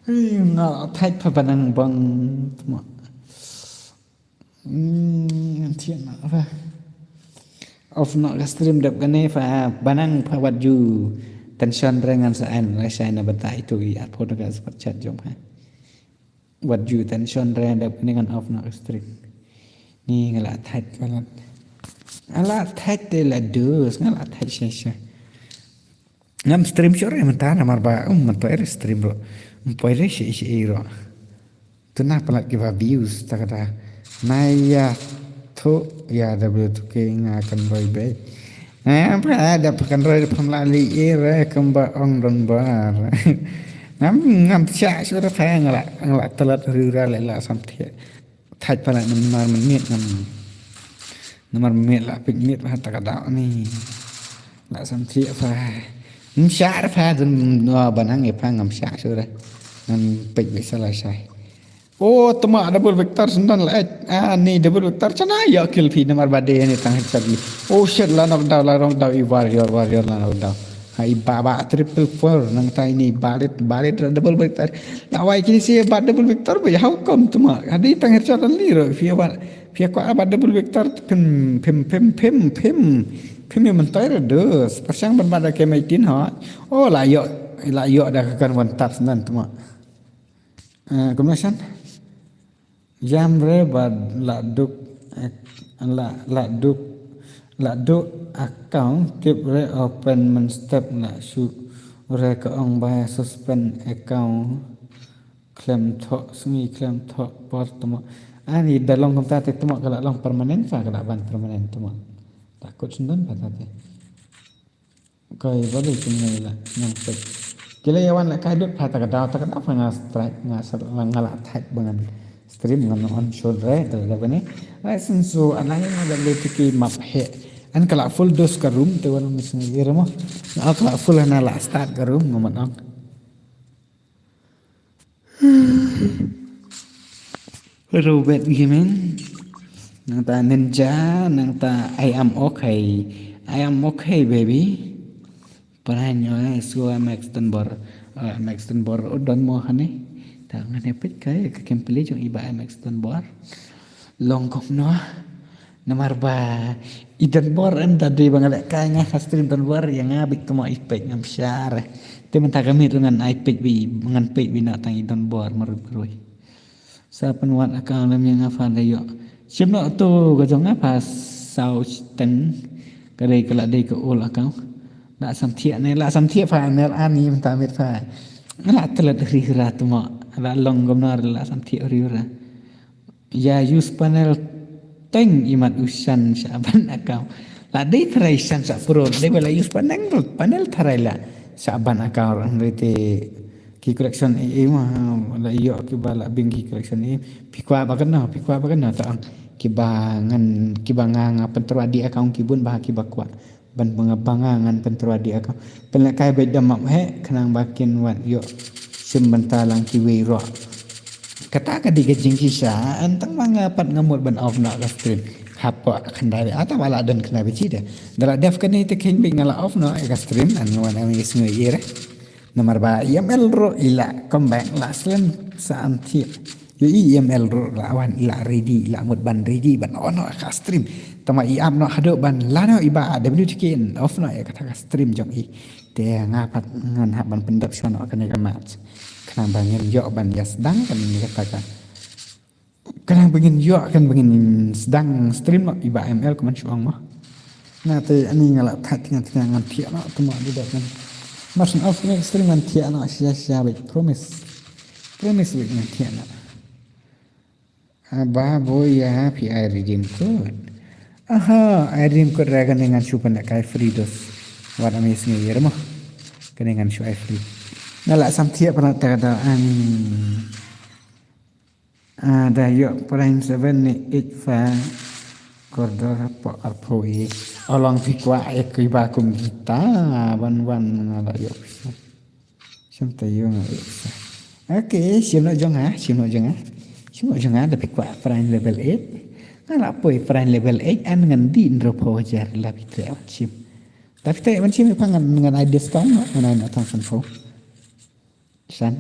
Hei, nga thait pha banang bang tma. Hmm, thiah na pha. Off noh ka stream dep kane pha banang pha wat ju. Tension re ngan sa an, re shai na bynta itu i at pho ka super chat jong pha. Wat ju tension re dep kane ngan off noh ka stream. Ni nga la thait palat. Nga la thait te la dus, nga la thait sha sha. Ngam stream shuh re mynta namar ba, um, man poi re stream ro. Man poi re shi shi ro. Tu na palat kiba views ta kata. Na ïa thoh ïa da blu tu ke nga kan roi be. Nga pa da pa kan roi da pam la li e re kamba ong don bar. Ngam, ngam sha shuh re pa nga la, nga la talat ri ra le la sam thiah. Thait palat namar mynmiet ngam. Namar mynmiet la peit miet pha ta ka daw ni. La sam thiah pha. Ngam shah re pha dun no banang e pha ngam shah shuh re. Ngam peit be sa la shai. Oh, tma double vector sendon la eh. Ah, ni double vector chana ïa kill phi namar ba de ni tang headshot ni. Oh shit, la knock down, la knock down i warrior, warrior la knock down. Ha i ba ba triple four nang tai ni balit, balit double vector. La wai kini si ba double vector ba how come tma. Hadi tang headshot li ro phi ba phi ko ba double vector pim pim pim pim pim. Pim ïa mynta re dus. Pyrshang ban ba da ke mai tin ha. Oh la ïoh, la ïoh da ka kan one tap nan tma. Eh, kumno shan? Jam re ba la duk, eh, la, la duk, la duk account tip re open mynstep la shu re ka ong ba suspend account khlem thoh sngi khlem thoh por tmo. Ani da long kumta te tmo ka la long permanent sa ka la ban permanent tmo. Takut sendon ba ta te. Koi ba dei kum ngai la nang pek. Kila ïa wan la kai dut pha ta ka daw ta ka daw pha nga strike nga sat la nga la thait ba ngan stream ngan on show re ta da bane. Ai sin su anai nga da le tiki map he. An ka la full dos ka room te wan mis ngi ira mo. Nga ka la full na la start ka room nga mat ong. Robert Gaming. Nangta Ninja, nangta I am okay. I am okay, baby. Pynhan ïa su Max Dunbar. Ah, Max Dunbar u don mo hani. Ta ngan ïa peit ka ïa ka kem pili jong i ba Max Dunbar. Long kong no. Namar ba i Dunbar em da dei ba nga leh kai nga ha stream Dunbar ïa nga bit tmo i peit ngam share. Te mynta ka miet ngan ai peit bi ngan peit bi na tang i Dunbar marui marui. Sa pynwad account lem ïa nga pha da ïoh. Shim noh tu ka jong nga pha saw teng ka dei ka la dei ka old account. La sam thiah ne la sam thiah pha ne la ani mynta miet pha. Nga la tlet ri ra tmo la long gomnar la sam thiah ri ra. Ïa use panel teng imat u shan sha ban account. La dei tharai shan sha pro dei ba la use panel panel tharai la sha ban account ang rete ki collection e e ma la ïoh ki ba la bing ki collection e phi kwah ba kan no phi kwah ba kan no ta ang ki ba ngan ki ba nga nga penterwa di account ki bun ba ki ba kwah. Ban banga banga ngan pentrua di aka. Pen la kai beit da map he khnang ba kin wat ïoh sim bynta lang kiwei ruh. Kata ka dei ka jingshisha, an tang ba nga pat nga mut ban off noh ka stream. Hapoh khyndai beit, ata ba la don khyndai beit shi da. Da la dep kane te kheiñ beit nga la off noh ïa ka stream, an nga wan ïa sngew ïa re. Namar ba E M L ruh i la come back la slem sa an thiah. Ïohi E M L ruh la wan i la ready, i la mut ban ready ban on noh ka stream. Tangba i ap noh haduh ban la noh i ba W T K in off noh ïa kata ka stream jong i. Te nga pat ngan hap ban pyndep shuwa noh kane ka match. Khnang ba ngin ïoh ban ïa sdang kane kata ka. Khnang ba ngin ïoh kan ba ngin sdang stream noh i ba M L kumne shu ong mo. Nga te ani nga la thait nga te ngan thiah noh te mo di dok ngan. Mar syn off kane ka stream ngan thiah noh sha sha beit promise. Promise beit ngan thiah noh. Ah, ba bo ïa phi ai redeem code. Aha, ai redeem code ra kane ngan shu pynleh kai free dos. Wat am ïa sngew ïa mo. Kane ngan shu ai free. Nga la sam thiah pynleh ta da ani. Ah, da ïoh prime seven ne eight fa. Kordor hapoh arphew i. Along phi kwah e ki ba kum kita ban wan nga la ïoh pisa. Shem ta ïoh nga ïoh pisa. Okay, shem noh jong nga, shem noh jong nga. Shem noh jong nga da phi kwah prime level eight. Nga la poi prime level eight an ngan di ndro pho jar la phi tre wan shem. Da phi tre wan shem pha ngan ngan ai discount noh ngan ai na tang san pho. San.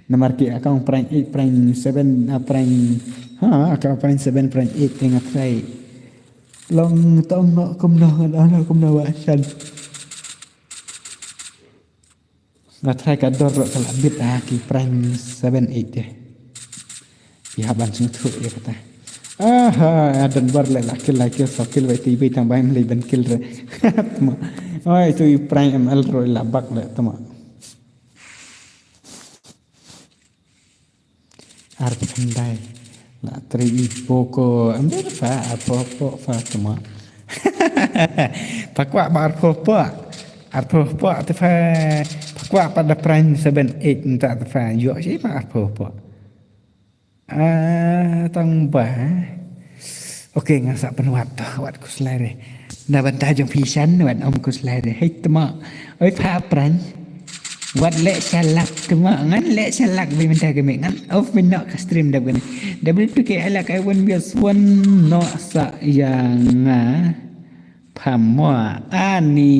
Namar ki account prime eight, prime seven, ah, prime, ha, account prime seven, prime eight te nga try. Long tong no kumno, no kumno wa san. Nga try ka dor ro ka la bit, ah, ki prime seven eight te. Ïa ban sngewthuh ïa kata. Aha, adan bar le la kill la kill sa kill bai ti bai tang bai mlei ban kill re. Tama. Oi tu i prime M L ro la bak le tama. Ar phandai. La tri i poko. Ambil fa apo po fa tama. Pakwa bar po po. Ar po po te fa. Pakwa pada prime seven eight nta te fa. Yo si pa ar po po. Ah, tang ba. Okay, nga sa pynwat to, wat khuslai re. Na bynta jong phi san, wat ym khuslai re. Hei tma. Oi pha pran. Wat leh shalak tma, ngan leh shalak bi mynta kami ngan off mynno ka stream dap kani. W two K I like I won't be a swan no sa yang nga. Phamwa ani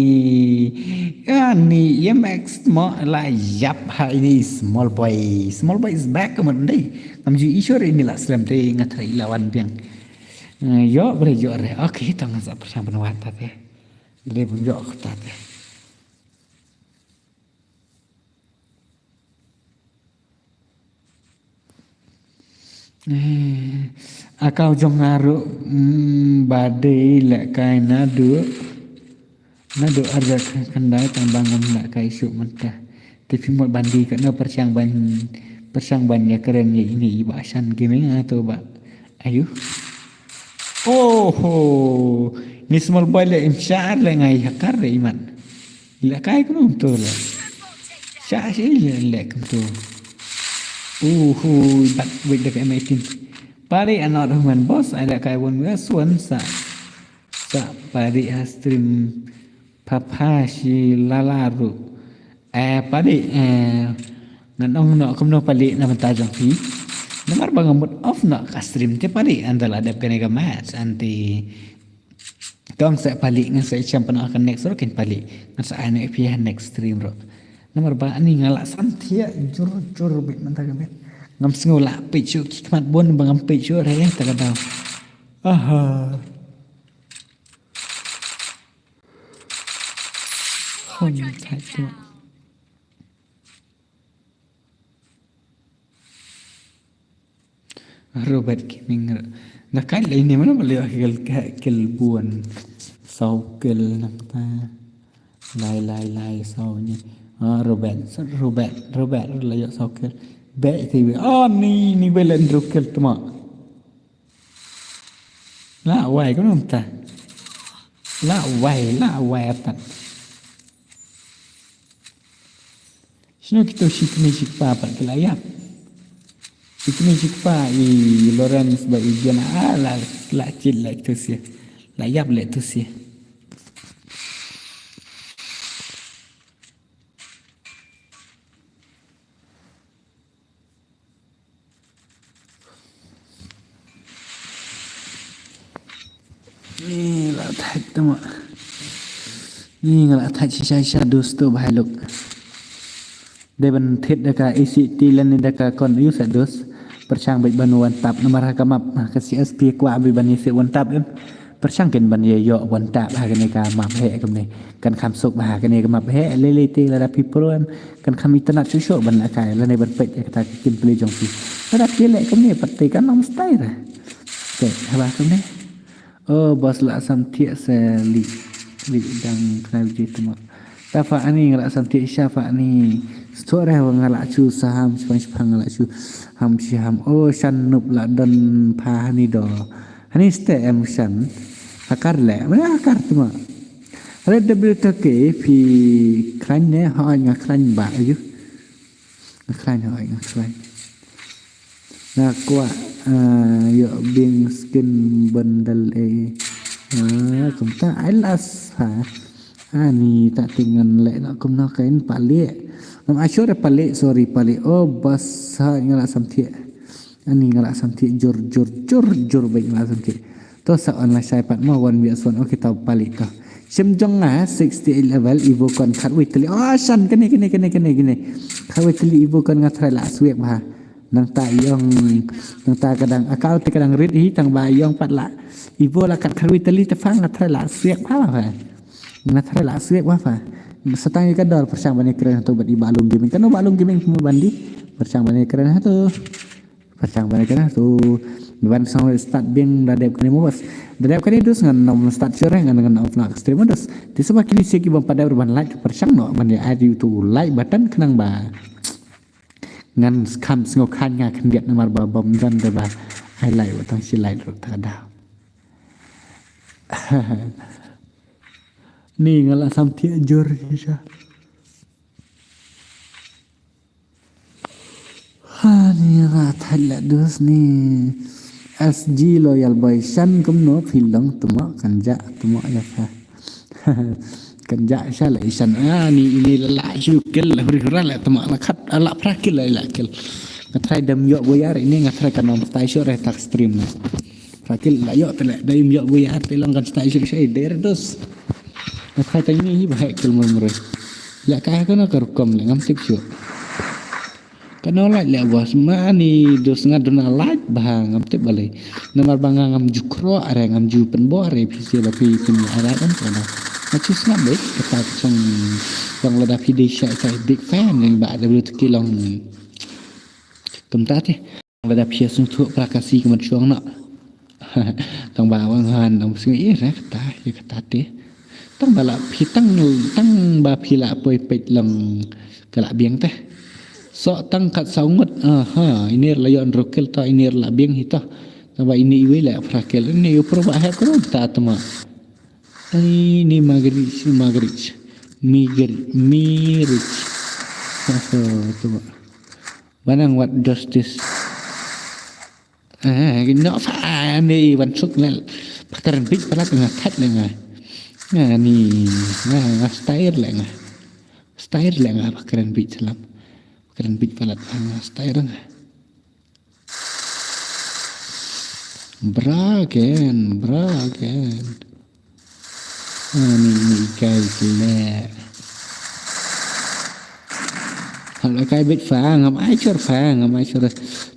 ani M X mo la yap ha ini small boy. Small boy is back mo dei. Ngam ju ishor ini la slem te nga thrai la wan biang. Eh, yo bre yo re. Okay, tang sa pyrshang pynwat ta te. Dei bun yo ta te. Eh, aka u jong nga ruh, mm, ba dei lehkai naduh, naduh arja khyndai tang ba ngam lehkai shuh mynta. Te phi mut ban dei katno pyrshang ban, pyrshang ban ïakren ïa ine i Bah Shan Gaming, ah, to Bah. Ayu. Oho. Ni small boy le im shah le ngai hakar le iman. Le kai kumno to le. Shah shi le le kumto. Oho, bat wait da ka M eighteen. Pari anot human boss ai le kai won wes won sa. Sa pari ha stream. Papa shi lala ru. Eh, pari, eh, ngan ong noh kumno pari na bynta jong phi. Namar ba nga mut off noh ka stream te pari ynda la dep kane ka match anti. Tong sa pari ngan sa ïashim pynah ka next ro kin pari. Ngan sa ai noh ïa phi ha next stream ro. Namar ba ani nga la sam thiah jur jur bit mynta ka bit. Ngam sngew la peit shuh ki khmat bun ba ngam peit shuh re ta ka daw. Aha. Hon thait tu. Robert Gaming. Na kai lai ne mana bali kil kil buan. Saw kil nang ta. Lai lai lai saw ni. Ah, Robert, Robert, Robert lai saw kil. Be ti be. Ah, ni ni be len ru kil tma. La wai ko nonta. La wai, la wai atan. Shino kito shikni shikpa pat ki la yap. Shikni shikpa i Lawrence ba i Jana, ah, la, la chit la kito sia. La yap la kito sia. Ni la thait tama. Ni nga la thait shisha shisha dosto bhai lok. Dei ban thied da ka A C T lane da ka kon use dos. Pyrshang bad ban one tap namar ha ka map ha ka C S P kwah bad ban use one tap em. Pyrshang kin ban ïa ïoh one tap ha kane ka map heh kumne. Kan kham suk bha ha kane ka map heh lei lei te lada phi pro em. Kan kham itynnad shuh shuh ban lehkai lane ban peit ïa kata ka gameplay jong phi. Lada phi leh kumne pat te kan ym style. Te haba kumne. Oh boss la sam thiah se li li dang khnai biji tuma. Ta fa ani nga la sam thiah sha fa ani. Stok reh wa nga la chu saham shpang shpang nga la chu ham shi ham. Oh shan nup la don pha hani do. Hani ste em shan. Hakar le. Mana hakar tuma. Red W T K phi khlaiñ ne ha nga khlaiñ ba ayu. Nga khlaiñ ha nga khlaiñ. Nga kwah, ah, ïoh biang skin bundle eh. Ah, kumta ai las ha. Ani ta tingan leh na kumno kain palik. Ngam ai sure palik, sorry palik. Oh, bas ha nga la samthiah. Ani nga la samthiah jur, jur, jur, jur baik nga la samthiah. To sa on la shai pat mo wan biak son. Okay, to palik to. Shim jong nga sixty-eight level, Evo Con khatwei tylli. Oh, shan kane, kane, kane, kane, kane. Khatwei tylli Evo Con nga try la swiek bha. Nangta ïong, nangta ka dang account te ka dang rit hi tang ba ïong pat la. Evo la kat khatwei tylli te pha nga try la swiek bha bha. Nga try la swiek bha bha. Sa tang ïa ka dor pyrshang ban ïakren hato bad i Bah Long Gaming. Kano Bah Long Gaming mo ban di? Pyrshang ban ïakren hato. Pyrshang ban ïakren hato. Ban song start biang da dep kane mo bas. Da dep kane dus ngan nym start sure ngan ngan off na stream dus. Te saba kine sha ki bym pat dep ban like pyrshang noh ban ïa ai ïa uto u like button khnang ba ngan kham sngew khan nga khyndiat namar ba bym don de ba ai like wat tang shi like ruh ta da. Ni nga la samthiah jur shisha. Ha, ni nga la thait la dus ni. S G Loyal Boy, shan kumno phi long tymok kan ja tymok ïa pha. Kan ja sha la i shan. Ah, ni ini la la shu kill la huri hura la tymok la khat la phra kill la la kill. Nga try dem ïoh boyar ini nga try kan nym stay sure tak stream na. Phra kill la ïoh te la dem ïoh boyar te long kan stay sure sure der dus. Nga try tang ini hi ba hek kill mur mur. La ka ko na ka rukom le ngam tip shu. Kano lait leh bos ma ni dus nga duna lait ba ngam tip balei. Namar ba nga ngam ju khroh are ngam ju pynbor are phi sha ba phi pyn are kan kana. Nga chu sngap beit kata ka chong long lada phi dei shai shai big fan jong ba W two K long. Kumta te lada phi sngewthuh pra Khasi ka man shong na. Tang ba wan han tang ba sngi ïa kata ïa kata te. Tang ba la phi tang tang ba phi la poi peit long ka la biang te. So tang kat saw ngut. Aha, ini la ïoh ruh kill ta ini la biang hi ta. Tang ba ini iwei la phra kill ini u pro ba hep kro ta tama. Ini Magrich Magrich Migrich Mirich. Aha, tama. Banang wat justice. Eh, no fa ni wan suk lel. Pakaran big palat nga that le nga. Nga ni nga nga style le nga. Style le nga pakaran big salam. Pakaran big palat nga style nga. Bragen, bragen. Ani ni kai kle. Hala kai bit fa ngam ai chor fa ngam ai chor.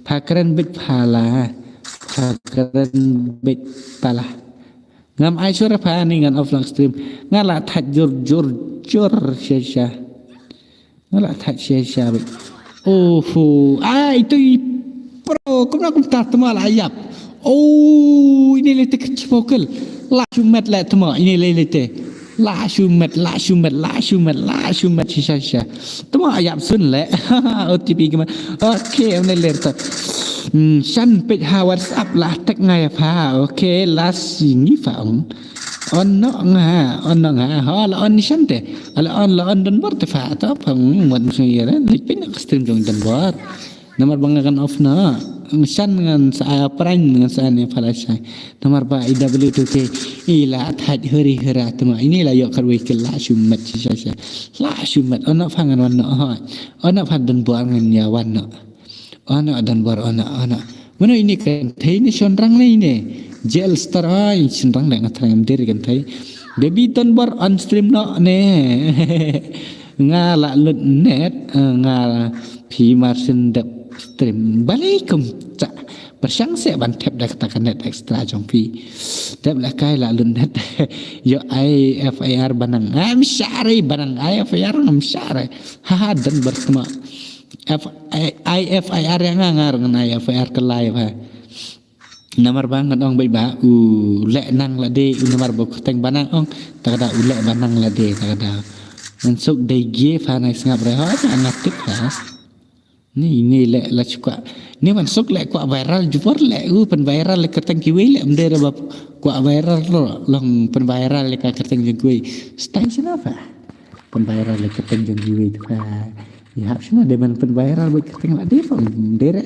Pakren bit pala. Pakren bit pala. Ngam ai chor fa ni ngan offline stream. Nga la that jur jur jur sha sha. Nga la that sha sha bit. Oho, ai tu i pro kumna kumta tama la yap. Oh, ini le tek chpokel. La shumet le tama ini le le te. La shumet, la shumet, la shumet, la shumet sha sha. Tama yap sun le. O T P kema. Okay, amne le ta. Hmm, shan page ha WhatsApp la tek ngai fa. Okay, la sini fa ong. On no nga, on no nga. Ha la on ni shan te. Ala on la on don bor te fa ta pa ngan sing yere. Lipin stream jong don bor. Namar ba nga kan off na. Shan ngan sa prank ngan sa ne pala shai. Namar ba I W two K ila thait huri hura tama ini la yok karwe ke la shumat shisha sha. La shumat ona fa ngan wan no ha. Ona fa don bor ngan ya wan no. Ona don bor ona ona. Mano ini kan thei ni shonrang ni ini. Jail star ai shonrang le nga thrang der kan thei. Baby don bor on stream no ne. Nga la lut net, eh, nga phi mar shin dep stream. Balei kum cha. Pyrshang se ban thep da kata ka net extra jong phi. Thep la kai la lut net. Yo I F I R banang. Ngam share banang I F I R ngam share. Ha ha dan bertema. F I, I F I R yang nga ngar ngan I F I R ke live ha. Namar ba ngan ong beit ba u leh nang lade u namar ba kyrteng ba nang ong ta ka da u leh ba nang lade ta ka da. Ngan suk dei gie pha nai sngap re ha ta nga tip ha. Ni ni leh la chukwa. Ni man suk leh kwah viral jubor leh u pen viral leh kyrteng kiwei leh mdei re ba kwah viral lo long pen viral leh ka kyrteng jong kiwei. Stai sina pha. Pen viral leh kyrteng jong kiwei tu pha. Ya hap sina dei man pen viral ba kyrteng lade pha mdei re.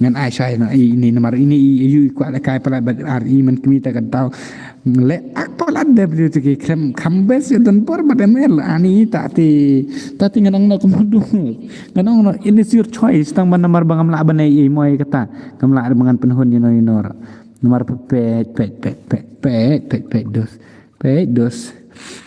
Ngan ai shai na i ni namar ini i yu i kwah da kai palat bad ar i man kmi ta ka daw. Le ak palat de bri te ki krem kam bes ya don por bad em el ani ta te ta te ngan ong na kum du. Ngan ong na it is your choice tang ban namar ba ngam lah ban ai i moi kata. Ngam lah ban ngan pynhun ino ino. Namar pet pet pet pet pet pet pet dos. Peit dos.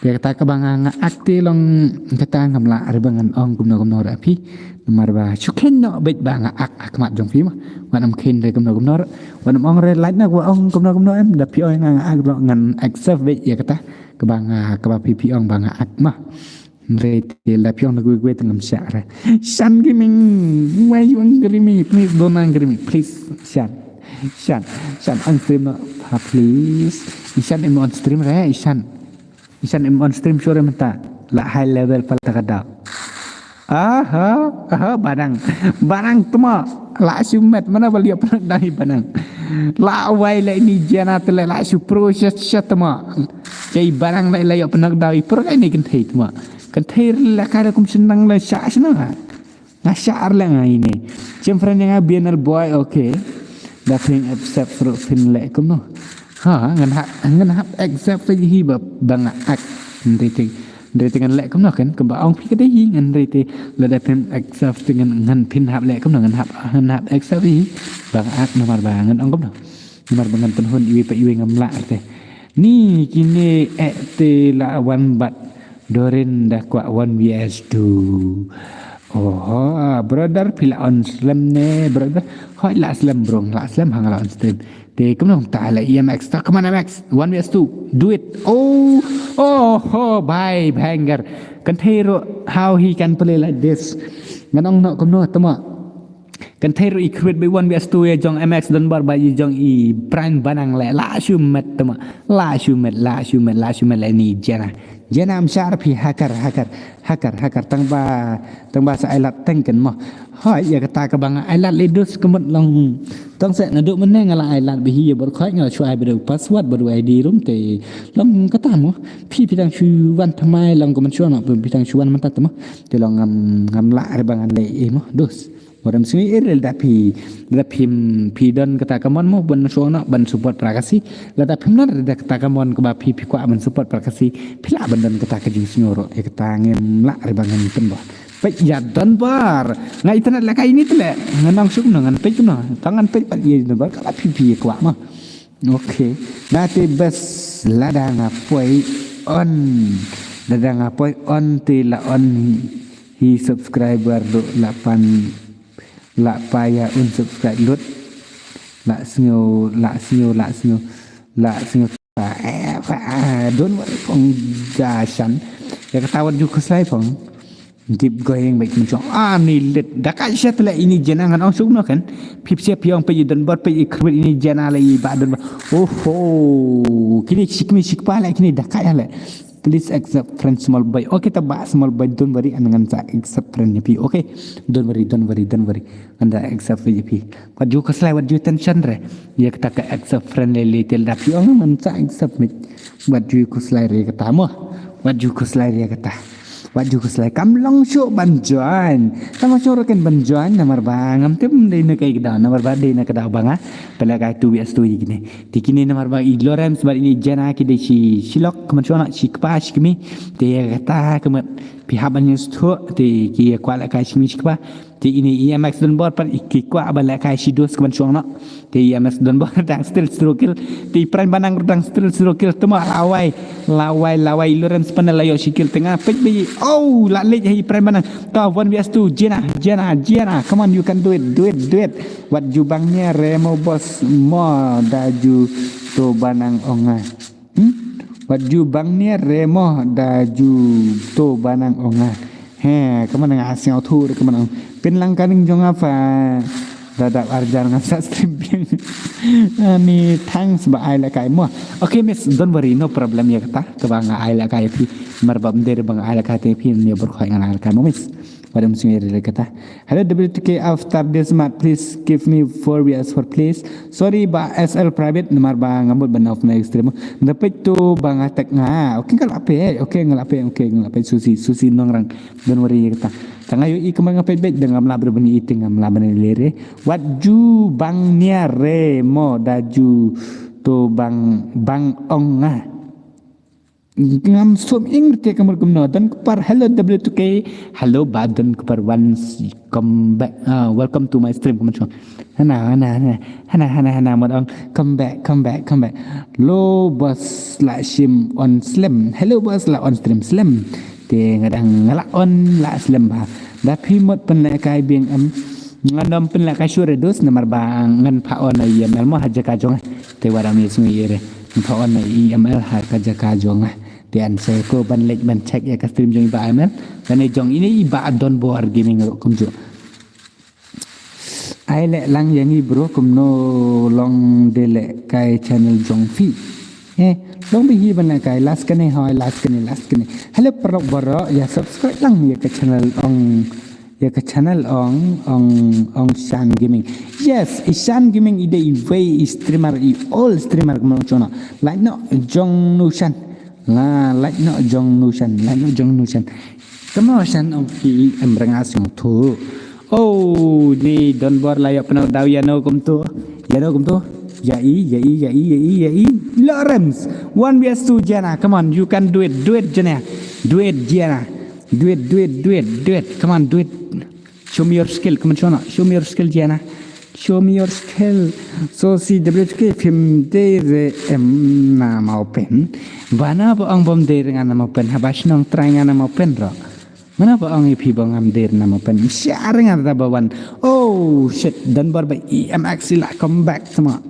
Ïa kata kaba nga nga ak te long kata ngam lah re ba ngan ong kumno kumno re phi. Namar ba shu khein noh beit ba nga ak ha khmat jong phi ma. Wat nym khein re kumno kumno re. Wat nym ong re lait na wa ong kumno kumno em da phi ong nga nga ak ruh ngan accept beit ïa kata kaba nga kaba phi phi ong ba nga ak ma. Hynrei te la phi ong na gwe gwe te ngam shah re. Shan Gaming, why you angry me? Please don't angry me, please. Shan, Shan, Shan, unsubscribe na, ha, please. Ishan im on stream re, Ishan. Ishan im on stream sure mynta. La high level pal ta ka daw. Aha, aha, Banang. Banang tma. La shu met, mana ba liop nak dai Banang. La wai la ini jana te la shu pro shat shat tma. Jai Banang la la yop nak dai pro la ini kynthei tma. Kynthei la kai la kum shnang la sha shnang ha. Nga shah ar leh nga ini. Chem friend nga B N L boy, okay. Da phin accept fruit phin leh kumno. Ha, ngan hap, ngan hap accept te hi ba, ba nga ak. Ngan rete, ngan rete ngan leh kumno kan, kaba ong phi ka dei hi, ngan rete la da phin accept te ngan, ngan phin hap leh kumno, ngan hap, ngan hap accept hi, ba nga ak namar ba ngan ong kumno. Namar ba ngan pynhun iwi pa iwi ngam lah te. Ni kine eh te la wan bat. Dorin da kwah one V S two. Oho, brother, phi la on slem ne, brother. Hoi la slem, bro, la slem hang la on slem. Te kumno ta la E M X, ta come on M X, one V S two, do it. Oh, oho, bye, banger. Kan thei ro how he can play like this. Ngan ong no kumno tama. Kan thei ruh i khwit bai wan bai stu ya jong M X Donbor ba i jong i Prime Banang le la shu met tama. La shu met, la shu met, la shu met le ni jena. Jena am shar phi hakar, hakar, hakar, hakar. Tang ba, tang ba sa ai lat teng kan mo. Hoi ya kata ka bang ai lat le dus kemut long. Tang se na duk mene nga la ai lat bihi ya bor khoi nga la shu ai bedo password bedo I D room te long kata mo. Phi phi tang shu wan thamai long kemen shu na phi tang shu wan mata tama. Te long ngam ngam la re bang le e mo. Dus. Waram sini irel da phi da phi phi don kata ka mon mo ban shu na ban support prakasi. La da phi mon da kata ka mon ka ba phi phi kwa ban support prakasi. Phi la ban don kata ka jing sini ro e kata ngem la re bang ngem tembak. Pek ya Donbor. Nga internet la kai ni tele. Ngan nang suk no ngan pek no. Tangan pek pat ye Donbor kala phi phi kwa ma. Okay. Na te bes lada nga poi on. Lada nga poi on te la on hi subscriber do la pan la pa ya unsubscribe lut. La sngew, la sngew, la sngew, la sngew. Eh, eh, don't worry pong ja shan. Ya kata wat ju khuslai pong. Keep going baik muncong. Ah, ni lit. Dakai shat le ini jena ngan ong suk no kan. Pip siap piong pe i Donbor pe i khwit ini jena le i ba Donbor. Oho. Kini sikmi sikpa le kini dakai le. Please accept friend small boy. Okay ta ba small boy, don't worry, an ngan sa accept friend ni pi. Okay. Don't worry, don't worry, don't worry. Ngan sa accept friend ni pi. Wat ju khuslai, wat ju tension re. Ya kata ka accept friend le le tel da pi ong ngan sa accept mi. Wat ju khuslai re kata mo. Wat ju khuslai re kata. Wat ju khuslai kam long shu ban join. Kam long shu re kan ban join namar ba ngam tem dei na kai kda namar ba dei na kda ba nga. Pele kai tu bias tu ikne. Ti kini namar ba i Lawrence ba ini jena ki dei shi shilok kemen shu na shi kpa shi kmi. Ti ya kata kemen pi haban news tu ti ki ya kwa la kai shi kmi shi kpa. Ti ini E M X Donbor pat ki kwa ba la kai shi dos kemen shu na. Ti E M X Donbor dang still struggle. Ti Prime Banang dang still struggle. Tuma lawai lawai lawai Lawrence panel la yo shikil tengah pek bi. Oh la lej hai Prime Banang. Ta one vs two jena jena jena. Come on, you can do it, do it, do it. Wat ju bang nia re mo bos mo da ju to Banang onga. Hmm? Wat ju bang nia re mo da ju to Banang onga. He, kaman nga siaw thu re kaman ong. Pin lang kaning jong apa. Da da arjar nga sa stream pin. Ani thanks ba ai la kai mo. Okay miss, don't worry, no problem ya kata. Kaba nga ai la kai phi. Mar ba mder ba nga ai la kai te phi ni ber khoi nga ai la kai mo miss. Wat ym sngew ïa kata. Hello W two K, after this match please give me four viewers for please. Sorry ba S L private, namar ba nga mut ban off na stream. Nga peit to ba nga tak nga. Okay, nga la peit. Okay, nga la peit. Okay, nga la peit. Susi, Susi Nongrang. Don't worry ïa kata. Tang ayo i kumba nga peit beit, dang ngam lah ban i ting, ngam lah ban lere. Wat ju bang niar re mo, da ju to bang, bang ong nga. Ngam sum ing te kamar kumno. Don Kupar, hello W two K. Hello ba Don Kupar, once come back. Ah, welcome to my stream. Kumno. Hana, hana, hana, hana, hana, hana, mut ong, come back, come back, come back. Lo bos la shim on slem. Hello bos la on stream slem. Te nga dang nga la on la slem ba. Da phi mut pynlehkai biang em. Ngan ym pynlehkai shuh re dos namar ba ngan pha on na E M L mo ha jaka jong. Te wat ym ïa sngew ïa re. Ngan pha on na E M L ha ka jaka jong. Te yn sa ko ban leit ban check ïa ka stream jong i Bah E M L. Kane jong ine i Bah Don Bor Gaming ruh kumjuh. Ai leh lang ïa ngi bro, kumno long de lehkai channel jong phi. Eh, long bi hi ban lehkai, last kane hoi, last kane, last kane. Hello paralok baroh, ïa subscribe lang ïa ka channel ong, ïa ka channel ong, ong, ong Shan Gaming. Yes, i Shan Gaming i dei iwei i streamer, i all streamer kumno chona. Like noh jong nu Shan. Nga, like noh jong nu Shan, like noh jong nu Shan. Kumno Shan ong ki em ranga sngewthuh. Oh, ni Don Bor la ïoh pynnoh daw ïa no kumto. Ïa no kumto. Ïa i, ïa i, ïa i, ïa i, ïa i. Lawrence. One versus two Gianna. Come on, you can do it. Do it, Gianna. Do it, Gianna. Do it, do it, do it, do it. Come on, do it. Show me your skill. Come on, show, no. Show me your skill, Gianna. Show me your skill. So si W T K phim dei re em na Mawpen. Bana ba ong bom dei re nga na Mawpen. Haba shnong trai nga na Mawpen ro. Mana ba ong ïa phi ba ngam dei re na Mawpen. Sha re nga da ba wan. Oh shit. Dan bar ba E M X ila come back sama.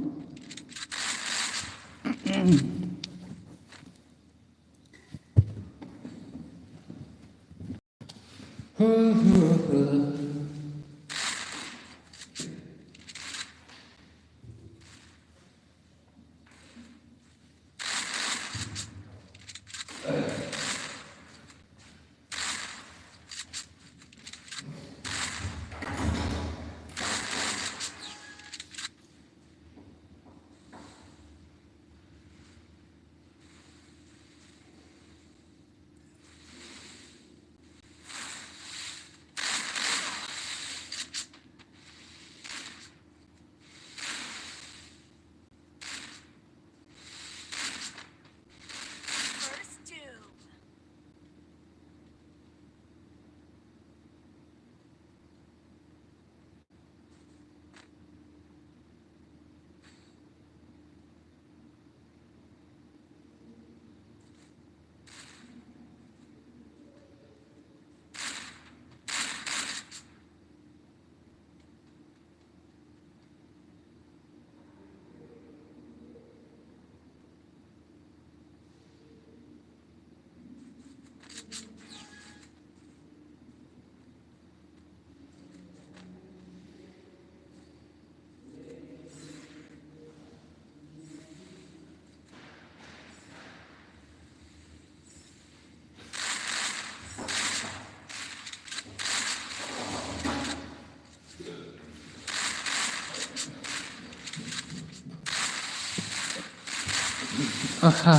Aha.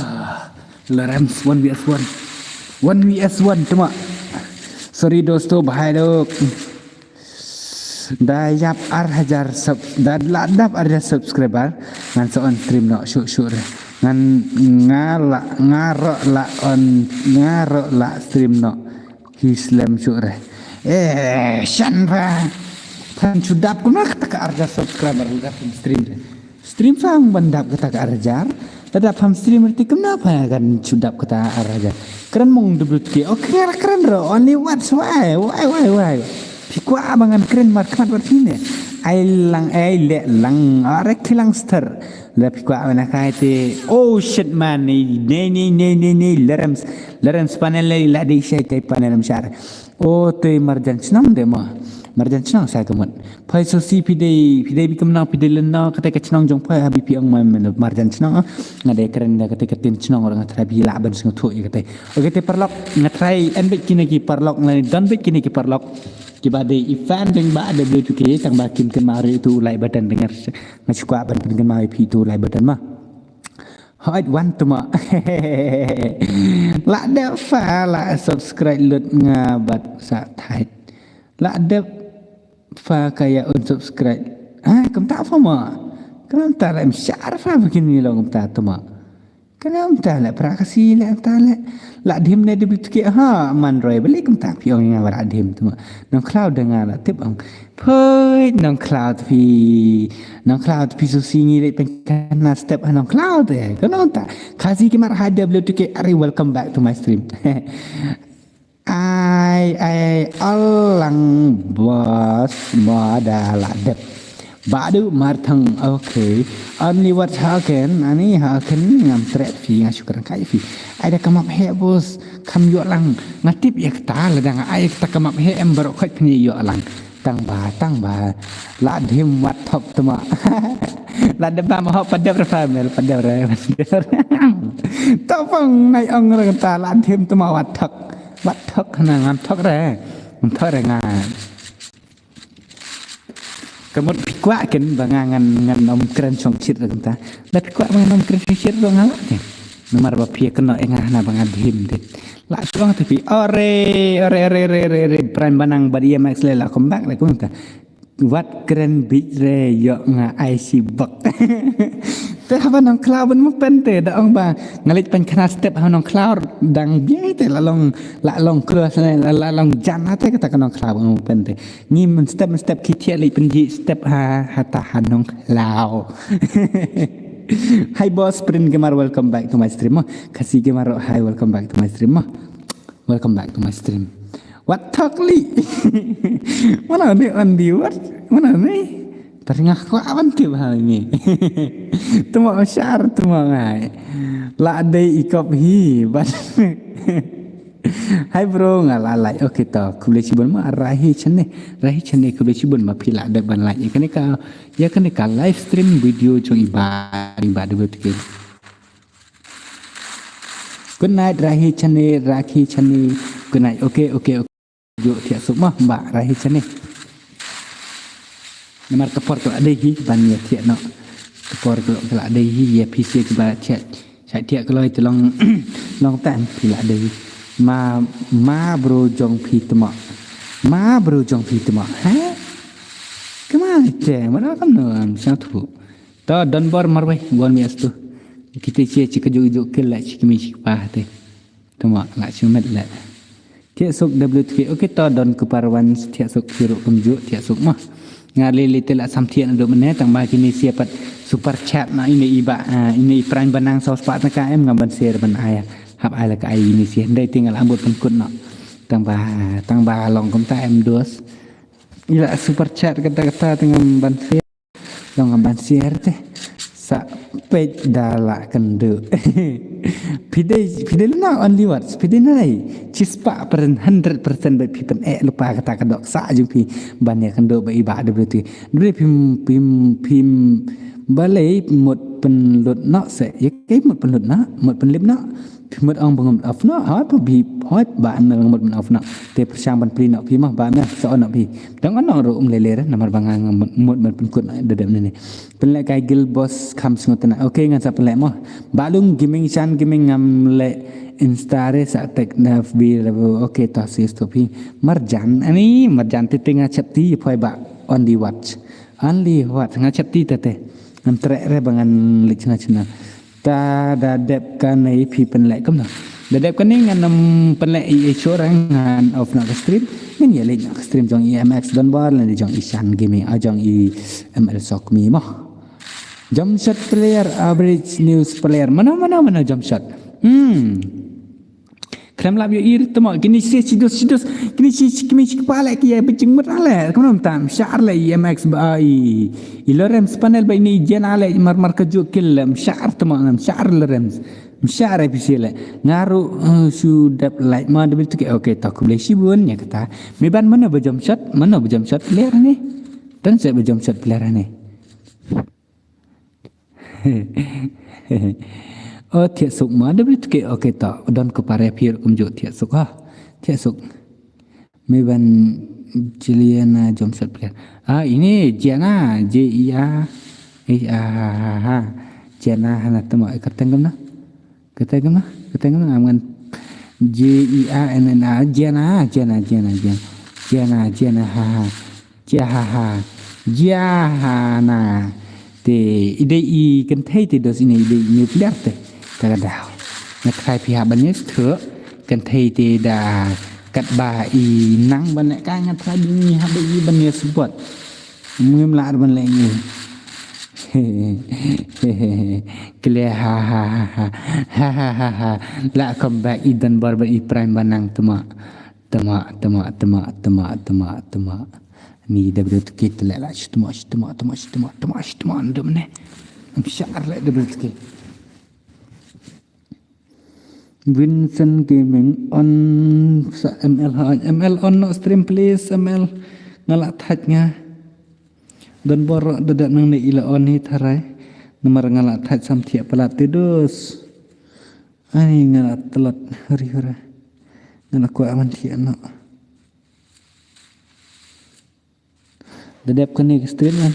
Larams one V S one. One V S one tuma. Sorry dosto, bahai dok. Da ïap ar hajar sub, da la dap ar hajar subscriber. Ngan sa on stream noh shuh shuh re. Ngan nga la nga ro la on nga ro la stream noh. Hi slem shuh re. Eh, shan ba. Phan shu dap kumno kata ka ar hajar subscriber lada phim stream re. Stream phan ban dap kata ka ar hajar. Lada phim stream re te kumno phan kan shu dap kata ar hajar. Kren mong W T K. Oh, kren, kren ro. Only what? Why? Why, why, why? Phi kwah ba ngan kren markhmat bad phi ne. Ai lang, ai leh lang. Are ki lang ster. La phi kwah ba na kai te. Oh shit man. Nei, nei, nei, nei, nei. Larams. Larams panel la dei shai te panel em shar. O te marjan chnong de mo. Marjan chnong sa ka mut. Phai so si phi dei, phi dei bi kumno, phi dei lano, kata ka chnong jong phai ha bi phi ong ma, ma, marjan chnong, ah. Nga dei kren da kata ka tin chnong orang nga try bi lah ban sngewthuh ïa kata. Okay te paralok, nga try en bit kine ki paralok, nga don bit kine ki paralok. Kiba dei i fan jong Bah W two K tang ba kim kynmaw ïa utu u like button, te nga sngewkwah ban pynkynmaw ïa phi utu u like button mo. Hooid, wan tu mo. La dep pha la subscribe lut nga bad sa thait. La dep pha ka ïa unsubscribe. Ha, kumta pha mo. Kumta la, ym shah pha ba kin ïa long kumta tu mo. Kumta la, pra ka si la, kumta la. La dhim ne dep tu ki, ha, man roi, balei kumta phi ong ïa nga ba la dhim tu mo. Nongkhlaw da nga la tip ong. Poi, Nongkhlaw te phi. Nongkhlaw te phi, so si ngi leit pynkhana step ha Nongkhlaw te. Kumta. Khasi ki mar ha W two K, are welcome back to my stream. Ai, ai, alang bos, ma da la dep. Badu marthang, okay. Only what haken, ani haken ngam tret phi, nga shukran kai phi. Ai da kamap he bos, kam yo lang. Nga tip ïa kata la da nga ai kata kamap he em baroh khot phi yo lang. Tang ba, tang ba. La dhim wat thok tuma. La dep ba ma hok padep re famil, padep re. To pang nai ong re ta la dhim tuma wat thok. Wat thok na ngam thok re. Ngam thok re nga. Kamut phi kwah ken ba nga ngan, ngan ym kren shong chit re ta. La phi kwah ba ngan ym kren shong chit re nga la ken. Namar ba phi kno e nga na ba nga dhim dit. La shong te phi. Ore, ore, ore, ore, ore, ore. Pran banang bad E M X le la come back le kumta. Wat kren bit re yo nga ai si bok. Te haba Nongkhlaw ban mo pen te da ong ba nga leit pynkhana step ha Nongkhlaw dang biang te la long, la long close ne, la, la long jan ha te kata ka Nongkhlaw ban mo pen te. Ngi men step, men step ki thiah leit pynji step ha, ha ta ha Nongkhlaw. Hi boss, Prin Gamer, welcome back to my stream mo. Khasi Gamer, hi, welcome back to my stream mo. Welcome back to my stream. Wat thok li. Mana ni on di wat? Mana ni? Teringat ko awan ti bahal ni. Tuma share tuma ngai. La dei ikop hi. But hi bro, nga la like. Okay to. Khublei shibun ma Rahi Chane. Rahi Chane khublei shibun ma phi la dep ban like. Ïa kane ka, ïa kane ka live stream video jong i Bah, i Bah W two K. Good night, Rahi Chane, Rakhi Chane. Good night. Okay, okay, okay. Ju thiah suk mo, Bah, Rahi Chane. Namar ka por ka la dei hi, ban ïa thiah noh. Ka por ka la, ka la dei hi, ïa phi sha kiba thiah. Sha thiah kloi te long, long tan phi la dei hi. Ma, ma bro jong phi tma. Ma bro jong phi tma. Ha? Kama te, mana kam no, am, sha thu. To, don bor marwei, wan mi astu. Kita cia cika juk juk ke la cika mi cika pah te. Tama, la cika met la. Thiah suk W two K. Okay, to, don kupar wan thiah suk kiru kumjuk, thiah suk mah. Nga le le te la sam thiah na do mene, tang ba kini sia pat super chat na ini iba, ah, ini i pran banang saus pat na ka em nga ban share ban aya. Hap ai la ka ai ini sia. Ndai tinggal ambut pengkut na. Tang ba, tang ba long kumta em dos. Ila super chat kata kata tengah ban share. Long ban share te. Sa peit da la kendu. Pidei, pidei na only words. Pidei na lai. Chispa peren hundred percent ba phi pen eh lupa kata ka dok sa jung phi ban ïa kendu ba iba da beli ti. Beli phim, phim, phim balei mut penlut na se. Ya kai mut penlut na, mut penlip na. Phi mut ong ba ngam off na, ha, pa bi, hoi, ba an mel ngamut ban off na. Te pyrshang ban pli na phi mah, ba mel, sa on na phi. Dang on na ru um lele re, namar ba nga ngamut, mut ban pynkut na, da dep ne ne. Pynlek kai gil boss, kham sngut na. Okay, ngan sa pynlek mo. Ba lung gaming shan gaming ngam le Insta re sa tek na bi re, okay, to sis to phi. Marjan, ani, marjan te te nga chap ti, phoi ba, only watch. Only watch, nga chap ti te te. Ngam trek re ba ngan lik chna chna. Ta da dep kane phi pynlek kumno. Da dep kane ngan ym pynlek i, i show rang ngan off na ka stream. Ngan ïa leit na ka stream jong i M X Donbor lane jong i Shan Gaming, ah, jong i M L Sokmi mo. Jump shot player, average news player. Mano, mano, mano jump shot. Hmm. Krem lap ïohi tma, kini shi shi dos shi dos, kini shi shi kini shi kpa leh ki ïa bejing mut ale, kumno tam, shar le i M X ba i, i Lorenz panel ba ini jen ale, mar mar ka juk kil le, shar tma ngam, shar Lorenz, shar ai pisi le, ngaru, eh, su dep like ma dep tu ke, okay, to khublei shibun, ïa kata, me ban mano ba jump shot, mano ba jump shot, player ne, tan se ba jump shot player ne. Oh, thiah suk ma, da beli tuke, okay, to. Don ko pare phi ruh kumjuh thiah suk, ha. Thiah suk. Me ban Juliana Jomsat Player. Ah, ini Jana, J I A H A H H. Jana hana tama, eh, kyrteng kumno? Kyrteng kumno? Kyrteng kumno? Am ngan J I A N N A, Jana, Jana, Jana, Jana. Jana, Jana, ha, ha. Jahaha. Jahana. Te i dei i kynthei te dos ine i dei i nuclear te. Te ka daw. Nga try phi hap ban ïa stru kynthei te da katba i nang ban leh kai nga try dei ngi hap dei i ban ïa support. Ngim lah ban leh ngi. Kle ha ha ha ha. Ha ha ha ha. La come back i don bor ba i prime ban nang tuma. Tuma, tuma, tuma, tuma, tuma, tuma. Ni da bro tu kit le la shi tuma, shi tuma, tuma, shi tuma, tuma, shi tuma, ndum ne. Am shar le da bro tu kit. Vincent Gaming on sa M L ha, M L on no stream please, M L. Nga la thait nga. Don bor da da nang ne ila on hi tharai. Namar nga la thait sam thiah palat te dos. Ani nga la tlot huri hura. Nga la kwah man thiah no. Da dep kane ka stream ngan.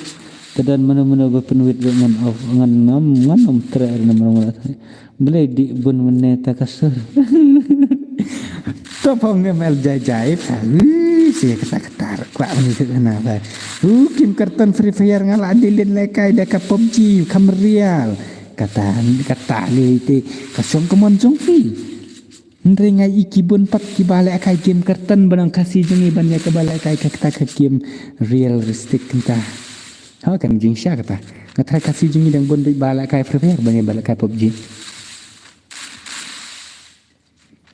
Te don mano mano ba pynwit ba ngan off, ngan ngam, ngan ym treh re namar mano. Balei dih bun mynne ta ka sur. To phong M L jai jai pha. Ui, si kata kata kwah mynne tu na ba. U kim karton Free Fire nga la dih lin lekai da ka PUBG kam real. Kata kata le te ka song ka mon jong phi. Hynrei nga i ki bun pat kiba leh kai game karton ban ong Khasi jong ngi ban ïa kaba leh kai ka kata ka game realistic kynta. Ha kan jingshisha kata. Nga tharai Khasi jong ngi dang bun beit ba leh kai Free Fire ban ïa ba leh kai PUBG.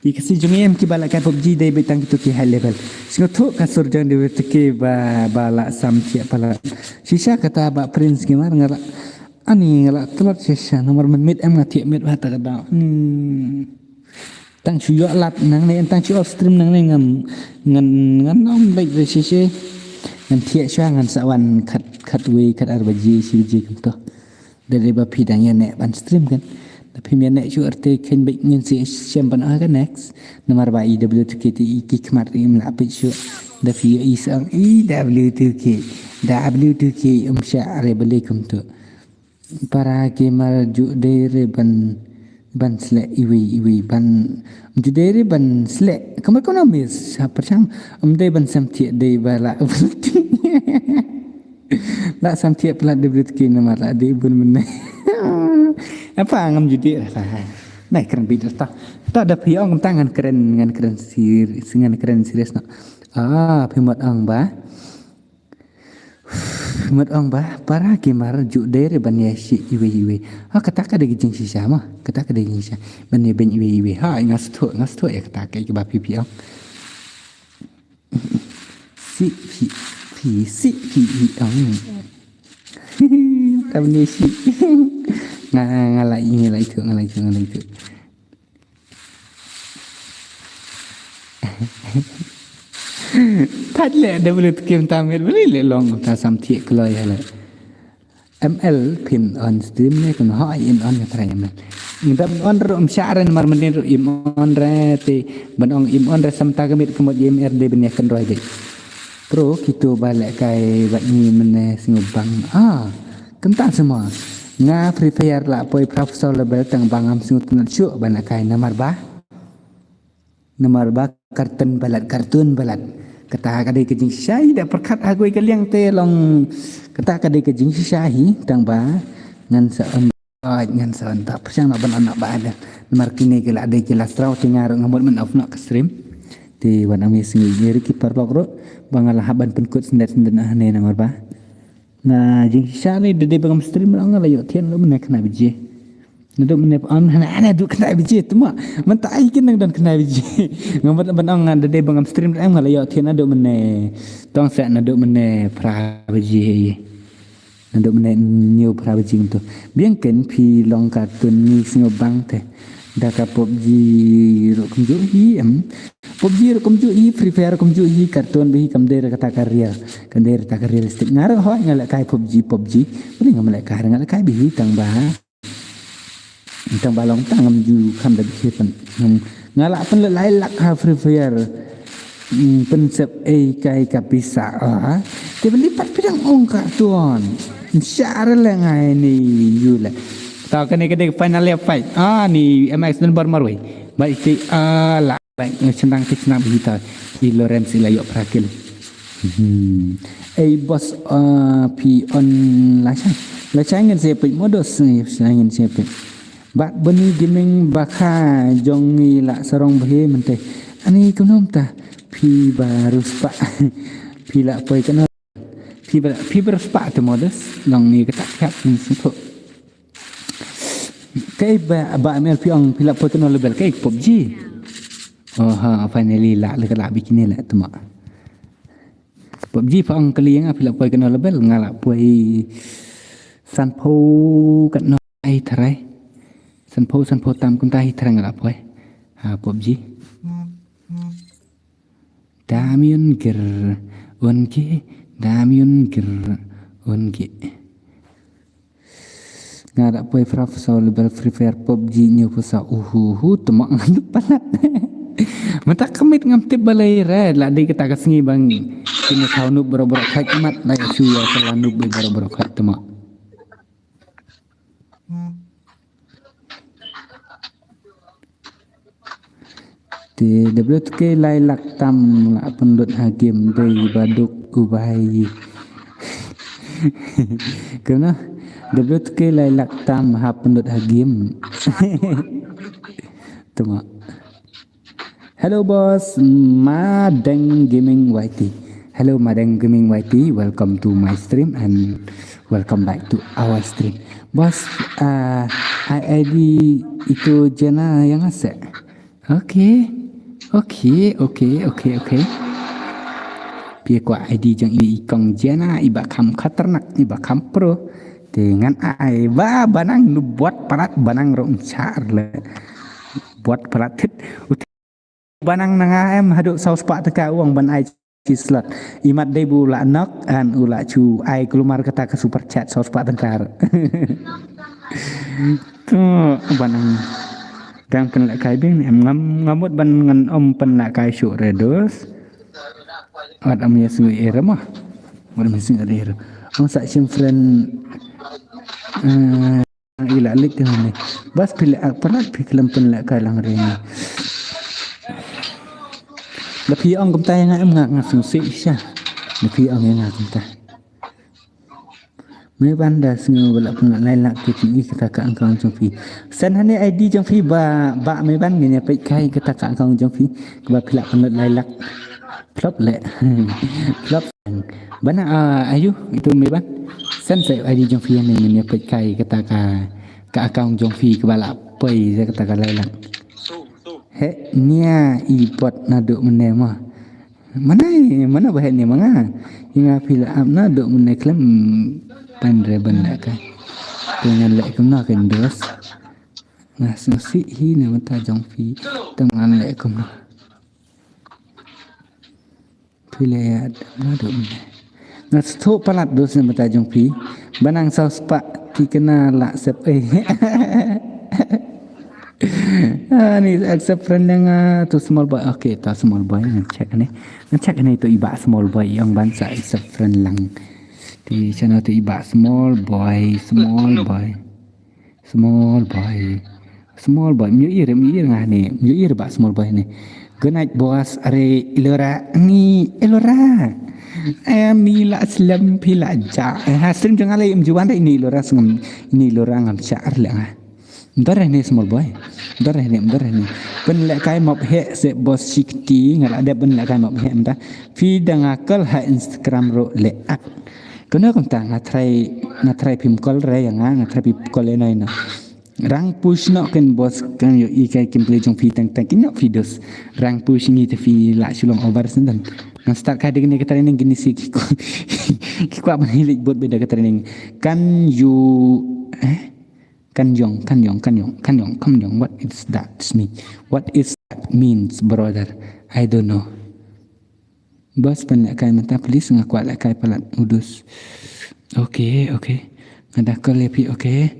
I Khasi jong ngi em kiba leh kai PUBG dei beit tang kito ki high level. Sngewthuh ka sur jong dei beit ki ba ba la sam thiah palat. Shisha kata ba Prince Gamer nga la ani nga la tlot shisha namar mynmiet em nga thiah miet ba ta ka daw. Hmm. Tang shu ïoh lad nangne, tang shu off stream nangne ngan, ngan, ngan ym leit re shisha. Ngan thiah shuwa ngan sa wan khat, khat wei, khat ar baje, shi baje kumto. Da dei ba phi dang ïa neh ban stream kan. Da phim ïa neh shuh te khein beit ngin sa shem ban ah ka next. Namar ba i W two K te i ki khmat im lah peit shuh. Da phi ïa i sa ong i W two K. W two K um shah re balei kumto. Para gamer ju dei re ban, ban sleh iwei iwei ban, ju dei re ban sleh. Kamar kono miss ha pyrshang um dei ban sem thiah dei ba la. La sam thiah palat dei brit ki namar la dei bun mynne. Apa ngam ju dei re ta. Nai kren bit ta. Ta da phi ong tang ngan kren, ngan kren sir, ngan kren serious no. Ah, phi mut ong ba. Mut ong ba para gamer ju dei re ban ïa shi iwei iwei. Ha kata ka dei ka jingshisha ma. Kata ka dei ka jingshisha. Ban ïa beiñ iwei iwei. Ha nga sngewthuh, nga sngewthuh ïa kata ka kiba phi phi ong. Si phi phi si phi i ong. Ta ban ïa shi. Nga nga la i nga la itu nga la itu nga la itu. Thait leh da blu tkim ta met blu leh long ta sam thiah kloi ha leh. M L phin on stream ne kun hoi in on ka trai M L. Ngam on ru um shah re namar mendin ru im on re te ban ong im on re sam ta ka met ka mot im er de ben ya kan roi de. Pro kito ba leh kai bat ni mene sngewbang. Ah, kynta semua. Nga Free Fire la poi professional level tang ba ngam sngewtynnat shuh ban leh kai namar ba. Namar ba kartun balat, kartun balat. Kata ka dei ka jingshisha hi da pyrkhat ha kawei ka liang te long. Kata ka dei ka jingshisha hi tang ba ngan sa on, ngan sa on ta pyrshang na ban on na ba da. Namar kine ki la dei ki la straw te nga ruh nga mut men off na ka stream. Te wan ami sngi ni ri ki parlok ruh ba nga la hap ban pynkut sendet sendet na hane namar ba. Nga jingshisha ni da dei ba ngam stream ruh nga la ïoh thian ruh mene khyndai baje. Naduh mynne ba ong hana hana duh khyndai baje tuma. Mynta ai kin nang don khyndai baje. Nga mut ban ong nga da dei ba ngam stream em nga la ïoh thian naduh mynne. Tong seh naduh mynne phra baje. Naduh mynne hynñiew phra baje kumto. Biang ken phi long katun ngi sngewbang te. Da ka PUBG ruh kumjuh hi em. PUBG ruh kumjuh hi, Free Fire ruh kumjuh hi, katun ba hi kam dei re kata ka real. Kam dei re kata ka realistic. Nga ruh hoi nga leh kai PUBG, PUBG. Bali ngam leh kai re nga leh kai ba hi tang ba. Tang ba long tang ngam ju kham da bikhe pyn. Ngam, nga la pynlut lai lak ha Free Fire. Hmm, pynsep ei kai ka pisa, ah. Te beli pat pidang ong ka tuan. Syar le ngai ni yu le. Tau kane ka dei final fight. Ah, ni M X number marwei. Baik ti, ah, la. Baik, eh, senang ti senang bihita. I Lawrence i la yok prakil. Hmm. Ei boss, ah, phi on la chang. La chang ngin sepit modus ni, la chang ngin sepit. Bad bani gaming ba kha jong ngi la sarong bhi mynte. Ani kumno mynta phi ba riewspah. Phi la poi kano. Phi ba, phi ba riewspah te modus. Long ni kata khap ni sutho. Kai ba, ba M L phi ong phi la poi kano level kai PUBG. Oh ha, finally la, la, la bikini la tuma. PUBG pha ong kali nga phi la poi kano level, nga la poi sanphew katno hi tharai. Sanphew, sanphew tam kumta hi tharai nga la poi. Ha, PUBG. Damion ger, on ke, damion ger, on ke. Nga da poi frap saw level Free Fire PUBG niu pha saw uhu hu tuma ngan palat. Mynta ka miet ngam tip balei re la dei kata ka sngi bang kine thaw noob bro bro fight mat la ya shu ya ka la noob bro bro fight tuma. Te W two K lai lak tam la pynlut ha game dei ba duk u bai. Kena W two K lai lak tam ha pynlut ha game. Tengok. Hello boss, Madeng Gaming Y T. Hello Madeng Gaming Y T, welcome to my stream and welcome back to our stream. Boss, uh, I D itu Jena yang ase. Okay. Okay, okay, okay, okay. Pia kwa I D jong i kong Jena iba kham khatarnak iba kham pro. Te ngan ai ba banang nu buat palat banang rong char le. Buat palat thit. Banang na nga em haduh saw spah teka uang ban ai chi slot. Imat dei bu la nok an u la chu ai kulumar kata ka super chat saw spah teka. Tu banang. Dang pynlehkai bing em ngam ngamut ban ngan om pynlehkai shu redos. Wat am ya sui era mah. Wat am ya sui era. Ang sa chim friend. Eh, Ila lik kena ni. Bas pilih ak palat pi kelem pun lek kai lang ri ni. Lepi ong kumta yang em ngak ngak sung si sha. Lepi ong yang ngak kumta. Me ban da sngew ba la pun lai lak ki ti kata ka account jong phi. Sen hani I D jong phi ba ba me ban ngin ya pek kai kata ka account jong phi. Ba phi la pun lai lak. Plop le. Plop. Bana, ah, ayu, itu me ban. Sen sa I D jong phi ne ngin ya pek kai kata ka, ka account jong phi kaba la poi sa kata ka lai lang. He, nia i pot na duk mene ma. Mana, mana ba he ni manga. Inga phi la ap na duk mene klem pan re ban le kai. Te ngan le kum na ken dos. Nga sngewsih hi ne mata jong phi. Te ngan le kum na. Phi le ya dam na dum. Nga sngewthuh palat dos ne mata jong phi. Banang saw spah ti kena la sep eh. Ah, ni accept friend yang ah, tu small boy. Okay, tu small boy ngan check ni. Ngan check ni tu iba small boy yang ban sa accept friend lang. Ti channel tu iba small boy, small boy. Small boy. Small boy. Myo ir, myo ir ngah ni. Myo ir ba small boy ni. Good night boss. Are Ilora ni Ilora. Em ni la slem phi la ja. Eh, ha stream jong ale im juan dai ni Ilora sngam ni Ilora ngam cha ar le ngah. Dor ni small boy. Dor ni, dor ni. Pen le kai mop he se boss sikti ngala de pen le kai mop he mta. Phi dang akal ha Instagram ro le ak. Kena kumta nga try nga try phim call re ya nga nga try phim call ena ena. Rang push no ken boss kan yo i kai kim play jong phi tang tang kin yo phi dos. Rang push ngi te phi la shulong over sen dan. Nga start kai degni ka training gini si ki ko ki kwa ban hilik bot beda ka training. Kan you eh kan yong kan yong kan yong kan yong kan yong what is that mean? What is that means brother? I don't know. Bas pan lehkai mynta please nga kwah lehkai palat udus. Okay, okay. Nga da call ïa phi, okay.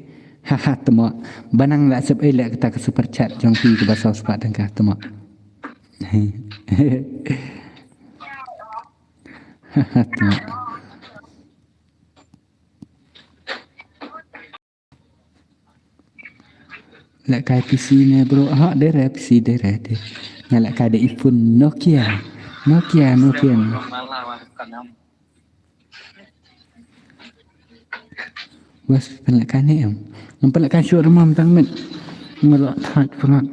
Haha, temo. Banang la sep ei leh kata ka super chat jong phi kaba saw spah tyngka, temo. Temo. Lehkai P C ne bro? Ha, dei re P C, dei re, dei. Nga lehkai da i phone Nokia. Nokia, Nokia. Bas, pynlehkai ne em? Ngam pynlehkai shuh ruh ma, tang met. Nga la thait pyngat.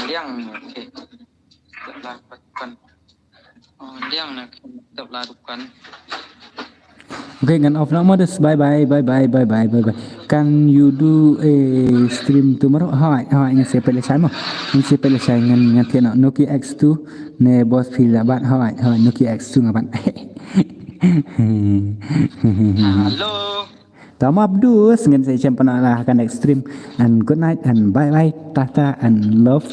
Liang, okay. Tep la dukan. Oh, liang na, tep la dukan. Okay, ngan off na modus. Bye bye, bye bye, bye bye, bye bye. Can you do a stream tomorrow? Hooid, hooid, ngan sa peit lashai mo. Ngan sa peit lashai, ngan, ngan thied noh Nokia X two ne boss phi la bat. Hooid, hooid, Nokia X two nga bat. Hello. Tam abdus, ngan sa ïashem pat noh la ha ka next stream. And good night and bye bye, tata and love.